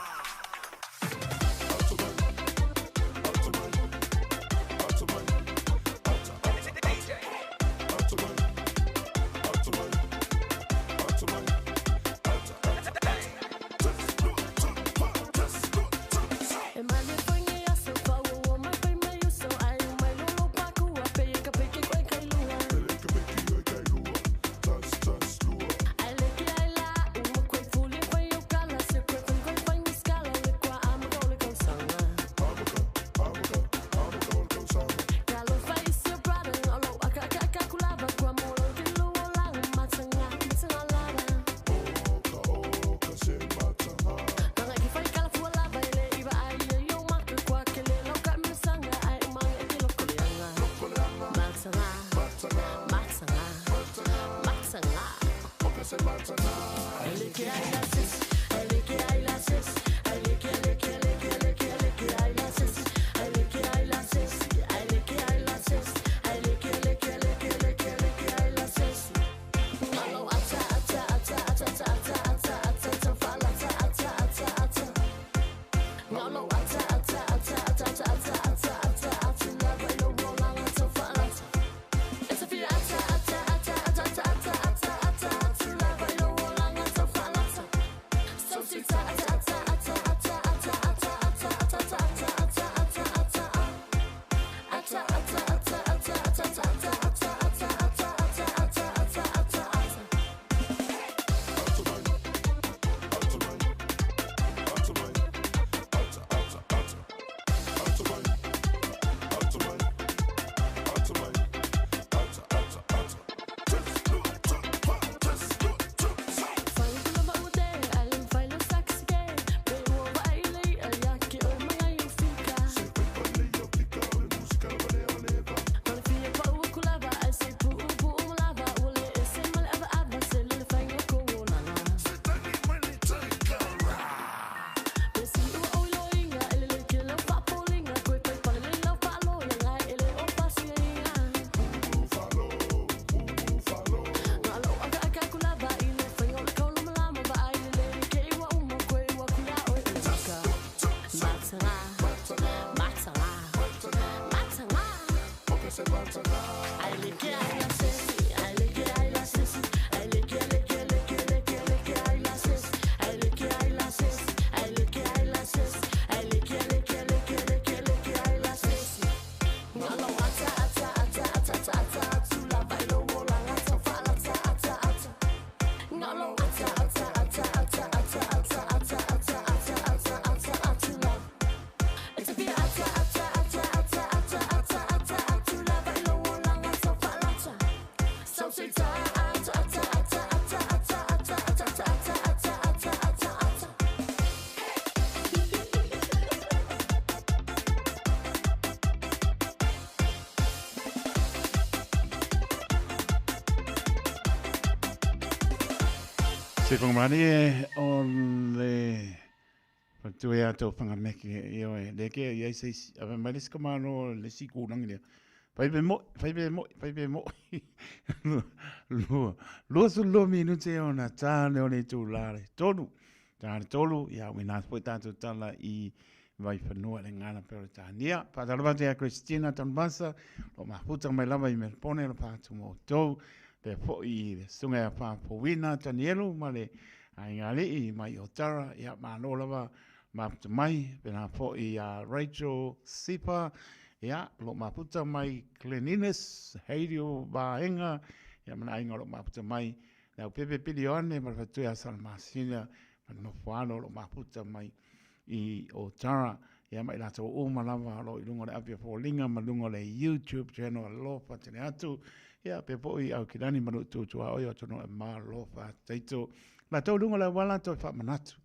Se whangamani o le whatua ia tau whangameke i oe. Le ke i ai se isi, a mai le sika mano le si kūrangi lea. Whai pe mo, whai pe mo, whai pe mo. Lua, 22 minute o na tāne o le tū lare. Tolu, tāne tolu, ia ui nā poi tātou tala i Vaifanua le ngana Peretania. Whātalofa atu ia Christina Tanuvasa, lo mafuta mai lava i Melbourne, lo whaatu mō tou, pea fo'i i le sunga ia Whāpowina Tanielu ma le aiga ali'i mai o Tara, ia mālo lava mafuta mai, pena fo'i ia Rachel Sipa, ia lo mafuta mai Glen Innes, Heirio Vaenga, ia mana aiga o lo mafuta mai, le au pepe pili oane ma le whatua ia Salamasina, ma le nofoano o lo mafuta mai i Otara, ia ma i latou uma lava o lo o i luga o le api o foliga ma luga o le YouTube channel Alofa tele atu, ia pea foi i Aukilani ma lou tuatuaoi o atunuu e malo faataito. Latou i luga o le auala toe faamanatu,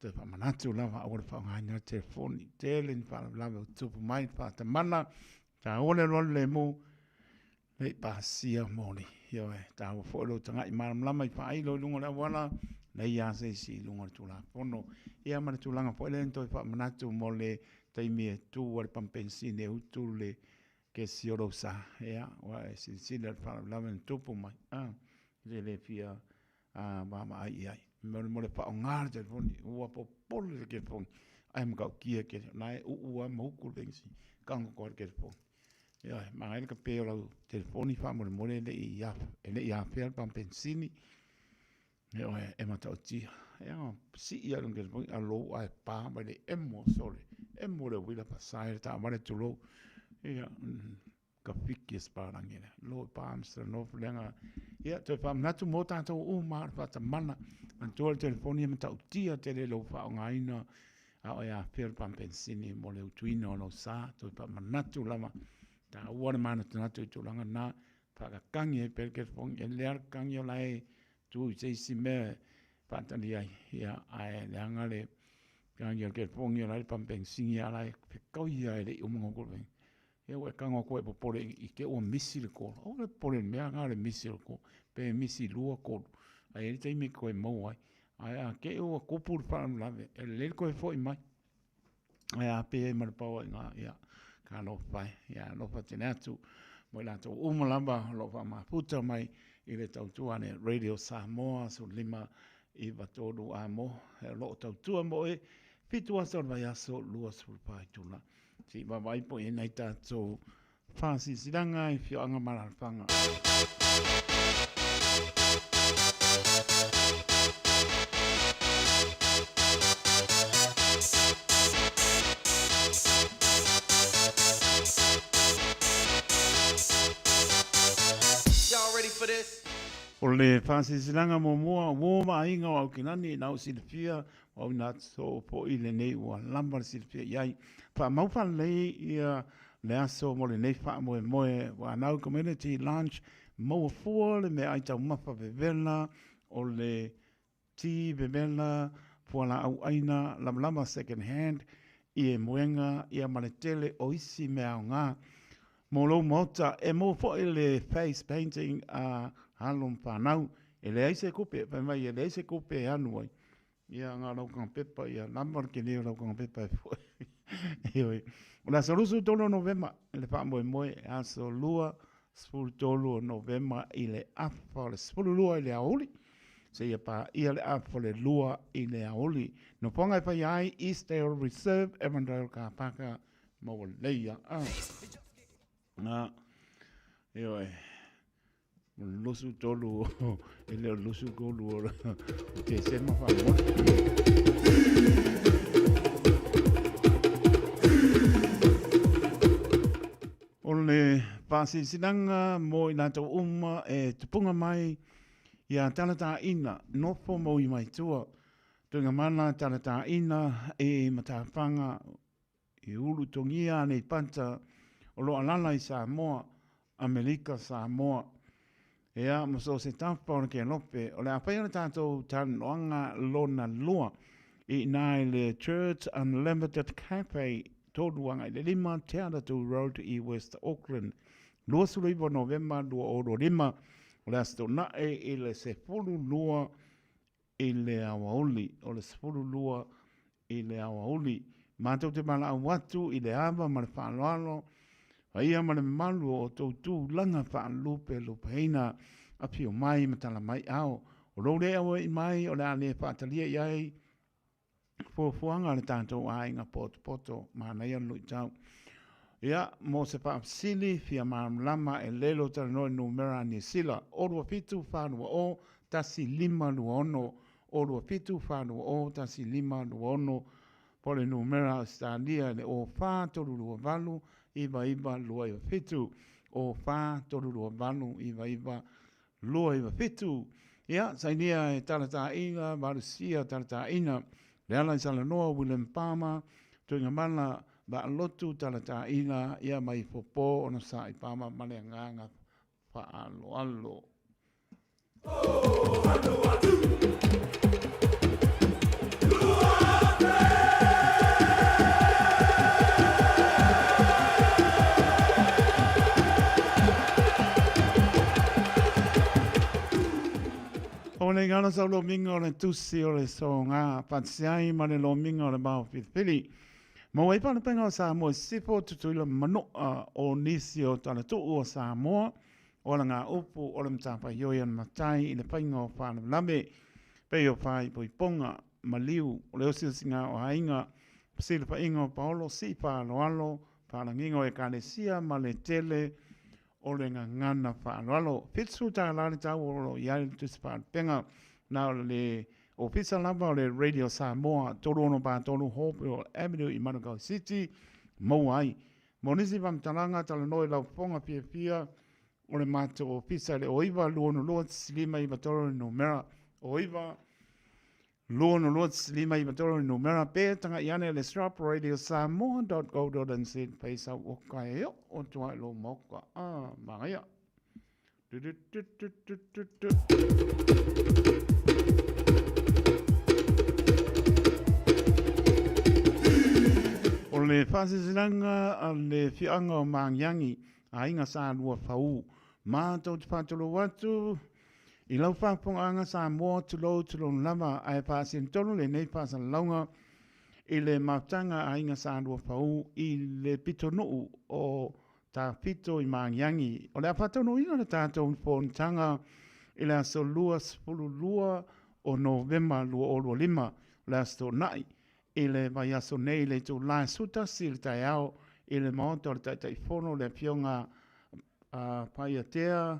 toe faamanatu lava aua le faaaogaina o le telefoni, tele ni faalavelave o tupu mai le faatamala, taua le alualu lemu, Le i pasia moli. Ioe, taua foi lou taga'i malamalama i faailo i luga o le auala, leai lava se isi i luga o le Tulafono. Ia ma le tulaga foi lea na toe faamanatu mo le taimi e tu a le pampensini e utu le kesi o lou sa, ia, ua e silasila i le faalavelave na tupu mai, a, e le fia vaavaai i ai. Mo le, mo le faaaoga le telefoni, ua popole le telefoni, ae matautia tele, o la e uu lava ma utu le penisini, tago atu lava le telefoni. Ioe, manaia le kape o lau telefoni faamolemole e le i, e le i afea le pamu penisini, ioe, e matautia. Ia, sii lava i lona telefoni, a lou ae pa mai le emo, sole, emo le uila faasae le taavale tulou. Ia, Kafiki e Sparangi lea. Lord Palmerston North leaga ia toe faamanatu mo tatou uma le faatamala manatua le telefoni e matautia tele lou faaaogaina a o e afea le pamu penisini mo le utuina o lou sa. Toe faamanatu lava taua le manatunatu i tulaga na faakakagi ai pea le telefoni e lelei lava le kakagi o la e tu i se isi mea e faatali ai ia ae leaga le kakagi o le telefoni o la e i le pamu penisini a o la e fetaui lava e le i uma ona Ia ua e tago atu e popole i te i ua misi le call. Aua le popole i le mea lena o le misi o le call. Pe misi 2, 3, ae i ai le taimi e toe maua ai. Ae a te i ua tupu le faalavelave, e lelei le toe foi mai. Ae a pei ai ma le paoaiga, ia, talofa e. Ia alofa tele atu mo i latou uma lava o lo o faamafuta mai i le tautua a le Radio Samoa 15 9 3 a mo, o lo o tautua mo e 7 aso o le vaiaso 24 itula. Se i vaavaai po i ai nai tatou faasilasilaga i afioaga ma alaalafaga. Y'all ready for this? O le faasilasilaga muamua ua vaaiga o Aukilani na ou silafia Au ina aso foi lenei ua lava le silafia i ai. Faamau faalelei ia le aso mo lenei faamoemoe Whanau Community Lunch maua fua le meaai taumafa vevela o le ti vevela, fualaau aina, lavalava second hand, ie moega ia ma le tele o isi mea aoga mo lou maota. E maua foi le face painting a alo ma fanau. E leai se tupe, fai mai e leai se tupe e alu ai. Ia nga lau kanga pepa, ia lava le tele o lau kanga pepa e foi. Ioe. O le aso 23 o Novema, le faamoemoe, aso 23 o Novema i le afa o le 12 i le aoauli, seia paia le afa o le 2 i le aoauli. Nofoaga e faia ai, Eastdale Reserve, Avondale Car Park, Maualeia. Ah. Ah. Ioe. 23 e le o le 23 o Tesema faamolemole. O le faasilasilaga mo i latou uma e tupuga mai ia Talataina, nofo ma ui mai tua, Tuigamala Talataina i Matafaga I ulu togia Aleipata o lo alala i Samoa, Amerika Samoa. Ea, ma so o se tafa o le kelope, o le a faia le tatou talanoaga lona lua i ina i le Church Unlimited Cafe, 3-5 Te Atatū Road i West Auckland, 29 o Novema 2025, o le Aso Toonai i le 12 i le aoauli, o le 12 i le aoauli. Matou te valaau atu i le ava ma le faaaloalo, paia ma le mamalu o outou tulaga faalupelupeina, afio mai ma tala mai ao. O lou le auai mai o le a le faatalia i ai fuafuaga a le tatou aiga potopoto, manaia le luitau. Ia, mo se faafesili fia malamalama e lelo talanoa i numera a Niu Sila, 0 27 4 20 15 26, 0 27 4 20 15 26, po o le numera a Ausetalia i le 0 4 3 2 8 9 9 2 9 7, 0 4 3 2 8 9 9 297. Ia, sainia e Talataina, Valusia Talataina, Leala i Salanoa, William Palmer, Tuigamala, Vaalotu Talataina, ia mai Fopo ona sa i Palmer ma le agaga faaaloalo. O le gala sau lomiga o le tusi o le soga, faatasi ai ma le lomiga o le vao filifili. Maua ai Faalupega o Samoa i Sisifo, Tutuila ma Manua o nisi o talatuu o Samoa, o alagaupu o le matafaioi a le matai i le faiga o faalavelave, pei o faaipoipoga, maliu, o le osiosiga o aiga, fesilafaiga o paolo, sii faaaloalo, faalagiga o ekalesia ma le tele o le gagana faaaloalo. $70 le tau o lo o i ai le tusi faalupega. Na o le Ofisa lava o le Radio Samoa, 3643 Hopewell Avenue i Manukau City, maua ai. Mo nisi faamatalaga, talanoa i lau fofoga fiafia o le matou ofisa i le 09 262 593 le numera, 09 262 593 le numera, pe tagai ane i le shopradiosamoa.co.nz fai sau oka e oo atu lava i lou maoka. Ah, manaia. Du, du, du, du, du, du, du. O le faasilasilaga a le Afioaga o Magiagi, Aiga Sa Lua Fau, matou te faatulou atu i lau faafofogaaga Samoa, tulou, tulou lava, ae faasinotonu lenei faasalalauga i le mafutaga a Aiga Sa Lua Fau i le pitonuu o Tafito i Magiagi. O le a faataunuuina le tatou fonotaga i le aso 22 o Novema 2025, o le Aso Toonai, i le vaiaso nei i le itula e 11 i le taeao i le Maota o le Taitaifono le Afioga a Paiatea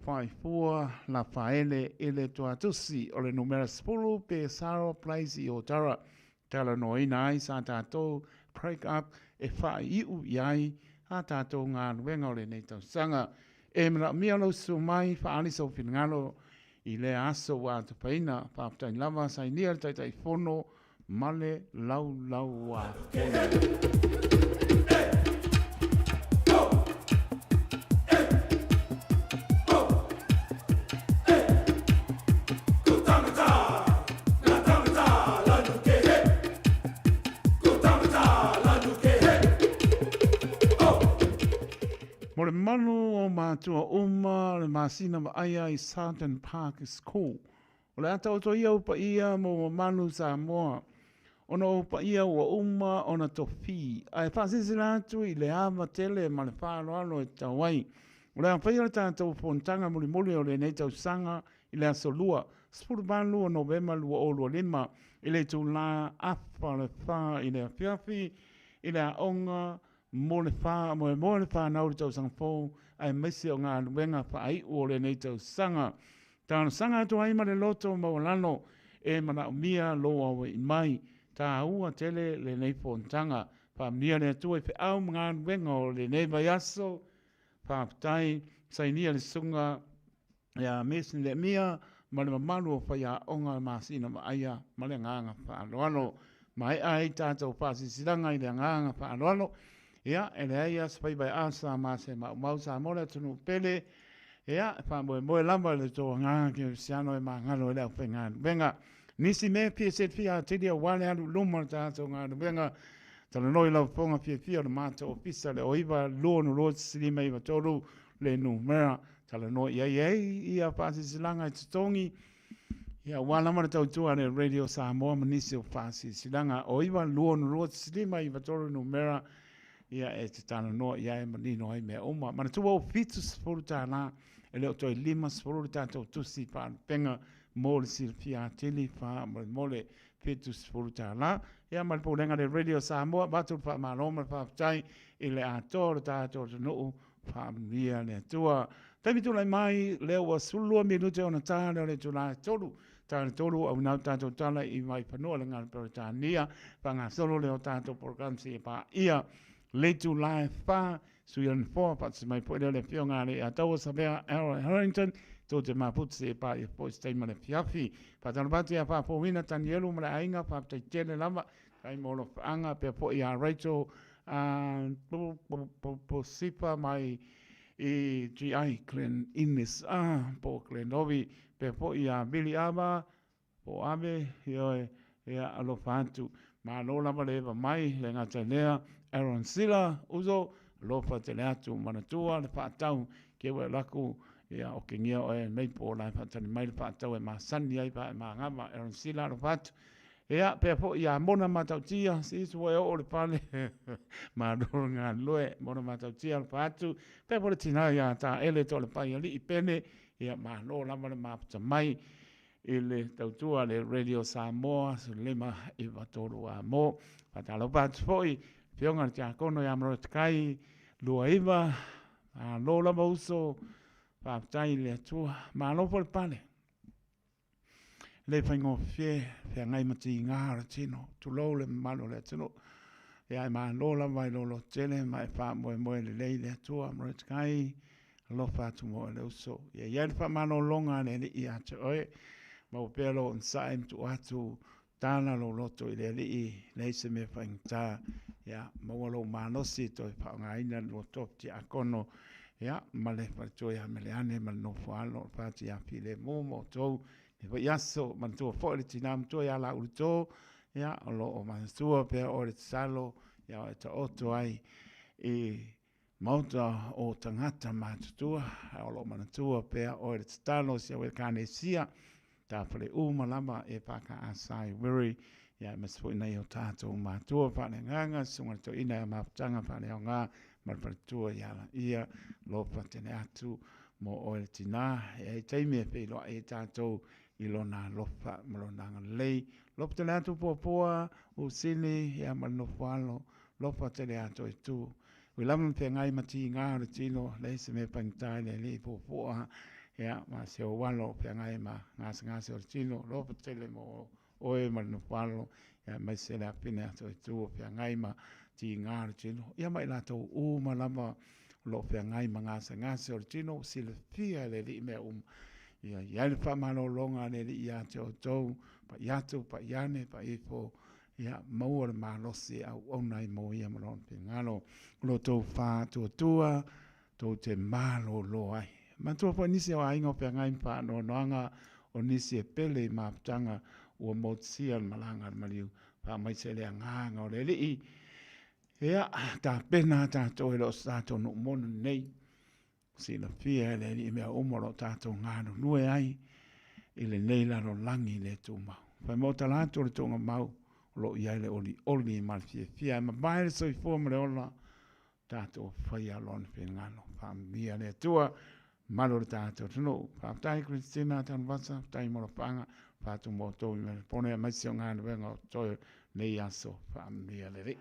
Faifua Lafaele i le Tuatusi o le numera 10 Pesaro Place i Otara. Talanoaina ai sa tatou break up e faaiu i ai a tatou galuega o lenei tausaga. E manaomia lou susu mai, faaali sou finagalo i lea aso ua atofaina. Faafetai lava, sainia le Taitaifono ma le Laulau-a-Fono. Mo le mamalu o matua uma o le masina vaaia i Sarton Park School. O le a taoto ia ou paia ma ou mamalu Samoa, ona o ou paia ua uma ona tofi, ae faasilasila atu i le ava tele ma le faaaloalo e tatau ai. O le a faia le tatou fonotaga mulimuli o lenei tausaga i le aso Lua, 18 o Novema 2025, i le itula 3:30 i le afiafi, i le aoga mo le faamoemoe o le fanau i le tausaga fou aemaise o galuega faaiu o lenei tausaga. Talosaga atu ai ma le loto maualalo e manaomia lou auai mai. Taua tele lenei fonotaga. Faamanuia le Atua i feau ma galuega o lenei vaiaso. Faafetai. Sainia le Susuga ia Mason Lemia ma le mamalu o faiaoga masina vaaia ma le agaga faaaloalo. Maea ai tatou faasilasilaga i le agaga faaaloalo. Ia, e leai lava se faiva e asa ma se maumau Samoa le atunuu pele. Ia, e faamoemoe lava i le tou agaga kerisiano e magalo ai le aufaigaluega. Nisi mea e fia silafia atili aua le alu i luma o le tatou galuega, talanoa i lau fofoga fiafia o le matou ofisa le 09 262 593 le numera. Talanoa i ai ai ia faasilasilaga e totogi, ia aua lava le tautua a le Radio Samoa ma nisi o faasilasilaga. O 9 2 2 5 9 3 numera ia e te talanoa i ai manino ai mea uma. Manatua ua $70 e le o toe 50 le tatou tusi faalupega mo le silafia atili faamolemole $70. Ia ma le pulega a le Radio Samoa, avatu le faamalo ma le faafetai i le atoa o le tatou atunuu. Faamanuia le Atua. Taimi tulai mai, lea ua 12 minute ona ta lea o le itula e 3. Ta le 3 auina atu tatou tala i Vaifanua le Galo Peretania. Faagasolo lea o tatou program seia paia le itula e 4. Sui o le Nofoa, faatasi mai foi lea o le Afioga a Leiataua Savea Harold Harrington, tou te mafuta seia paia foi se taimi o le afiafi. Faatalofa atu ia Faafouina Tanielu ma le aiga, faafetai tele lava. Faafetai mo alofaaga pea foi ia Rachel Sifa mai i GI Glen Innes po o Glen Ovi, pea foi ia Billy Ava po o Ave, ioe, ia alofa atu. Malo lava le eva mai, le gata i lea, Aaron Sila, uso, alofa tele atu, manatua le faatau, ke ua e laku, ia okengia oe nei po o la e faatali mai le faatau e masani ai pa e magava, Aaron Sila, alofa atu. Ia, pea foi ia Mona Matautia, si uso ua e oo i le fale, malo le galulue, Mona Matautia alofa atu, pea foi le tina ia Taele Toalepai Alii Pene, ia malo lava le mafuta mai i le tautua a le Radio Samoa 1593 A mo. Faatalofa atu foi i le Afioga i le Tiakono ia Molotokai 29, malo lava uso, faafetai i le Atua, malo foi le pale. Le faigofie feagai ma tiga o le tino, tulou le mamalu o le atunuu. Ia e malo lava i lou lototele ma e faamoemoe lelei i le Atua. Mordecai, alofa atu mo oe le uso. Ia i ai le faamalologa a le Alii ia te oe. Maua pea lou onosai ma tuu atu tala lou loto i le Alii, leai se mea faigata. Ia maua lou malosi e toe faaaogaina le lua tofi tiakono, ia, ma le faletua ia Meleane ma le nofo alo o le pati ia Filemu ma outou i lenei foi aso. Manatua foi le tina matua ia Lauluto, ia, o lo o manatua pea oe le tatalo, ia e taoto ai i Maota o tagata matutua, o lo o manatua pea oe le tatalo si au Ekanesia, ta fale uma lava e whakaasa i Wiri, ia aemaise foi nei o tātou matua faaleagaga, susuga i le toeaina ia Mafutaga faaleaoga ma le faletua ia ia lofa tele atu mo oe le tinā, e ai taimi e feiloai ai tātou i lona alofa ma lona agalelei. Lofa tele atu Puapua, Usini, ia ma le nofo alo, lofa tele atu e tu. Ui lava ma feagai ma tiga o le tino, leai se mea faigata i le Alii puapua, ia, ma si ou alo o feagai ma gasegase o le tino, lofa tele mo oe ma le nofo alo, ia, aemaise le afine a Toetu o feagai ma tiga o le tino, ia ma i latou uma lava o lo o feagai ma gasegase o le tino, ua silafia e le Alii mea uma. Ia i ai le faamalologa a le Alii ia te outou, pai atu, pai ane, pai ifo, Ia maua le malosi e auauna ai mo ia ma lona finagalo. O lo outou faatuatua tou te malolo ai. Manatua foi nisi o aiga o feagai ma faanoanoaga o nisi e pele i mafutaga ua motusia le malaga a le maliu. Faamaise le agaga o le Alii. Ia, tapena tatou e le o se tatou nuu moni lenei. Silafia e le Alii mea uma o lo o tatou galulue ai i lenei lalolagi le tumau. Fai mai o talaatu o le tuugamau o lo o i ai le olioli ma le fiafia e mavae le soifua ma le ola, tatou faia Lona finagalo. Faamanuia le Atua malu o le tatou atunuu. Faafetai Christina Tanuvasa, faafetai mo lofaaga, faatu mo outou i Melapone aemaise o galuega o totoe o lenei aso. Faamanuia le Alii.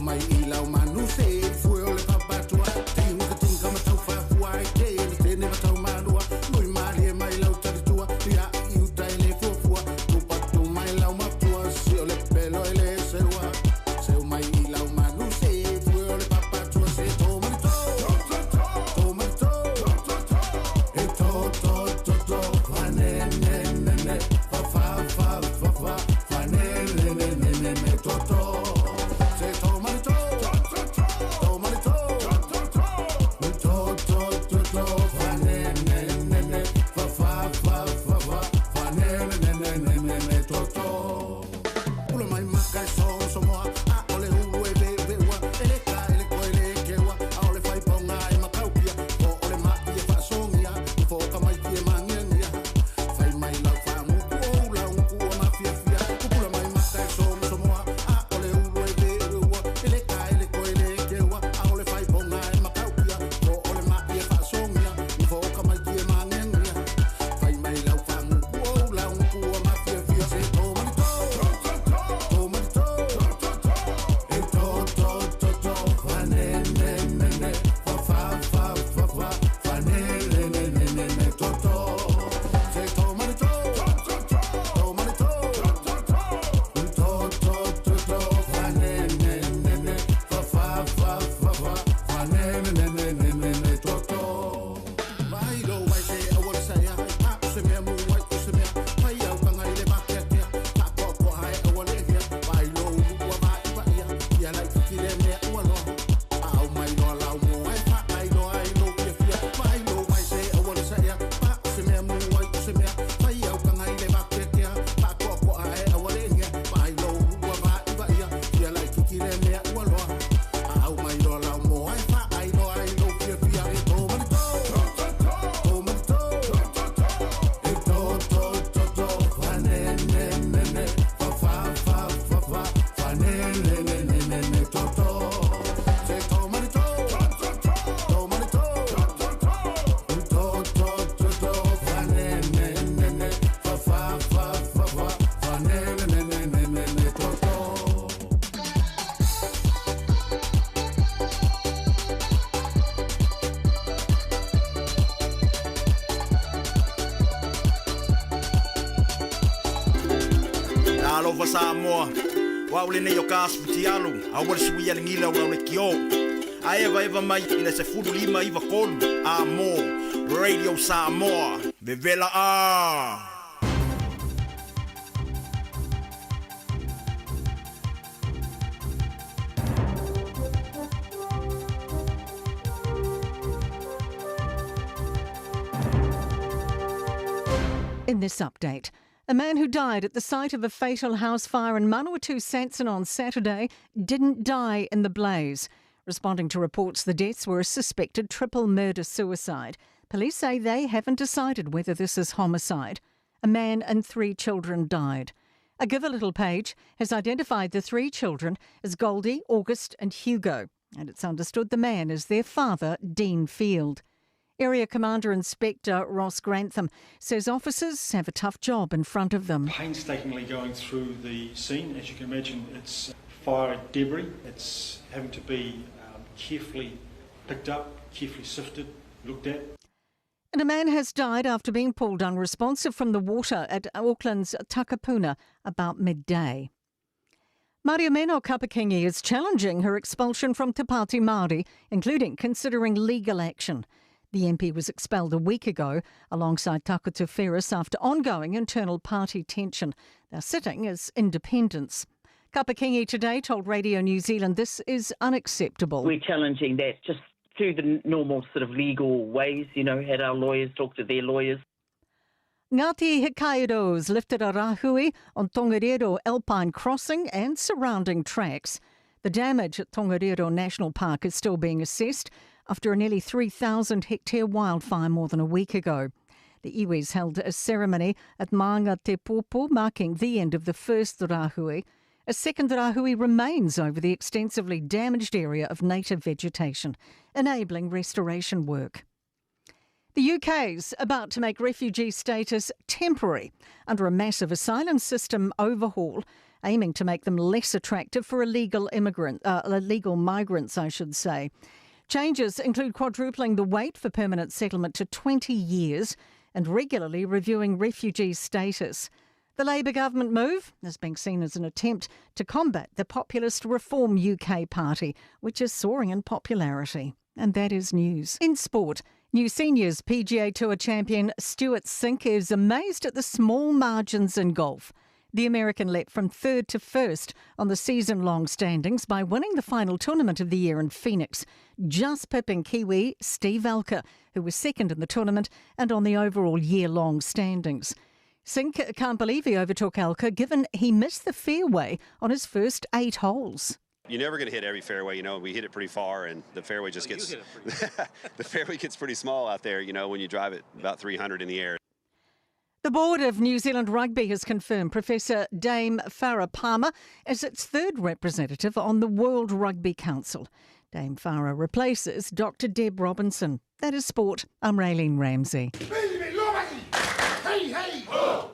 mai i lau manu se fue o le papatua Tinga ka tinga ka matau whafua ai te le tene matau malua Lui malie mai lau talitua Ia i uta e le fuafua Tupatu mai lau matua Se o le pelo e le seua Seu mai i lau manu se fue o le papatua Se tō mani tō Tō mani tō E tō tō tō tō Fa ne ne ne ne Fa fa fa fa fa Fa ne ne ne ne ne ne tō tō Se tō mani tō Tō mani tō Tō tō tō tō Fa ne ne ne ne Fa fa fa fa fa Fa ne ne ne ne ne ne tō tō Pula mai maka e so so moa A ole ulu e ve ve ua E le ka e le koe le keua A ole whai ponga e makaupia Po ole ma i e whaasongia I whōka mai ki e mangiangia Whai mai lau whaanguku o lau nguku o mafiafia Pupula mai maka e so so moa A ole ulu e ve ve ua E le ka e le koe le keua A ole whai ponga e makaupia Po ole ma i e whaasongia I whōka mai ki e mangiangia Whai mai lau whaanguku o lau nguku o mafiafia Se tō mani tō Tō mani tō E tō tō tō tō Fa ne ne ne ne Fa fa fa fa fa Fa ne ne ne ne ne ne tō tō Se tō mani tō Tō mani tō Tō tō tō tō Fa ne ne ne ne Fa fa fa fa fa Fa ne ne ne ne ne ne tō tō Vai lo vai se awa sa ia Pa se mea mu ai o se mea Pai au kanga i le makea kea Pa koa koa hae awa le hea Vai lo ulu ua vai va ia Ia lai kiki le mea ua loa Au mai loa lau mo ai fa ai loa ai lo fia fia Vai lo vai se awa le sa ia Pa se mea mu ai o se mea Pai au kanga i le makea kea Pa koa koa hae awa le hea Vai lo ulu ua vai va ia Ia lai kiki le mea ua loa Au mai loa lau mo ai fa ai loa ai lo fia fia E tō mani tō Tō mani tō E tō tō tō tō Fa ne ne ne ne Fa fa fa fa fa Fa ne ne ne ne ne ne tō tō Se tō mani tō Tō mani tō Tō tō tō tō Fa ne ne ne ne Fa fa fa fa fa Fa ne ne ne ne ne ne tō tō Alofa Samoa, o au lenei o ka aso fitialu, a ua le sui a le gila o lau le kio. A evaeva mai i le 15 93 a mo Radio Samoa, vevela a! In this update, a man who died at the site of a fatal house fire in Manawatu Sanson on Saturday didn't die in the blaze. Responding to reports the deaths were a suspected triple murder suicide. Police say they haven't decided whether this is homicide. A man and 3 children died. A Give a Little page has identified the 3 children as Goldie, August and Hugo, and it's understood the man is their father, Dean Field. Area Commander Inspector Ross Grantham says officers have a tough job in front of them. Painstakingly going through the scene, as you can imagine, it's fire debris. It's having to be carefully picked up, carefully sifted, looked at. And a man has died after being pulled unresponsive from the water at Auckland's Takapuna about midday. Mariameno Kapa-Kingi is challenging her expulsion from Te Pāti Māori, including considering legal action. The MP was expelled a week ago alongside Takuta Ferris after ongoing internal party tension. They're sitting as independents. Kapa-Kingi today told Radio New Zealand this is unacceptable. We're challenging that just through the normal sort of legal ways, you know, had our lawyers talk to their lawyers. Ngāti Hikairo's lifted a rahui on Tongariro Alpine Crossing and surrounding tracks. The damage at Tongariro National Park is still being assessed after a nearly 3,000 hectare wildfire more than a week ago. The iwis held a ceremony at Maunga Te Popo, marking the end of the first rahui. A second rahui remains over the extensively damaged area of native vegetation, enabling restoration work. The UK's about to make refugee status temporary under a massive asylum system overhaul. aiming to make them less attractive for illegal immigrant, illegal migrants, I should say. Changes include quadrupling the wait for permanent settlement to 20 years and regularly reviewing refugee status. The Labour government move is being seen as an attempt to combat the populist Reform UK party, which is soaring in popularity. And that is news. In sport, New Seniors PGA Tour champion Stewart Cink is amazed at the small margins in golf. The American leapt from third to first on the season long standings by winning the final tournament of the year in Phoenix, just pipping Kiwi Steve Alker, who was second in the tournament and on the overall year long standings. Cink can't believe he overtook Alker given he missed the fairway on his first eight holes. You're never going to hit every fairway, you know. We hit it pretty far, and the fairway just gets the fairway gets pretty small out there, you know, when you drive it about 300 in the air. The board of New Zealand Rugby has confirmed Professor Dame Farah Palmer as its third representative on the World Rugby Council. Dame Farah replaces Dr Deb Robinson. That is sport. I'm Raylene Ramsey. Hey, hey! Oh!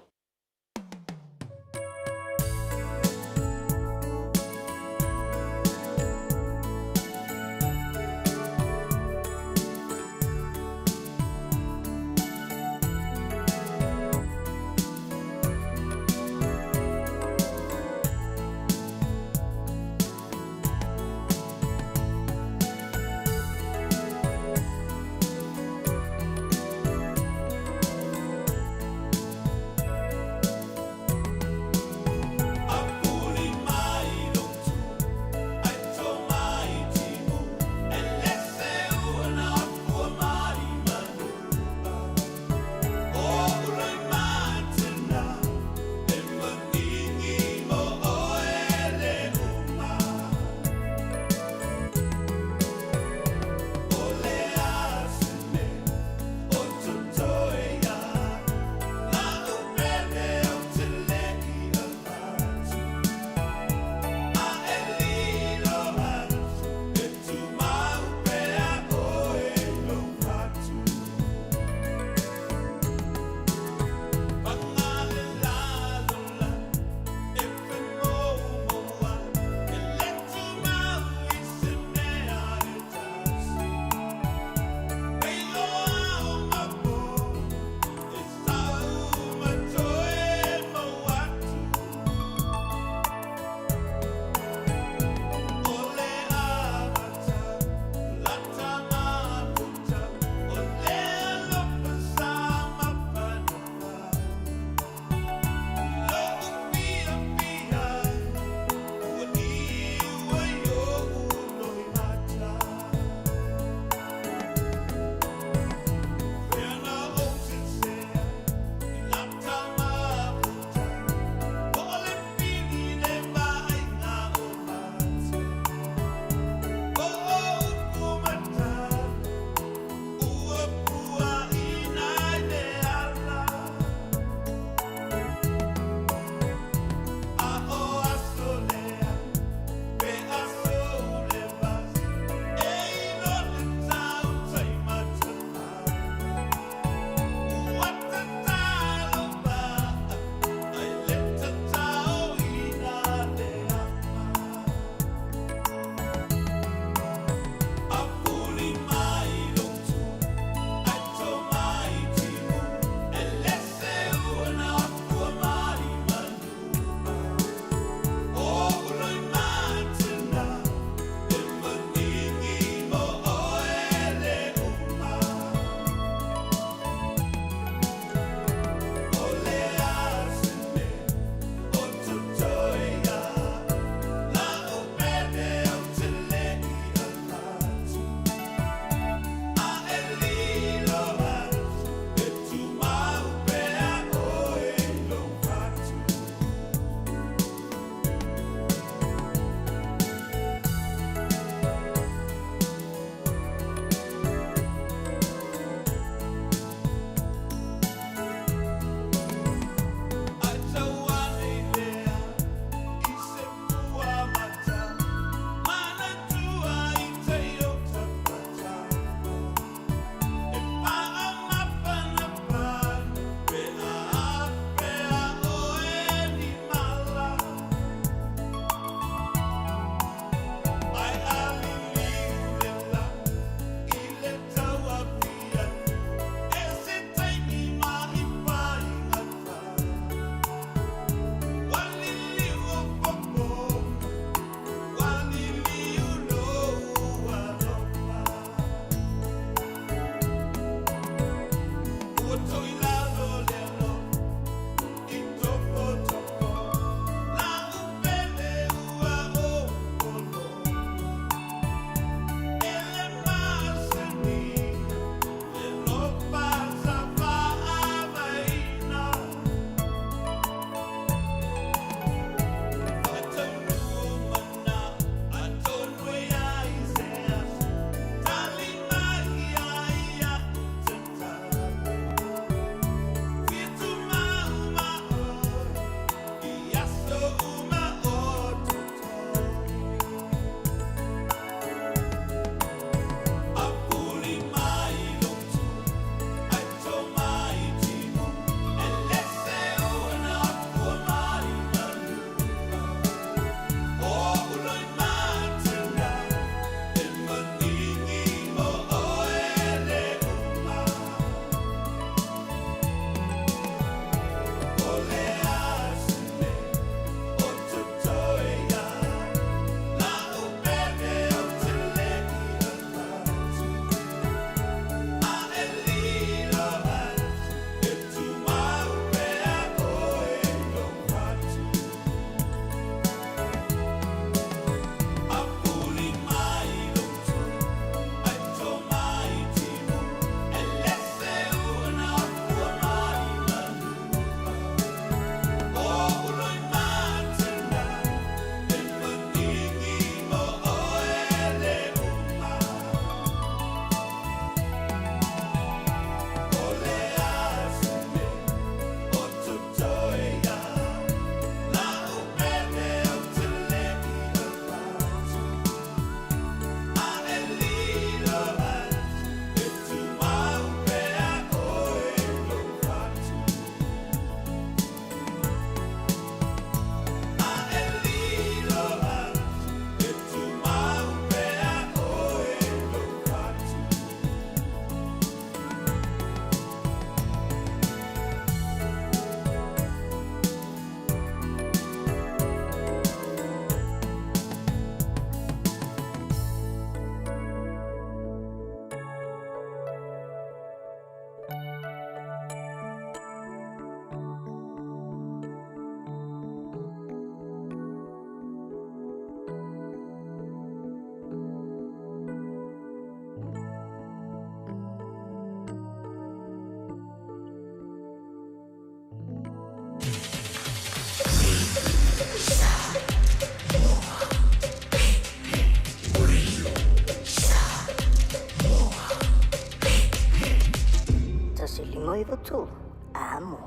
5 93, amo.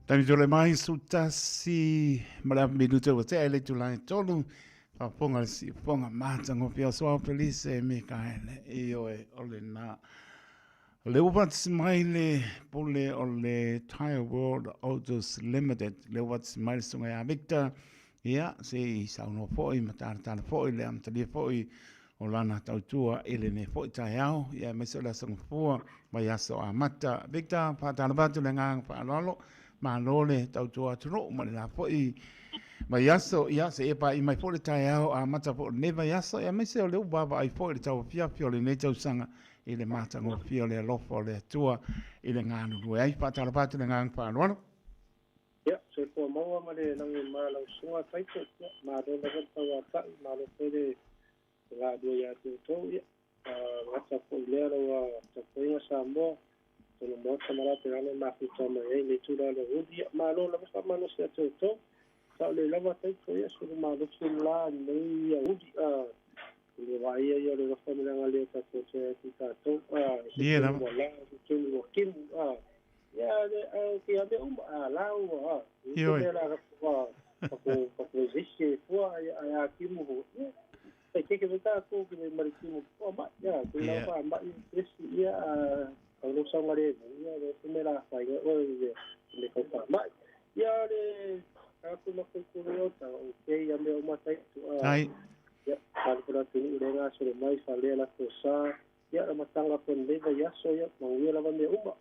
Taimi tole mai su tasi ma le minuto ua tea i le itula e tolu faafofoga le siufofoga matagofie o Soao Felise Mikaele ioe o lena. O le ua faatasi mai le pule o le Tire World Autos Limited, le ua faatasi mai le susuga ia Victor, ia, se i saunoa foi ma talatala foi le amatalia foi o lana tautua i lenei foi taeao, ia aemaise o le Aso Gafua, vaiaso amata. Victor, faatalofa atu le agaga faaaloalo, malo le tautua atunuu ma le la foi vaiaso, ia, seia paai mai foi le taeao amata foi o lenei vaiaso, ia aemaise o le ua vaavaai foi i le tauafiafi o lenei tausaga i le matagofie o le alofa o le Atua i le galulue ai. Faatalofa atu i le agaga faaaloalo. Ia, soifua maua ma le lagi ma lau susuga Taito. Ia, malo lava le tauatai, malo foi le galulue ia te outou. Ia, gata foi i lea lau tapuaiga Samoa, tonu maota ma la pegana e mafuta mai ai le itula o le aoauli. Ia, malo lava faamalosi ia te outou. Sao lelei lava Taito, ia, sulu malosi la lenei aoauli. Le vaaia ia o le alofa ma le agalelei o tatou Atua ia te tatou. Se Ie taimi lava. ua la, se taimi ua kimu. Ia, le, ke a mea uma, a la ua, i se Ioe. mea la ka ka ko se fua ia ai a kimu ho. Ia, tai ke ke tatou ke me mari kimu o ma, ia, ke la Ia. fa ma i presi ia a ka lo sa ngare, ia, le se mea la fa ia o le le ka fa ma. Ia le a ku ma ku ku le o ta o ke ia mea uma tai tu a. Tai. Ia, fale atunuu le gasolo mai, faalea latou sa, ia, amataga foi o lenei vaiaso, ia, manuia lava mea uma.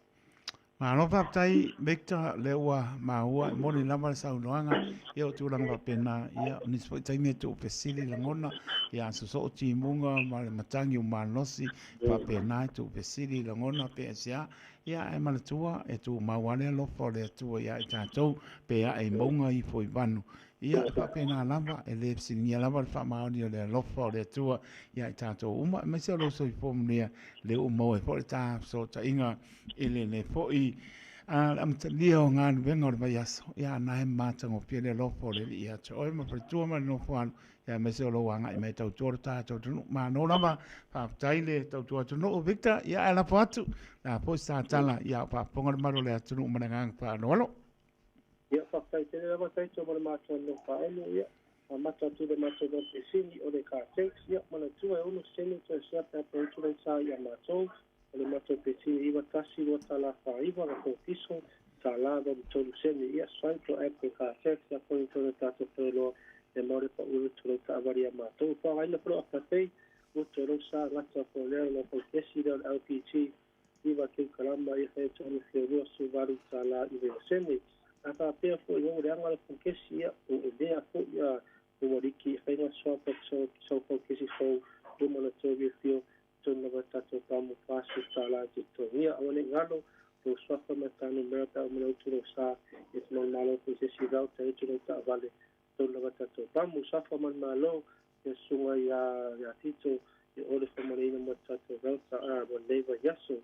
Malo faafetai Victor, lea ua maua e moni lava le saunoaga, ia o tulaga faapena, ia o nisi foi taimi e tuufesili lagona, ia a sosoo timuga ma le matagi o malosi, faapena e tuufesili lagona pe aisea, ia ae manatua e tumau lava le alofa o le Atua ia i tatou, pe ae i mauga ifo i vanu. Ia, e faapena lava, e le fesiligia lava le faamaoni o le alofa o le Atua ia i tatou uma, aemaise o lou soifua manuia, lea ua maua ai foi le ta fesootaiga i lenei foi le amatalia o galuega o le vaiaso. Ia, na e matagofie le alofa o le Alii ia te oe ma faletua ma le nofoalo, ia aemaise o lou agai mai e tautua lo tatou atunuu. Malo lava, faafetai le tautua atunuu, Victor, ia ae lafo atu, le a foi se tatala, ia o faafofoga le malu o le atunuu ma le agaga faaaloalo. Ia, faafetai tele lava Taito ma le matou nofo faaelo, ia, amata atu le matou loan pesini o le car tax, ia, manatua e ono sene toe sea pe a pautu lau sa ia matou, o le matou pesini 91 2 tala 49 ma fofiso tala 83 sene, ia, swipe lo app le car tax, ia, koni tonu tatou failoa e mau le pau utu lau taavale ia matou. Faagaina foi lo afterpay, utu lau sa gata foi lea lau faukesi lea o le LPG 9 kilokalama ia fai atu ona fia 28 tala i sene. A faapea foi o leaga le faukesi ia o e lea foi a ua liki faiga swap so so faukesi fou luma na tau fio tonu lava tatou pamu 40 tala te togia aua ne i galo lo swafa ma tanu mea pe au mana utu lo sa e te mau malo foi se si vau ta utu lo taavale tonu lava tatou pamu swafa ma le malo ia susuga ia Tito ia ole faamaleina mo tatou vauta a mo lenei vaiaso.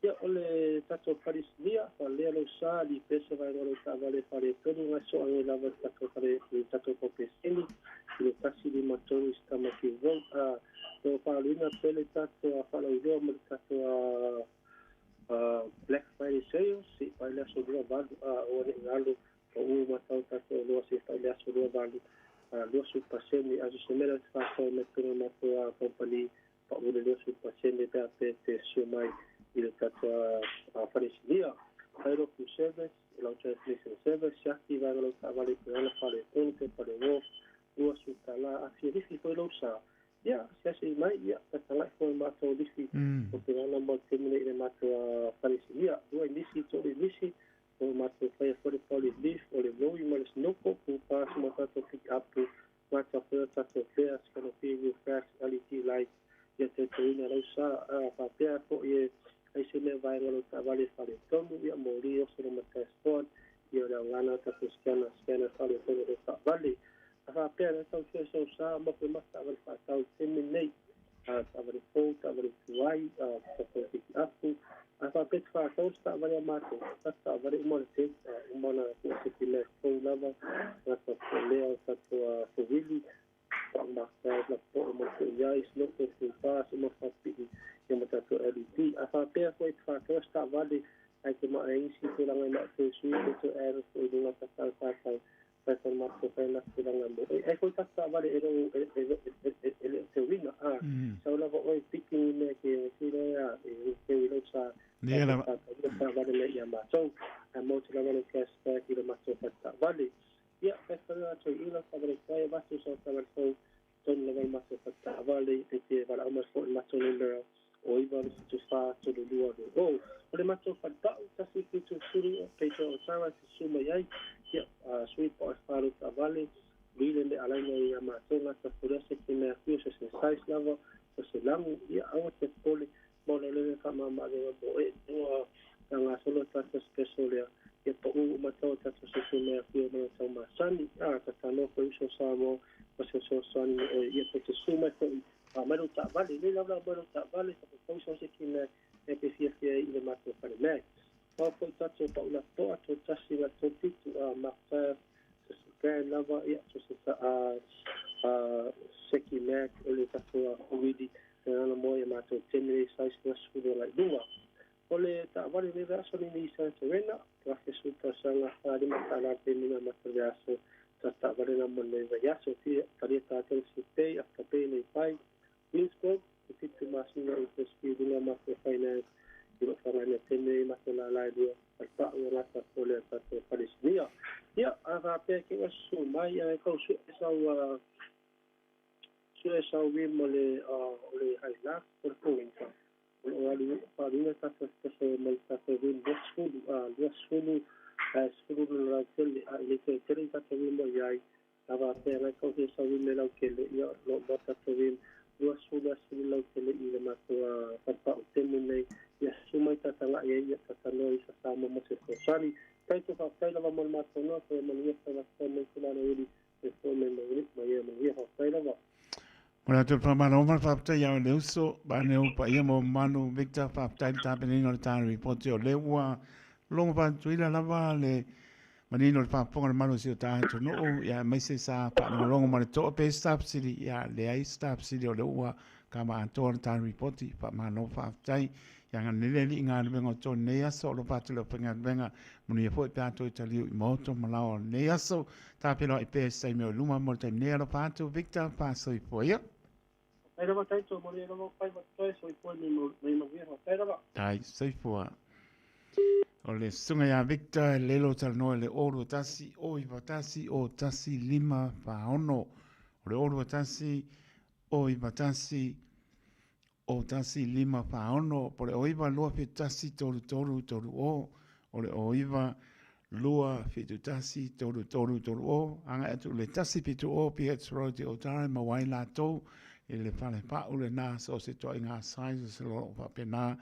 Ia o le tatou Palisinia faalea lou sa li pesa vaega o lou taavale faaletonu gasoa lava le tatou fale le tatou paupeseni i le 153 i Stamaki Road a lo faaluina pea le tatou faalauiloa ma le tatou Black Friday sales se i le aso 28 a o le galo o u matau tatou oloa se i le aso 28 20% aso se mea te whātau me tōna matou a company pa ule 20% pe a pe te suo mai i le tatou wharesinia. Title full service, lau transmission service, siaki vaega lau taavale i ana fale tonu pe pale wharf, 20 tala, a fia lifi foi lau sa. Ia, siasi mai, ia, tatalai foi matou lifi o te ana mo te mene i le matou wharesinia. Lua i nisi, tolu i nisi, o matou whaia foi le pauli leaf, o le loi ma le snoko, pu pāsu ma tātou pick up, ngā foi o tātou flares, canopy, roof racks, LED lights, ia te tauina lau sa, a whapea foi e ai se mea vaega lau taavale fale tonu, ia mōli o se ma dashboard, ia o le augana tātou scanner, scanner fale tonu lau taavale. A whapea na tau tua sau sa, ma koe ma taavale whaatau teme nei, a taavale fou, taavale tuai, a tātou pick up, a whapea te whaatau se taavale a mātou, ta taavale uma le te, uma na kua se te mea fou lava, ngā tātou lea o tātou fowili, whaamaka la po o mo te iai, snoko, fu pā, se ma whapii, ia ma tātou LED. A whapea koe te whaatau se taavale, Ae te maa e isi tulaga e maa toe sui pe toe ae foi i luga tatau tātau fai fai matou fai na tulaga mo e ai foi tatou taavale e leo e le o teuina a sau lava oe piki ni mea ke sila ia e teu i lau sa Ia lava. taavale mai ia matou ae maua te lava le cash back i le matou fale taavale. Ia fai fai atu i ila taavale tuai avatu sau taavale fou tonu lava le matou fale taavale e te valaau mai foi i le matou numera o 9 7 4 3 2 2 0. O le matou fale pau 1 7 0 peito o tara te susu mai ai ia sui po o le fa lau taavale lui le mea alaina ia matou gata fole se ki mea fiu se se size lava o se lagu ia aua te popole mo le lele faamamaavega mo e ua gasolo tatou special lea ia pa'u uma tau tatou se mea fiu ma tau masani a tatalo foi uso Samoa ma se fesoasoani mo oe ia te susu mai foi a mai lou taavale le lava mai lou taavale sa sau se ki mea e te fiafia ai i le matou fale mea. Ao foi tatou pa'u lapoa to tasi la to pitu a Mark 5 se se brand lava ia so se a seki Mac o le tatou uili e ana mo ia matou tene size na sulu la luga. O le taavale le vaiaso ni Nissan Serena, te afe sulu tausaga $45 pe mina mata vaiaso ta taavale na mo le vaiaso ti talia tātou se pay after pay le pai. Greensburg, te 7 masina interest free luga matou finance i lo whangaina tene matou la lai lua al pa o rata o le tatou Palestinia. Ia, a whapea ke ua susu mai, a e kau su e sau su e sau rim o le o le Hilux o le Pointer. O lo alu whaaluina tatou special mai tatou rim 20 a 20 a sefulu le lau tele a i le toe tele i tatou rim o iai. A whapea ngai kau he sau rim e lau kele ia lo mo tatou rim 20 a sefulu lau tele i le matou whapau temu nei. Ia susu mai tatanga ia ia tatanoa i sa Samoa mo se fesoasoani. Tai tō whaktai lava mo le matou noa, ko e manuia whai whakatau mai ko lana uri e fō mai mai ia manuia whaktai lava. Mo le atu whamana oma whaptai au le uso, ba ne upa ia mo manu Victor whaptai le tapenina o le tāna ripoti o le ua longo whantuila lava le manino le whaponga le manu si o tātu noo, ia maise sa whanongongo ma le toa pe staff city, ia le ai staff city o le ua ka ma atoa le tāna ripoti, whamano whaptai, ia ngā nele li ngā nuenga o tō nei aso, o lo pātu le opinga nuenga, manu ia foi pe ato i taliu i moto malao o nei aso, tā pēloa i pē sei meo luma mo le taimi nei alo pātu, Victor, pāsoi po ia. Tai rawa taito, mo le rawa pai wa toe, soifua me manuia, tai rawa. Tai, soifua. O le susuga ia Victor, e lelo talanoa i le 0 21 0 1 5 4 6. O le 0 21 0 91 0 1 5 4 6, po le 09 2 7 1 3 3 3 0, o le 09 2 7 1 3 3 3 0, agai atu i le 170 PH Road i Otara ma wai latou i le fale pa'u lenā so o se toaiga size o se lolo faapena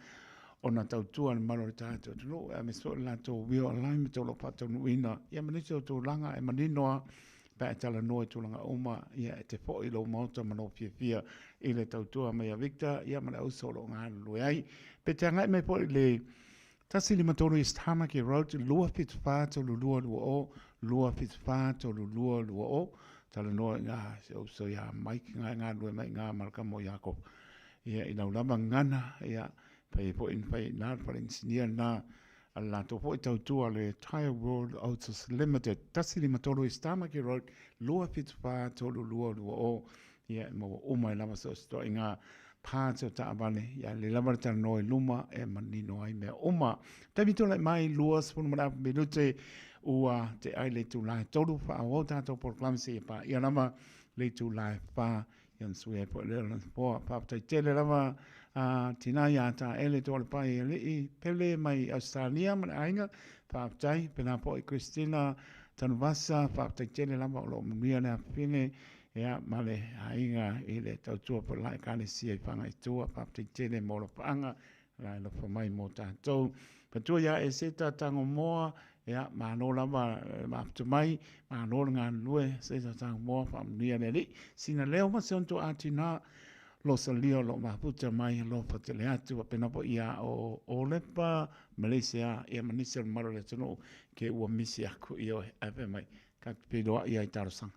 ona tautua le mamalu o le tatou atunuu aemaise foi o le latou wheel alignment o lo o faataunuuina ia ma nisi o tulaga e manino lava pe a e talanoa i tulaga uma ia e te foi i lou maota ma lou fiafia i le tautua mai a Victor ia ma le auso o lo o galulue ai. Pe te agai mai foi i le 153 East Tamaki Road, 274 3220, 274 3220, talanoa i ngā si auso iā Mike ngā e galulue mai i ngā Malcolm o Iakopo ia i lau lava gagana ia fai ai foi na fai ai i ina le fale inisinia lena a le latou foi tautua le Tyre World Autos Limited, 153 East Tamaki Road, 274 3220. Ia, e maua uma ai lava so o se toaiga parts o taavale, ia le lava le talanoa i luma e manino ai mea uma. Taimi tulai mai 20 ma le afa minute ua te ai le itula e 3 faaauau tatou polokalame seia paia lava le itula e 4 ia ona sui ai foi lea o lana poa. Faafetai tele lava a tina ia Taele Toalepai e alii pele mai Ausetalia ma le aiga. Faafetai pena foi Christina Tanuvasa, faafetai tele lava o lo o manuia le afafine ia ma le aiga i le tautua po la ekalesia i Fagaitua. Faafetai tele mo alofaaga la e alofa mai mo tatou. Matua ia e Seta Tangomoa, ia malo lava le mafuta mai, malo le galulue Seta Tangomoa, faamanuia le Alii. Sina leo ma se onto atina Losalia o lo o mafuta mai alofa tele atu faapena foi ia o Olepa, Malaysia, ia ma nisi o le mamalu o le atunuu ke ua misi aku i oe. Ae fai mai, ka te peiloai ai talosaga.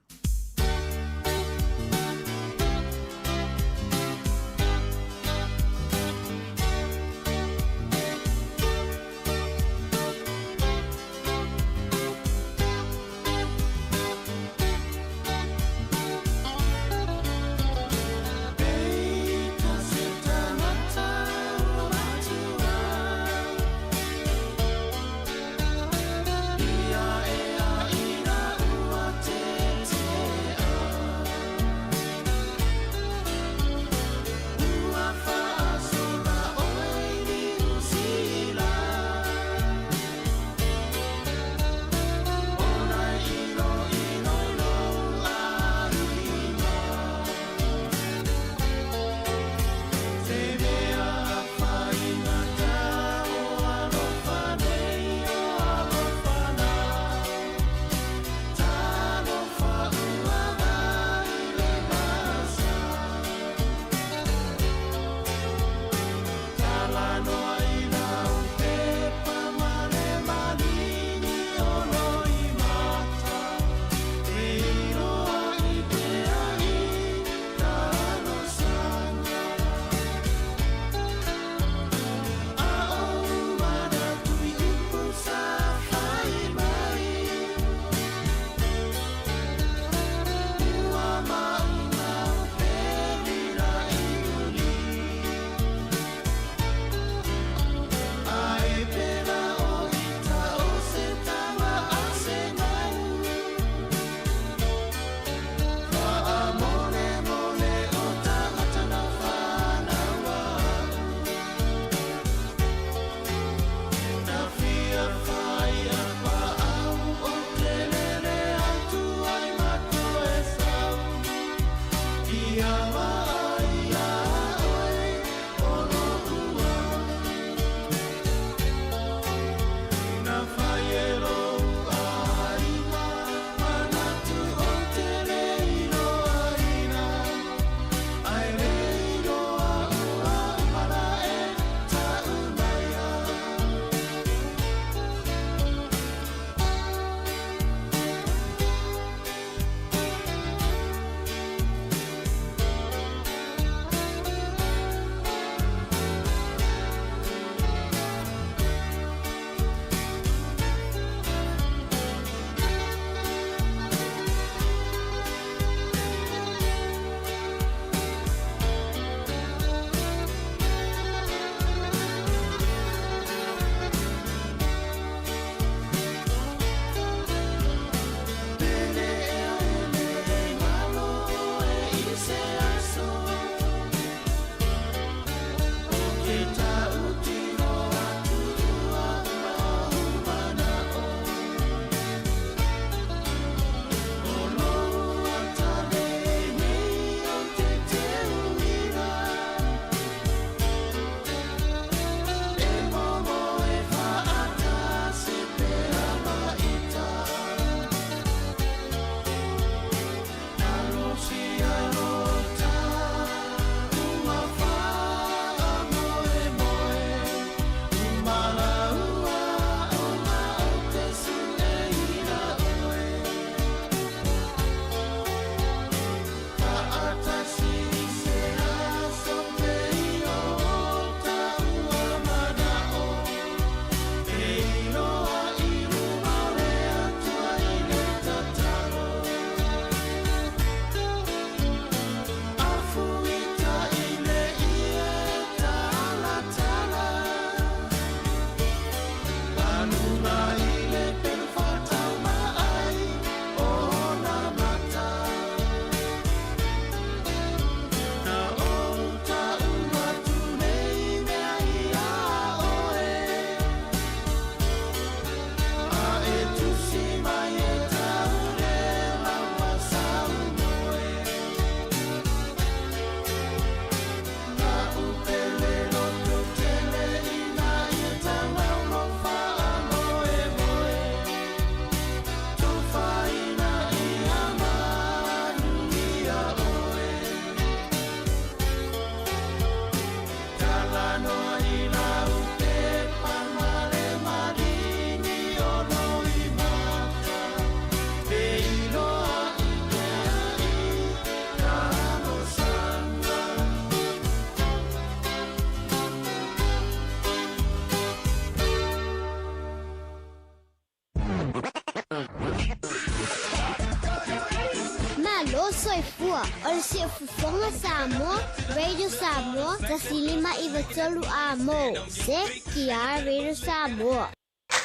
Malo soifua o le Siufofoga Samoa, Radio Samoa, 105 93 A mo. CKR Radio Samoa.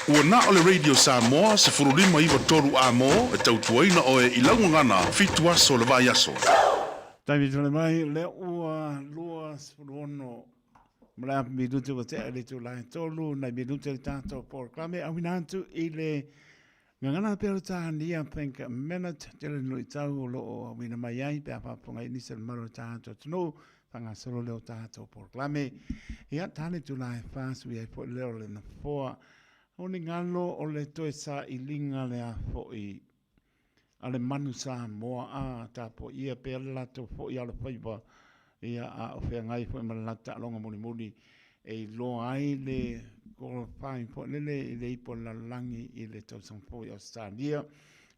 Ua na o le Radio Samoa 1593 A mo e tautuaina oe i lau gagana fitu aso o le vaiaso. Taimi tole mai, lea ua 26 ma le afa minute ua tea i le itula e tolu, nai minute le tatou polokalame auina atu i le gagana pea o le tānia Think a Minute, tele le luitau o lo o auina mai ai pe a faafofoga ai nisi o le mamalu o le tatou atunuu, faagasolo lea o tatou polokalame. Ia, tā le itula e fa, sui ai foi le leo o le nofoa. O ni galo o le toe sailiga lea foi a le manu Samoa, a tapuaia pea le latou foi alofaiva, ia, a o feagai foi ma le latou taaloga mulimuli. e iloa ai le qualifying foi lele i le ipu o le lalolagi i le tausaga fou i Ausetalia.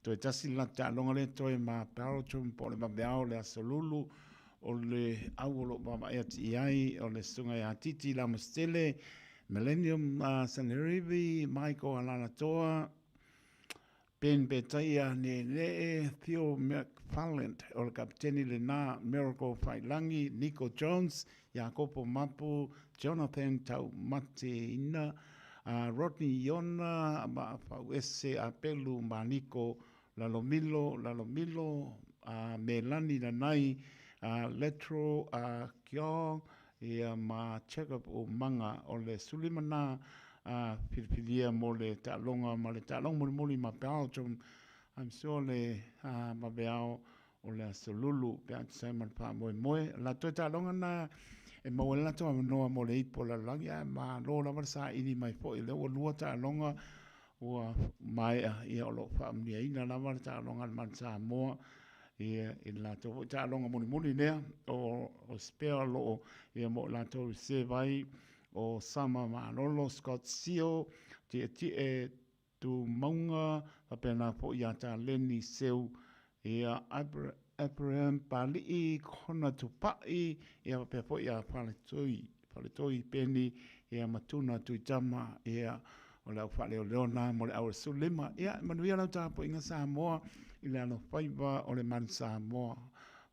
Toe tasi le latou taaloga lea toe ma Belgium po o le vaveao o le Aso Lulu o le au o lo o vaavaai atu i ai o le Susuga ia Titi Lamositele, Millennium Sanerivi, Michael Alalatoa, Ben Petaia Neenee, Theo McFarland o le kapiteni lena, Miracle Faiilagi, Nico Jones, Iakopo Mapu, Jonathan Taumateina, Rodney Iona, Maafauese Apelu Maniko, Lalomilo, Lalomilo, Melani Lanai, Letro Kiong, ia ma Jacob Umaga o le 15 na filifilia mo le taaloga ma le taaloga mulimuli ma Belgium. I'm sure le vaveao o le Aso Lulu pe a tusa ai ma le faamoemoe. O le latou taaloga na e maua ai le latou avanoa mo le ipu o le lalolagi ae malo lava le saili mai foi. O lea ua lua taaloga ua maea, ia o lo o faamanuiaina lava le taaloga a le Manu Samoa ia i le latou foi taaloga mulimuli lea o spare o lo o ia mo latou reserve ai o Sama Malolo, Scott Sio, Tietie Tumauga, faapena foi ia Taleni Seu, ia Abraham Pali'i, Kona Tupa'i, ia faapea foi ia Faletoi, Faletoi Peni, ia ma Tuna Tuitama, ia o le au faaleoleo na mo le au 15. Ia, manuia lau tapuaiga Samoa i le alofaiva o le Manu Samoa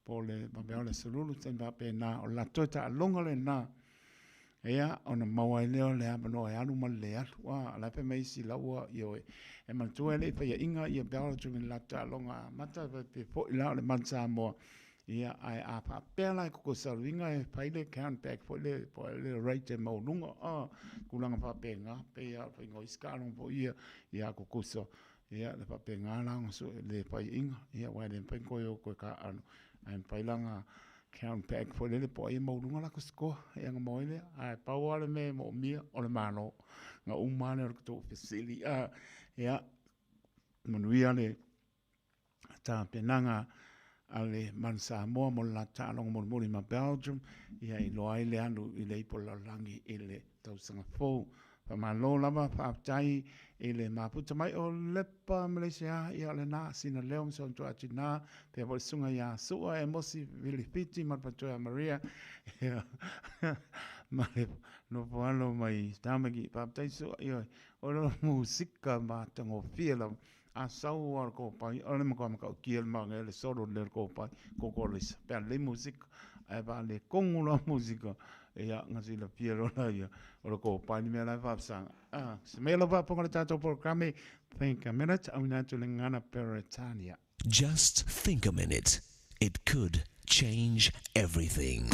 po o le vavea o le Sululu, taimi faapena, o le latou taaloga lena. Ia, ona maua ai lea o le avanoa e alu ma le le alu. A, o la e fai mai isi la ua, ioe, e manatua e le i faiaina ia Belgium i le latou taaloga amata, pe foi la o le Manu Samoa. Ia, ae a faapea la e kokosaluina e fai le count back foi le, po o le rate e maualuga, a, tulaga faapena, pei lava o le faiga o isi taaloga foi ia, ia kokosa, ia, le faapena la ona sue le faiaina, ia, aua e le mafai ona toe o toe taaalo, ae mafai la ona count back foi lele po o ai e maualuga lata score, ia ona maua ai lea. Ae pau lava le mea e moomia, o le Malo. Ona uma lava lea o le tou fesili. A, ia, manuia le tapenaga a le Manu Samoa mo le latou taaloga mulimuli ma Belgium, ia iloa ai le alu i le ipu o le lalolagi i le tausaga fou. Faamalo lava, faafetai i le mafuta mai o Lepa Malaysia, ia o lena sina leo ma si ona tuaa tina, pea foi le susuga ia Sua Emosi Vilifiti ma le faletua ia Maria, ia, ma le nofo alo mai Tamaki. Faafetai Sua, ioe, o le musika matagofie lava. A sau lava le kopai, o le matua matautia le manaia le solo lelei o le kopai, koko lisa, pe a lelei musika, ae faaletonu loa musika, ia, ona silafia loa lea o le kopai le mea la e faasaga. Ah, se mea lau faafofoga i le tatou polokalame, Think a Minute, auina atu i le gagana Peretania. Just think a minute, it could change everything.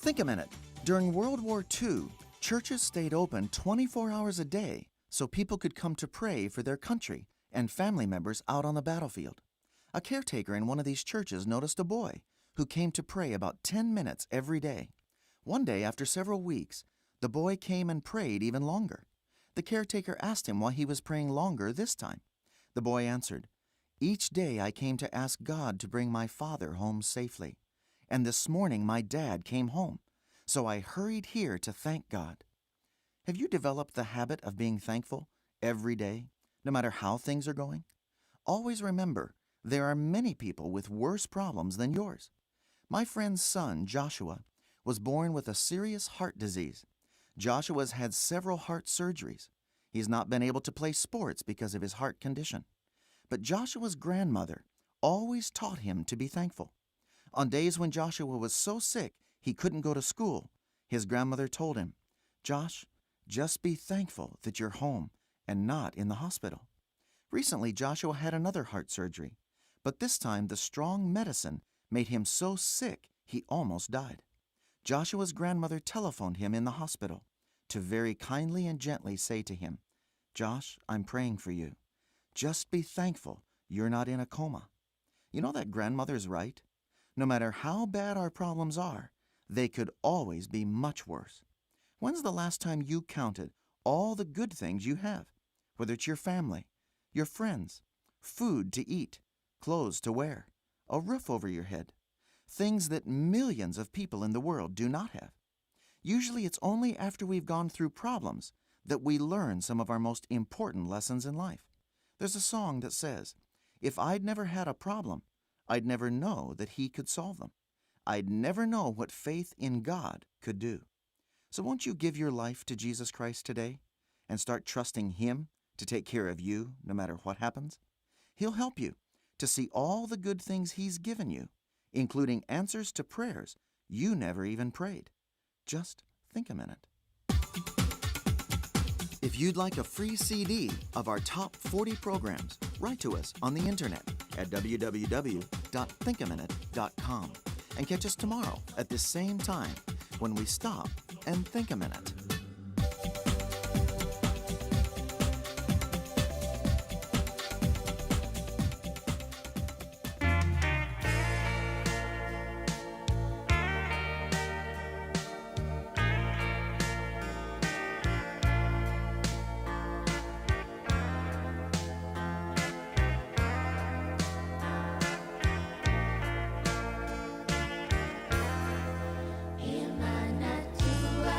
Think a minute. During World War II, churches stayed open 24 hours a day so people could come to pray for their country and family members out on the battlefield. A caretaker in one of these churches noticed a boy who came to pray about 10 minutes every day. One day, after several weeks, the boy came and prayed even longer. The caretaker asked him why he was praying longer this time. The boy answered, Each day I came to ask God to bring my father home safely. And this morning my dad came home, so I hurried here to thank God. Have you developed the habit of being thankful every day, no matter how things are going? Always remember, there are many people with worse problems than yours. My friend's son, Joshua, was born with a serious heart disease. Joshua's had several heart surgeries. He's not been able to play sports because of his heart condition. But Joshua's grandmother always taught him to be thankful. On days when Joshua was so sick he couldn't go to school, his grandmother told him, Josh, just be thankful that you're home and not in the hospital. Recently, Joshua had another heart surgery, but this time the strong medicine made him so sick he almost died. Joshua's grandmother telephoned him in the hospital to very kindly and gently say to him, Josh, I'm praying for you. Just be thankful you're not in a coma. You know that grandmother's right. No matter how bad our problems are, they could always be much worse. When's the last time you counted all the good things you have? Whether it's your family, your friends, food to eat, clothes to wear, a roof over your head, things that millions of people in the world do not have. Usually it's only after we've gone through problems that we learn some of our most important lessons in life. There's a song that says, If I'd never had a problem, I'd never know that He could solve them. I'd never know what faith in God could do. So won't you give your life to Jesus Christ today and start trusting Him to take care of you no matter what happens? He'll help you to see all the good things He's given you, including answers to prayers you never even prayed. Just think a minute. If you'd like a free CD of our top 40 programs, write to us on the internet at www.thinkaminute.com and catch us tomorrow at this same time when we stop and think a minute. E manatua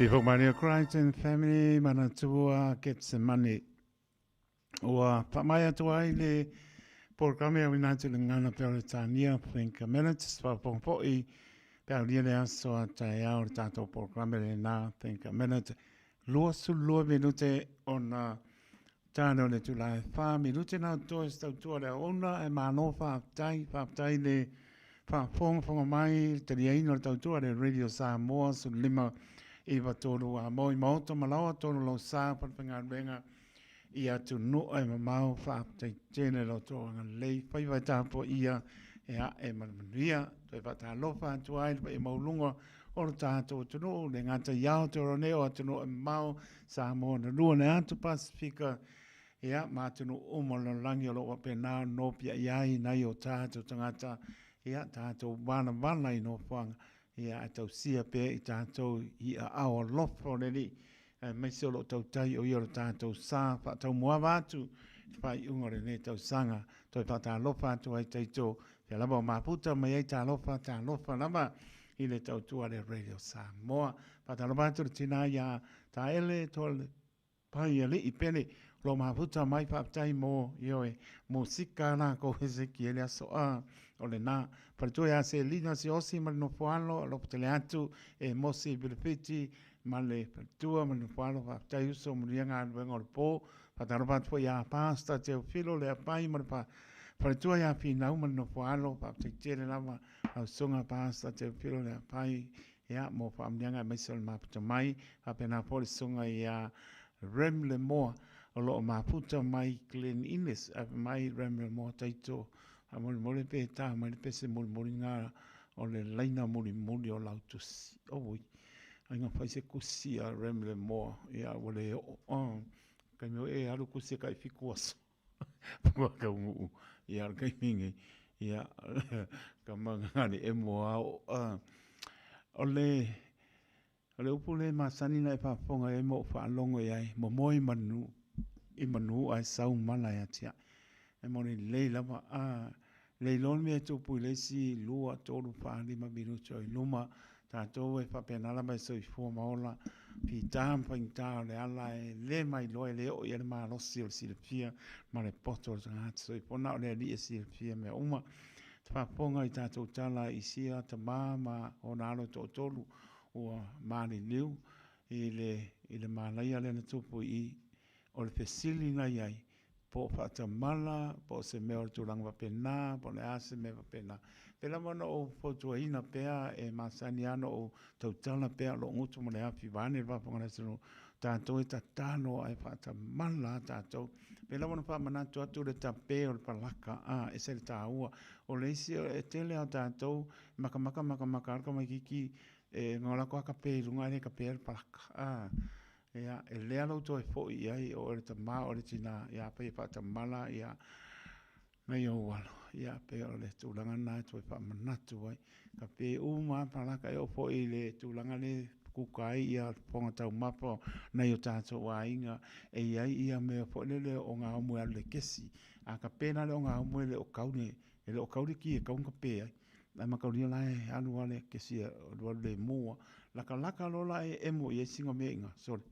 Sifa Maria Christ and Family Manatua Getsemane. Ua whaamai atu ai le polokalame a wina atu le ngana pe o le tānia Think a Minute, whaapongpoi pe aulia le aso a taeao le tātou polokalame le nā Think a Minute. 22 minute ona tāne o le tula e 4 minute nā toe se tautua le auauna e mālo whaaftai, whaaftai le whaafongafonga mai le taliaina o le tautua le Radio Samoa 15 iwa tolu a moi maoto malaoa tonu lau sa whanwhangaluenga i atu noa e mamao whaaftai tēne lo tō lei whaiwai tāpo ia e a e manamanuia toe whaatalofa atu ai le e maulunga o le tātou atunuu le ngata iao te ora nei o atunuu e mamao Samoa na lua le atu Pasifika ia ma atunuu uma o le lalolagi o lo o faapena ona nopia i ai nai o tātou tagata ia tātou valavala i nofoaga ia ae tausia pea i tātou i aao alofa o le Alii aemaise o lo o tautai o ia o le tātou sa faataumuaava atu i le faaiuga o lenei tausaga. Toe faatalofa atu ai taito fea lava o mafuta mai ai talofa, talofa lava i le tautua le Radio Samoa. Faatalofa atu le tina ia Taele toa le pai alii pele o lo o mafuta mai faafetai mo ioe musika lākou Ezekiele aso a o lena. Faletua ia Selina Siaosi ma le nofoalo alofa tele atu e Mosi Vilifiti ma le faletua ma le nofoalo faafetai uso manuia galuega o le po. Faatalofa atu foi ia Pastor Teofilo Leapai ma le faletua ia Finau ma le nofoalo faafetai tele lava lau susuga Pastor Teofilo Leapai ia mo faamanuiaga aemaise o le mafuta mai. Faapena foi le susuga ia Rem Lemoa o lo o mafuta mai Glen Innes ave mai Rem Lemoa taito faamolemole pe tā mai le pese mulimuli ngā o le laina mulimuli o lau tusi. Oi, aiga fai se kusi a Rem Lemoa ia ua le oo. Oh, kaimi o e alu kusi e kai fiku aso. Pua ka ungu ia le kaimi nei. Ia ka manga ni e moa o. O le O le upu lea e masani ona e faafofoga i ai ma ou faalogo i ai, momoe i manu, i manu ae sau mala ia te au. E moni lelei lava, a le iloa le mea e tupu i le isi lua, tolu, fa, lima minute o i luma, tatou e faapena lava e soifua ma ola, fita ma faigata o le ala e le mailoa e le oo i ai le malosi o le silafia ma le poto o le tagata soifua. Na o le Alii e silafia mea uma. Te faafofoga i tatou tala i sia tama ma ona alo e toatolu ua maliliu i le i le malaia lea na tupu i i, o le fesili na i ai, po o faatamala, po o se mea o le tulaga faapena, po o le a se mea faapena. Pei lava ona ou fautuaina pea e masani lava ona ou tautala pea o lou gutu ma le afi vaeane le faafofoga a le atunuu, tatou e tatalo ae faatamala lava tatou. Pei lava ona faamanatu atu le tape o le palaka, a, e ese le taua. O le isi, e tele lava o tatou Makamaka makamaka lava le tamaititi e no lako a kape i luga ae le kapea le palaka. A, ia, e lea lou toe foi i ai o oe le tama o le tina, ia afai e faatamala, ia, nai ou alo, ia, pei o le tulaga lena e toe faamanatu ai. Kape uma lava palaka e oo foi i le tulaga lea e kuka ai ia fofoga taumafa o nai o tatou aiga, e i ai ia mea foi lele o gaomo e alu i le kesi. A kape la le o gaomo e le o kau le, e le o kau le ki e kau ona kape ai. Ae mataulia la e alu lava le kesi e alu alu le mua. Lakalaka loa la e emo i ai sina mea i ina, sole.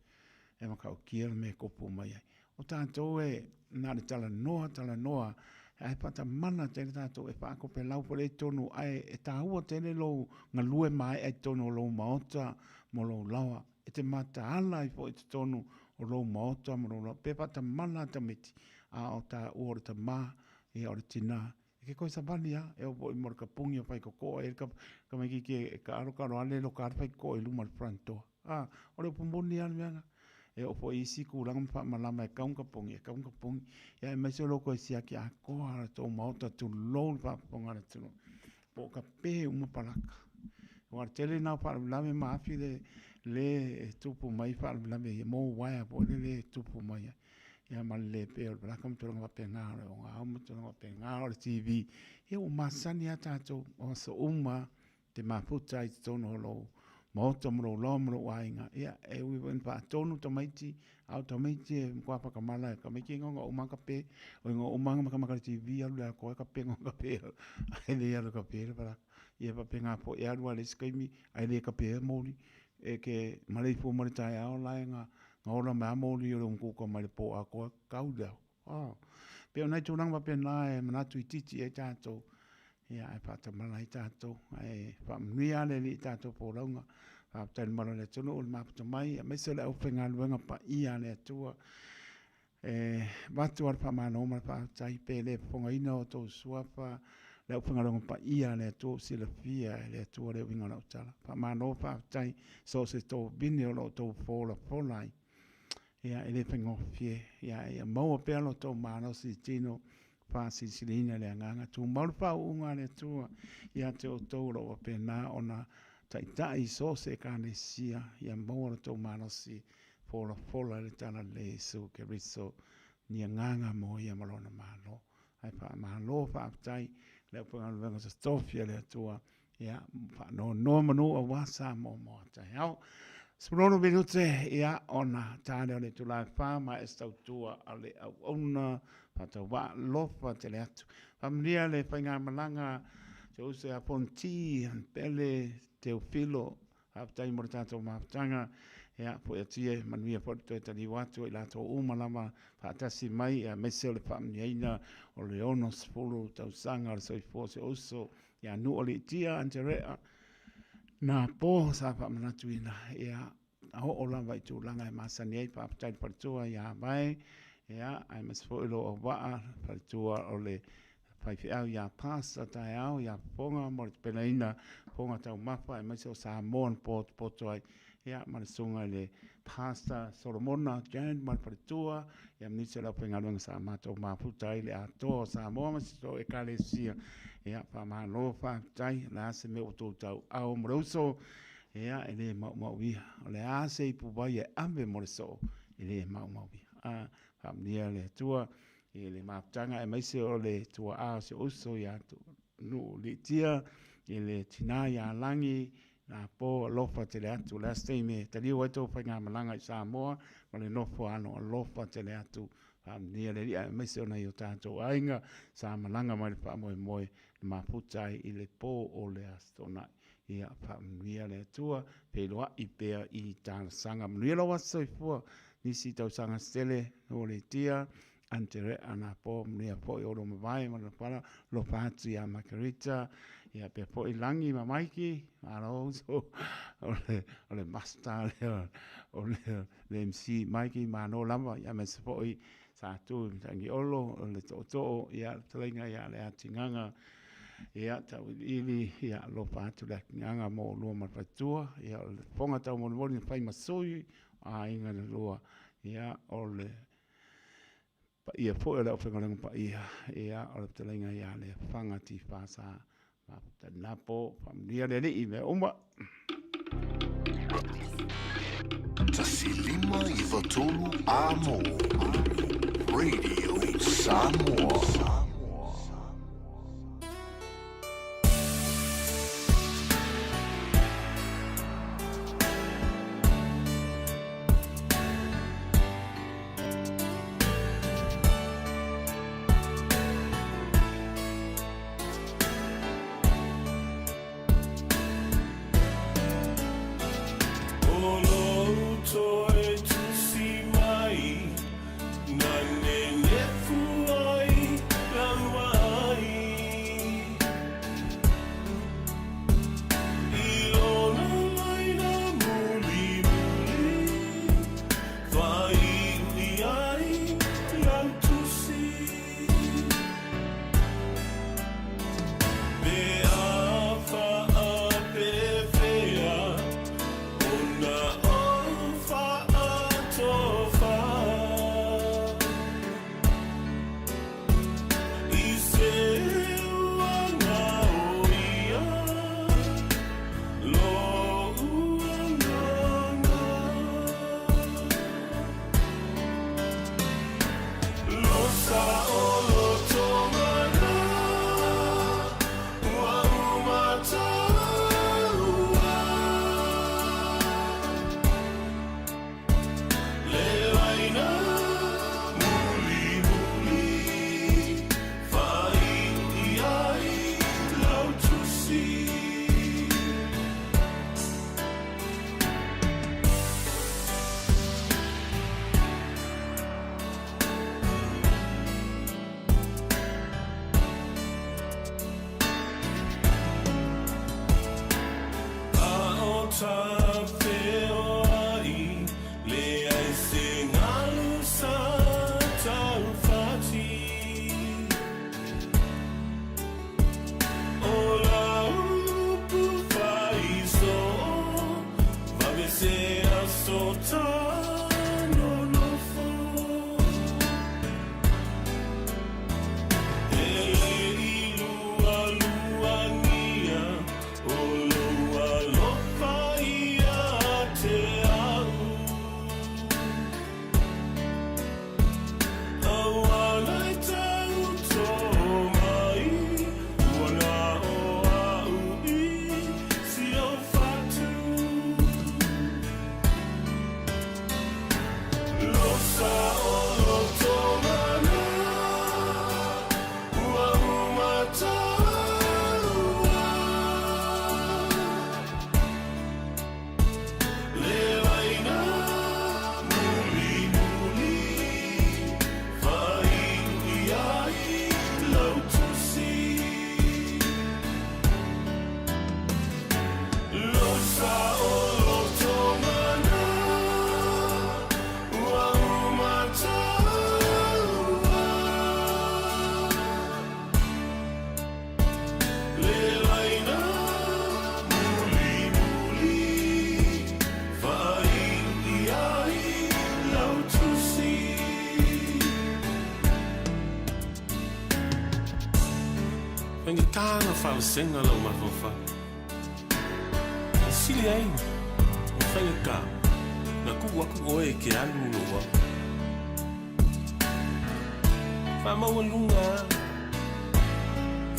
E matautia le mea e kopu mai ai. O tatou e na o le talanoa, talanoa, ae faatamala tele tatou e faakopelau foi lea i totonu, ae e taua tele lou galue maea i totonu o lou maota ma lou laoa. E te mataala ai foi i totonu o lou maota ma lou laoa. Pe faatamala tamaiti, a o taua o le tama, ia o le tina, E ke koe savali a, e oo foi mo le kapugi o faikokoa e le tamaititi e taalo taalo a le loka a le faikokoa i luma o le front door. A, o le upu moni a le mea na. E oo foi i isi tulaga ma faamalama e tau ona kapugi, e tau ona kapugi. Ia aemaise o lou toe siaki atoa o le tou maota tulou le faafofoga a le atunuu. Po o kape uma palaka. Aua o le tele lena o faalavelave ma afi le le e tupu mai faalavelave ia mo uaea foi lele e tupu mai ai. Ia ma le le pea o le palaka ma tulaga faapena o le ogao ma tulaga faapena o le TV. Ia ua masani lava tatou o aso uma te mafuta ai i totonu o lou maota ma lou loa ma lou aiga. Ia e ui foi ina faatonu tamaiti, a o tamaiti e matua whakamala, tamaiti e ingoa uma kape, o ingoa uma makamaka le TV alu le atoa e kape ingoa kape, ai le alu kape le palaka. Ia faapena foi e alu lava i le isi taimi ae le kapea moli. e ke maleifua mai le taeao la e ga ga ola mai a moli o le umukuka mai le po atoa kau le aho. Oh. Pei o nai tulaga faapena e manatu itiiti ai tatou, ia ae faatamala ai tatou, ae faamanuia lava le Alii i tatou folauga. Faafetai i le mamalu o le atunuu i le mafuta mai, aemaise o le aufaigaluega paia a le Atua. E avatu lava le faamalo ma le faafetai pe le fofogaina o outou suafa le aufaigaluega paia a le Atua ua silafia e le Atua le uiga o lau tala. Faamalo faafetai so o se tovine o lo o outou folafola ai. Ia, e le faigofie. Ia, ia maua pea lo outou malosi i tino faasilisiliina le agaga. Tumau le faauuga a le Atua ia te outou o lo o faapena ona taitai i so o se Ekalesia. Ia maua lo outou malosi folafola i le Talalelei a Iesu Keriso ni agaga mo ia ma Lona Malo. Ae faamalo faafetai le aufaigaluega totofi a le Atua. Ia, faanonoa manu aua Samoa mo a taeao. 16 minute, ia, ona ta lea o le itula e 4 ma e se tautua a le auauna faatauvaa alofa tele atu. Faamanuia le faigamalaga si ou uso ia Fonoti, Pele, Teofilo, Faafetai mo le tatou mafutaga. Ia, foi atu ia, manuia foi le toe taliu atu o i latou uma lava faatasi mai, aemaise o le faamanuiaina o le 60 tausaga o le soifua o si ou uso ia Nuualiitia Anterea, nā po sa faamanatuina, ia, a oo lava i tulaga e masani ai. Faafetai i le faletua ia Vae, ia, aemaise foi lou auvaa, le faletua o le faifeau ia Pastor Taeao ia Fofoga mo le tapenaina fofoga taumafa aemaise o Samoa na potopoto ai, ia, ma le susuga i le Pastor Solomona Jan ma le faletua, ia, ma nisi o le aufaigaluega sa matou mafuta ai le atoa o Samoa ma si o Ekalesia. Ia, faamalo faafetai. O le a se mea ua outou tauau mo le uso, ia, e le maumauia. O le a se ipuvai e ave mo le soo, e le maumauia. A, faamanuia le Atua i le mafutaga aemaise o le tuaa o si ou uso ia Nuulitia i le tina ia Lagi na po alofa tele atu. O le a se taimi e taliu ai tou faigamalaga i Samoa ma le nofo alo alofa tele atu. Faamanuia le Alii aemaise o nai o tatou aiga sa malaga mai le faamoemoe na mafuta ai i le po o le Aso Toonai. Ia faamanuia le Atua, feiloai pea i talosaga. Manuia lou aso soifua, nisi tausaga se tele, Nuulitia, Anterea na po, manuia foi o lou mavae ma lona pala, alofa atu ia Margarita, ia pea foi Lagi ma Maiki, malo uso, o le, o le master lea, o le, le MC Maiki, malo lava, ia aemaise foi sa tu i Matangiolo, o le tootoo, ia le fetalaiga ia Leatigaga, ia Tauiliili, ia alofa atu Leatigaga mo oulua ma le faletua, ia o le fofoga taumolimoli na fai ma sui o aiga na lua, ia o le paia foi o le aufaigaluega paia, ia, o le fetalaiga ia Lefaga Tifa sa mafuta lena po. Faamanuia le Alii i mea uma. 1593 A Radio Samoa. O lou toe tusi mai, na nenefu ai la. Faigata ona faavasega lou mafaufau. E sili ai ona faigata ona tuu atu oe e te alu i lou ala. Faamaualuga lava,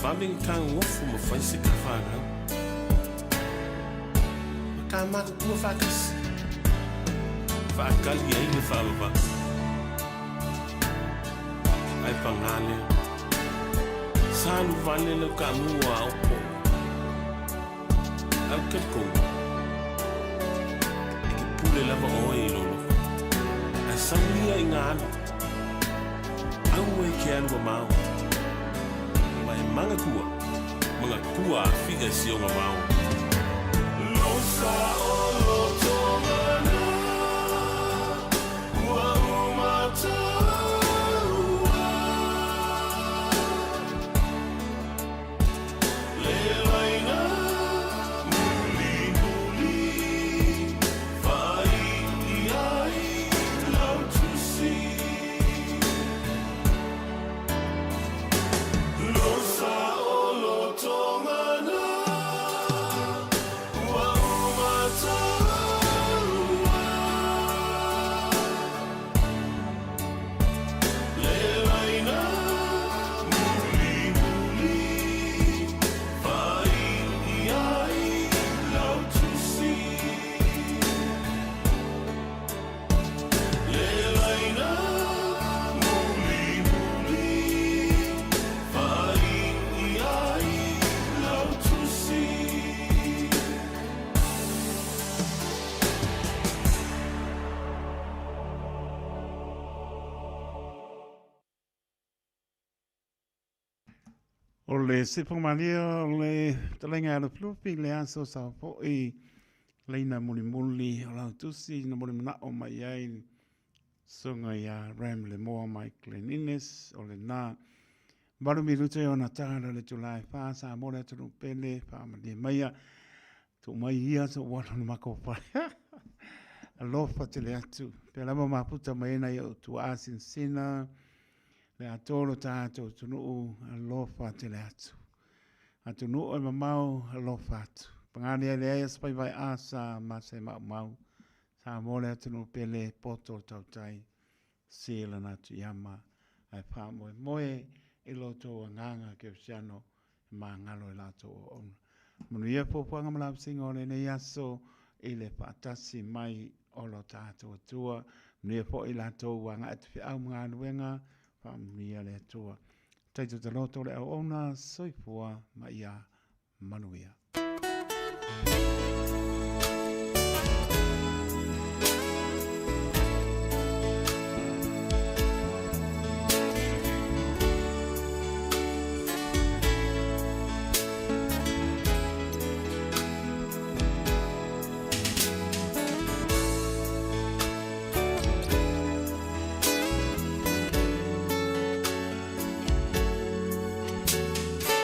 vave ona tagogofu ma fai se ta fanau. Ma ta matutua faatasi, faatali ai le faavavau. Ae pagā lea, sa alu vale lau taamu a opo. Ae ou te talitonu, e te pule lava oe i lou loto. Ae sau ia i ngā alu, aua e ke alu mamao. Ma e manatua, manatua a fika i si ona vao. Losa o loto mana, ua uma taua. Le laina mulimuli, whai ai lau tusi. Losa o loto mana, ua uma taua. Le laina mulimuli, whai ai lau tusi. Le laina mulimuli, whai ai lau tusi. O le Sepomalia o le fetalaiga ia Lufilufi le aso sa foi laina mulimuli o lau tusi na mulimanao mai ai le susuga ia Ram Lemoa mai Glen Innes o lena 8 minute ona tala o le itula e 4 sa mo le atunuu pele faamalie maia tuu mai ia so ua alu i le matou fale. Alofa tele atu. Pea lava mafuta mai ai nai ou tuaa sinasina le atoa o lo tatou atunuu, alofa tele atu. Atunuu e mamao, alofa atu. Paga lea e leai se faiva e asa ma se maumau. Samoa le atunuu pele, poto le tautai, se lana atu iama, ae faamoemoe i lo outou agaga kerisiano e magalo i latou auauna. Manuia fuafuaga ma lavasiga o lenei aso i le faatasi mai o lo tatou Atua. Manuia foi i latou ua agai atu feau ma galuega, faamanuia le Atua. Taito taloto le auauna, soifua ma ia manuia.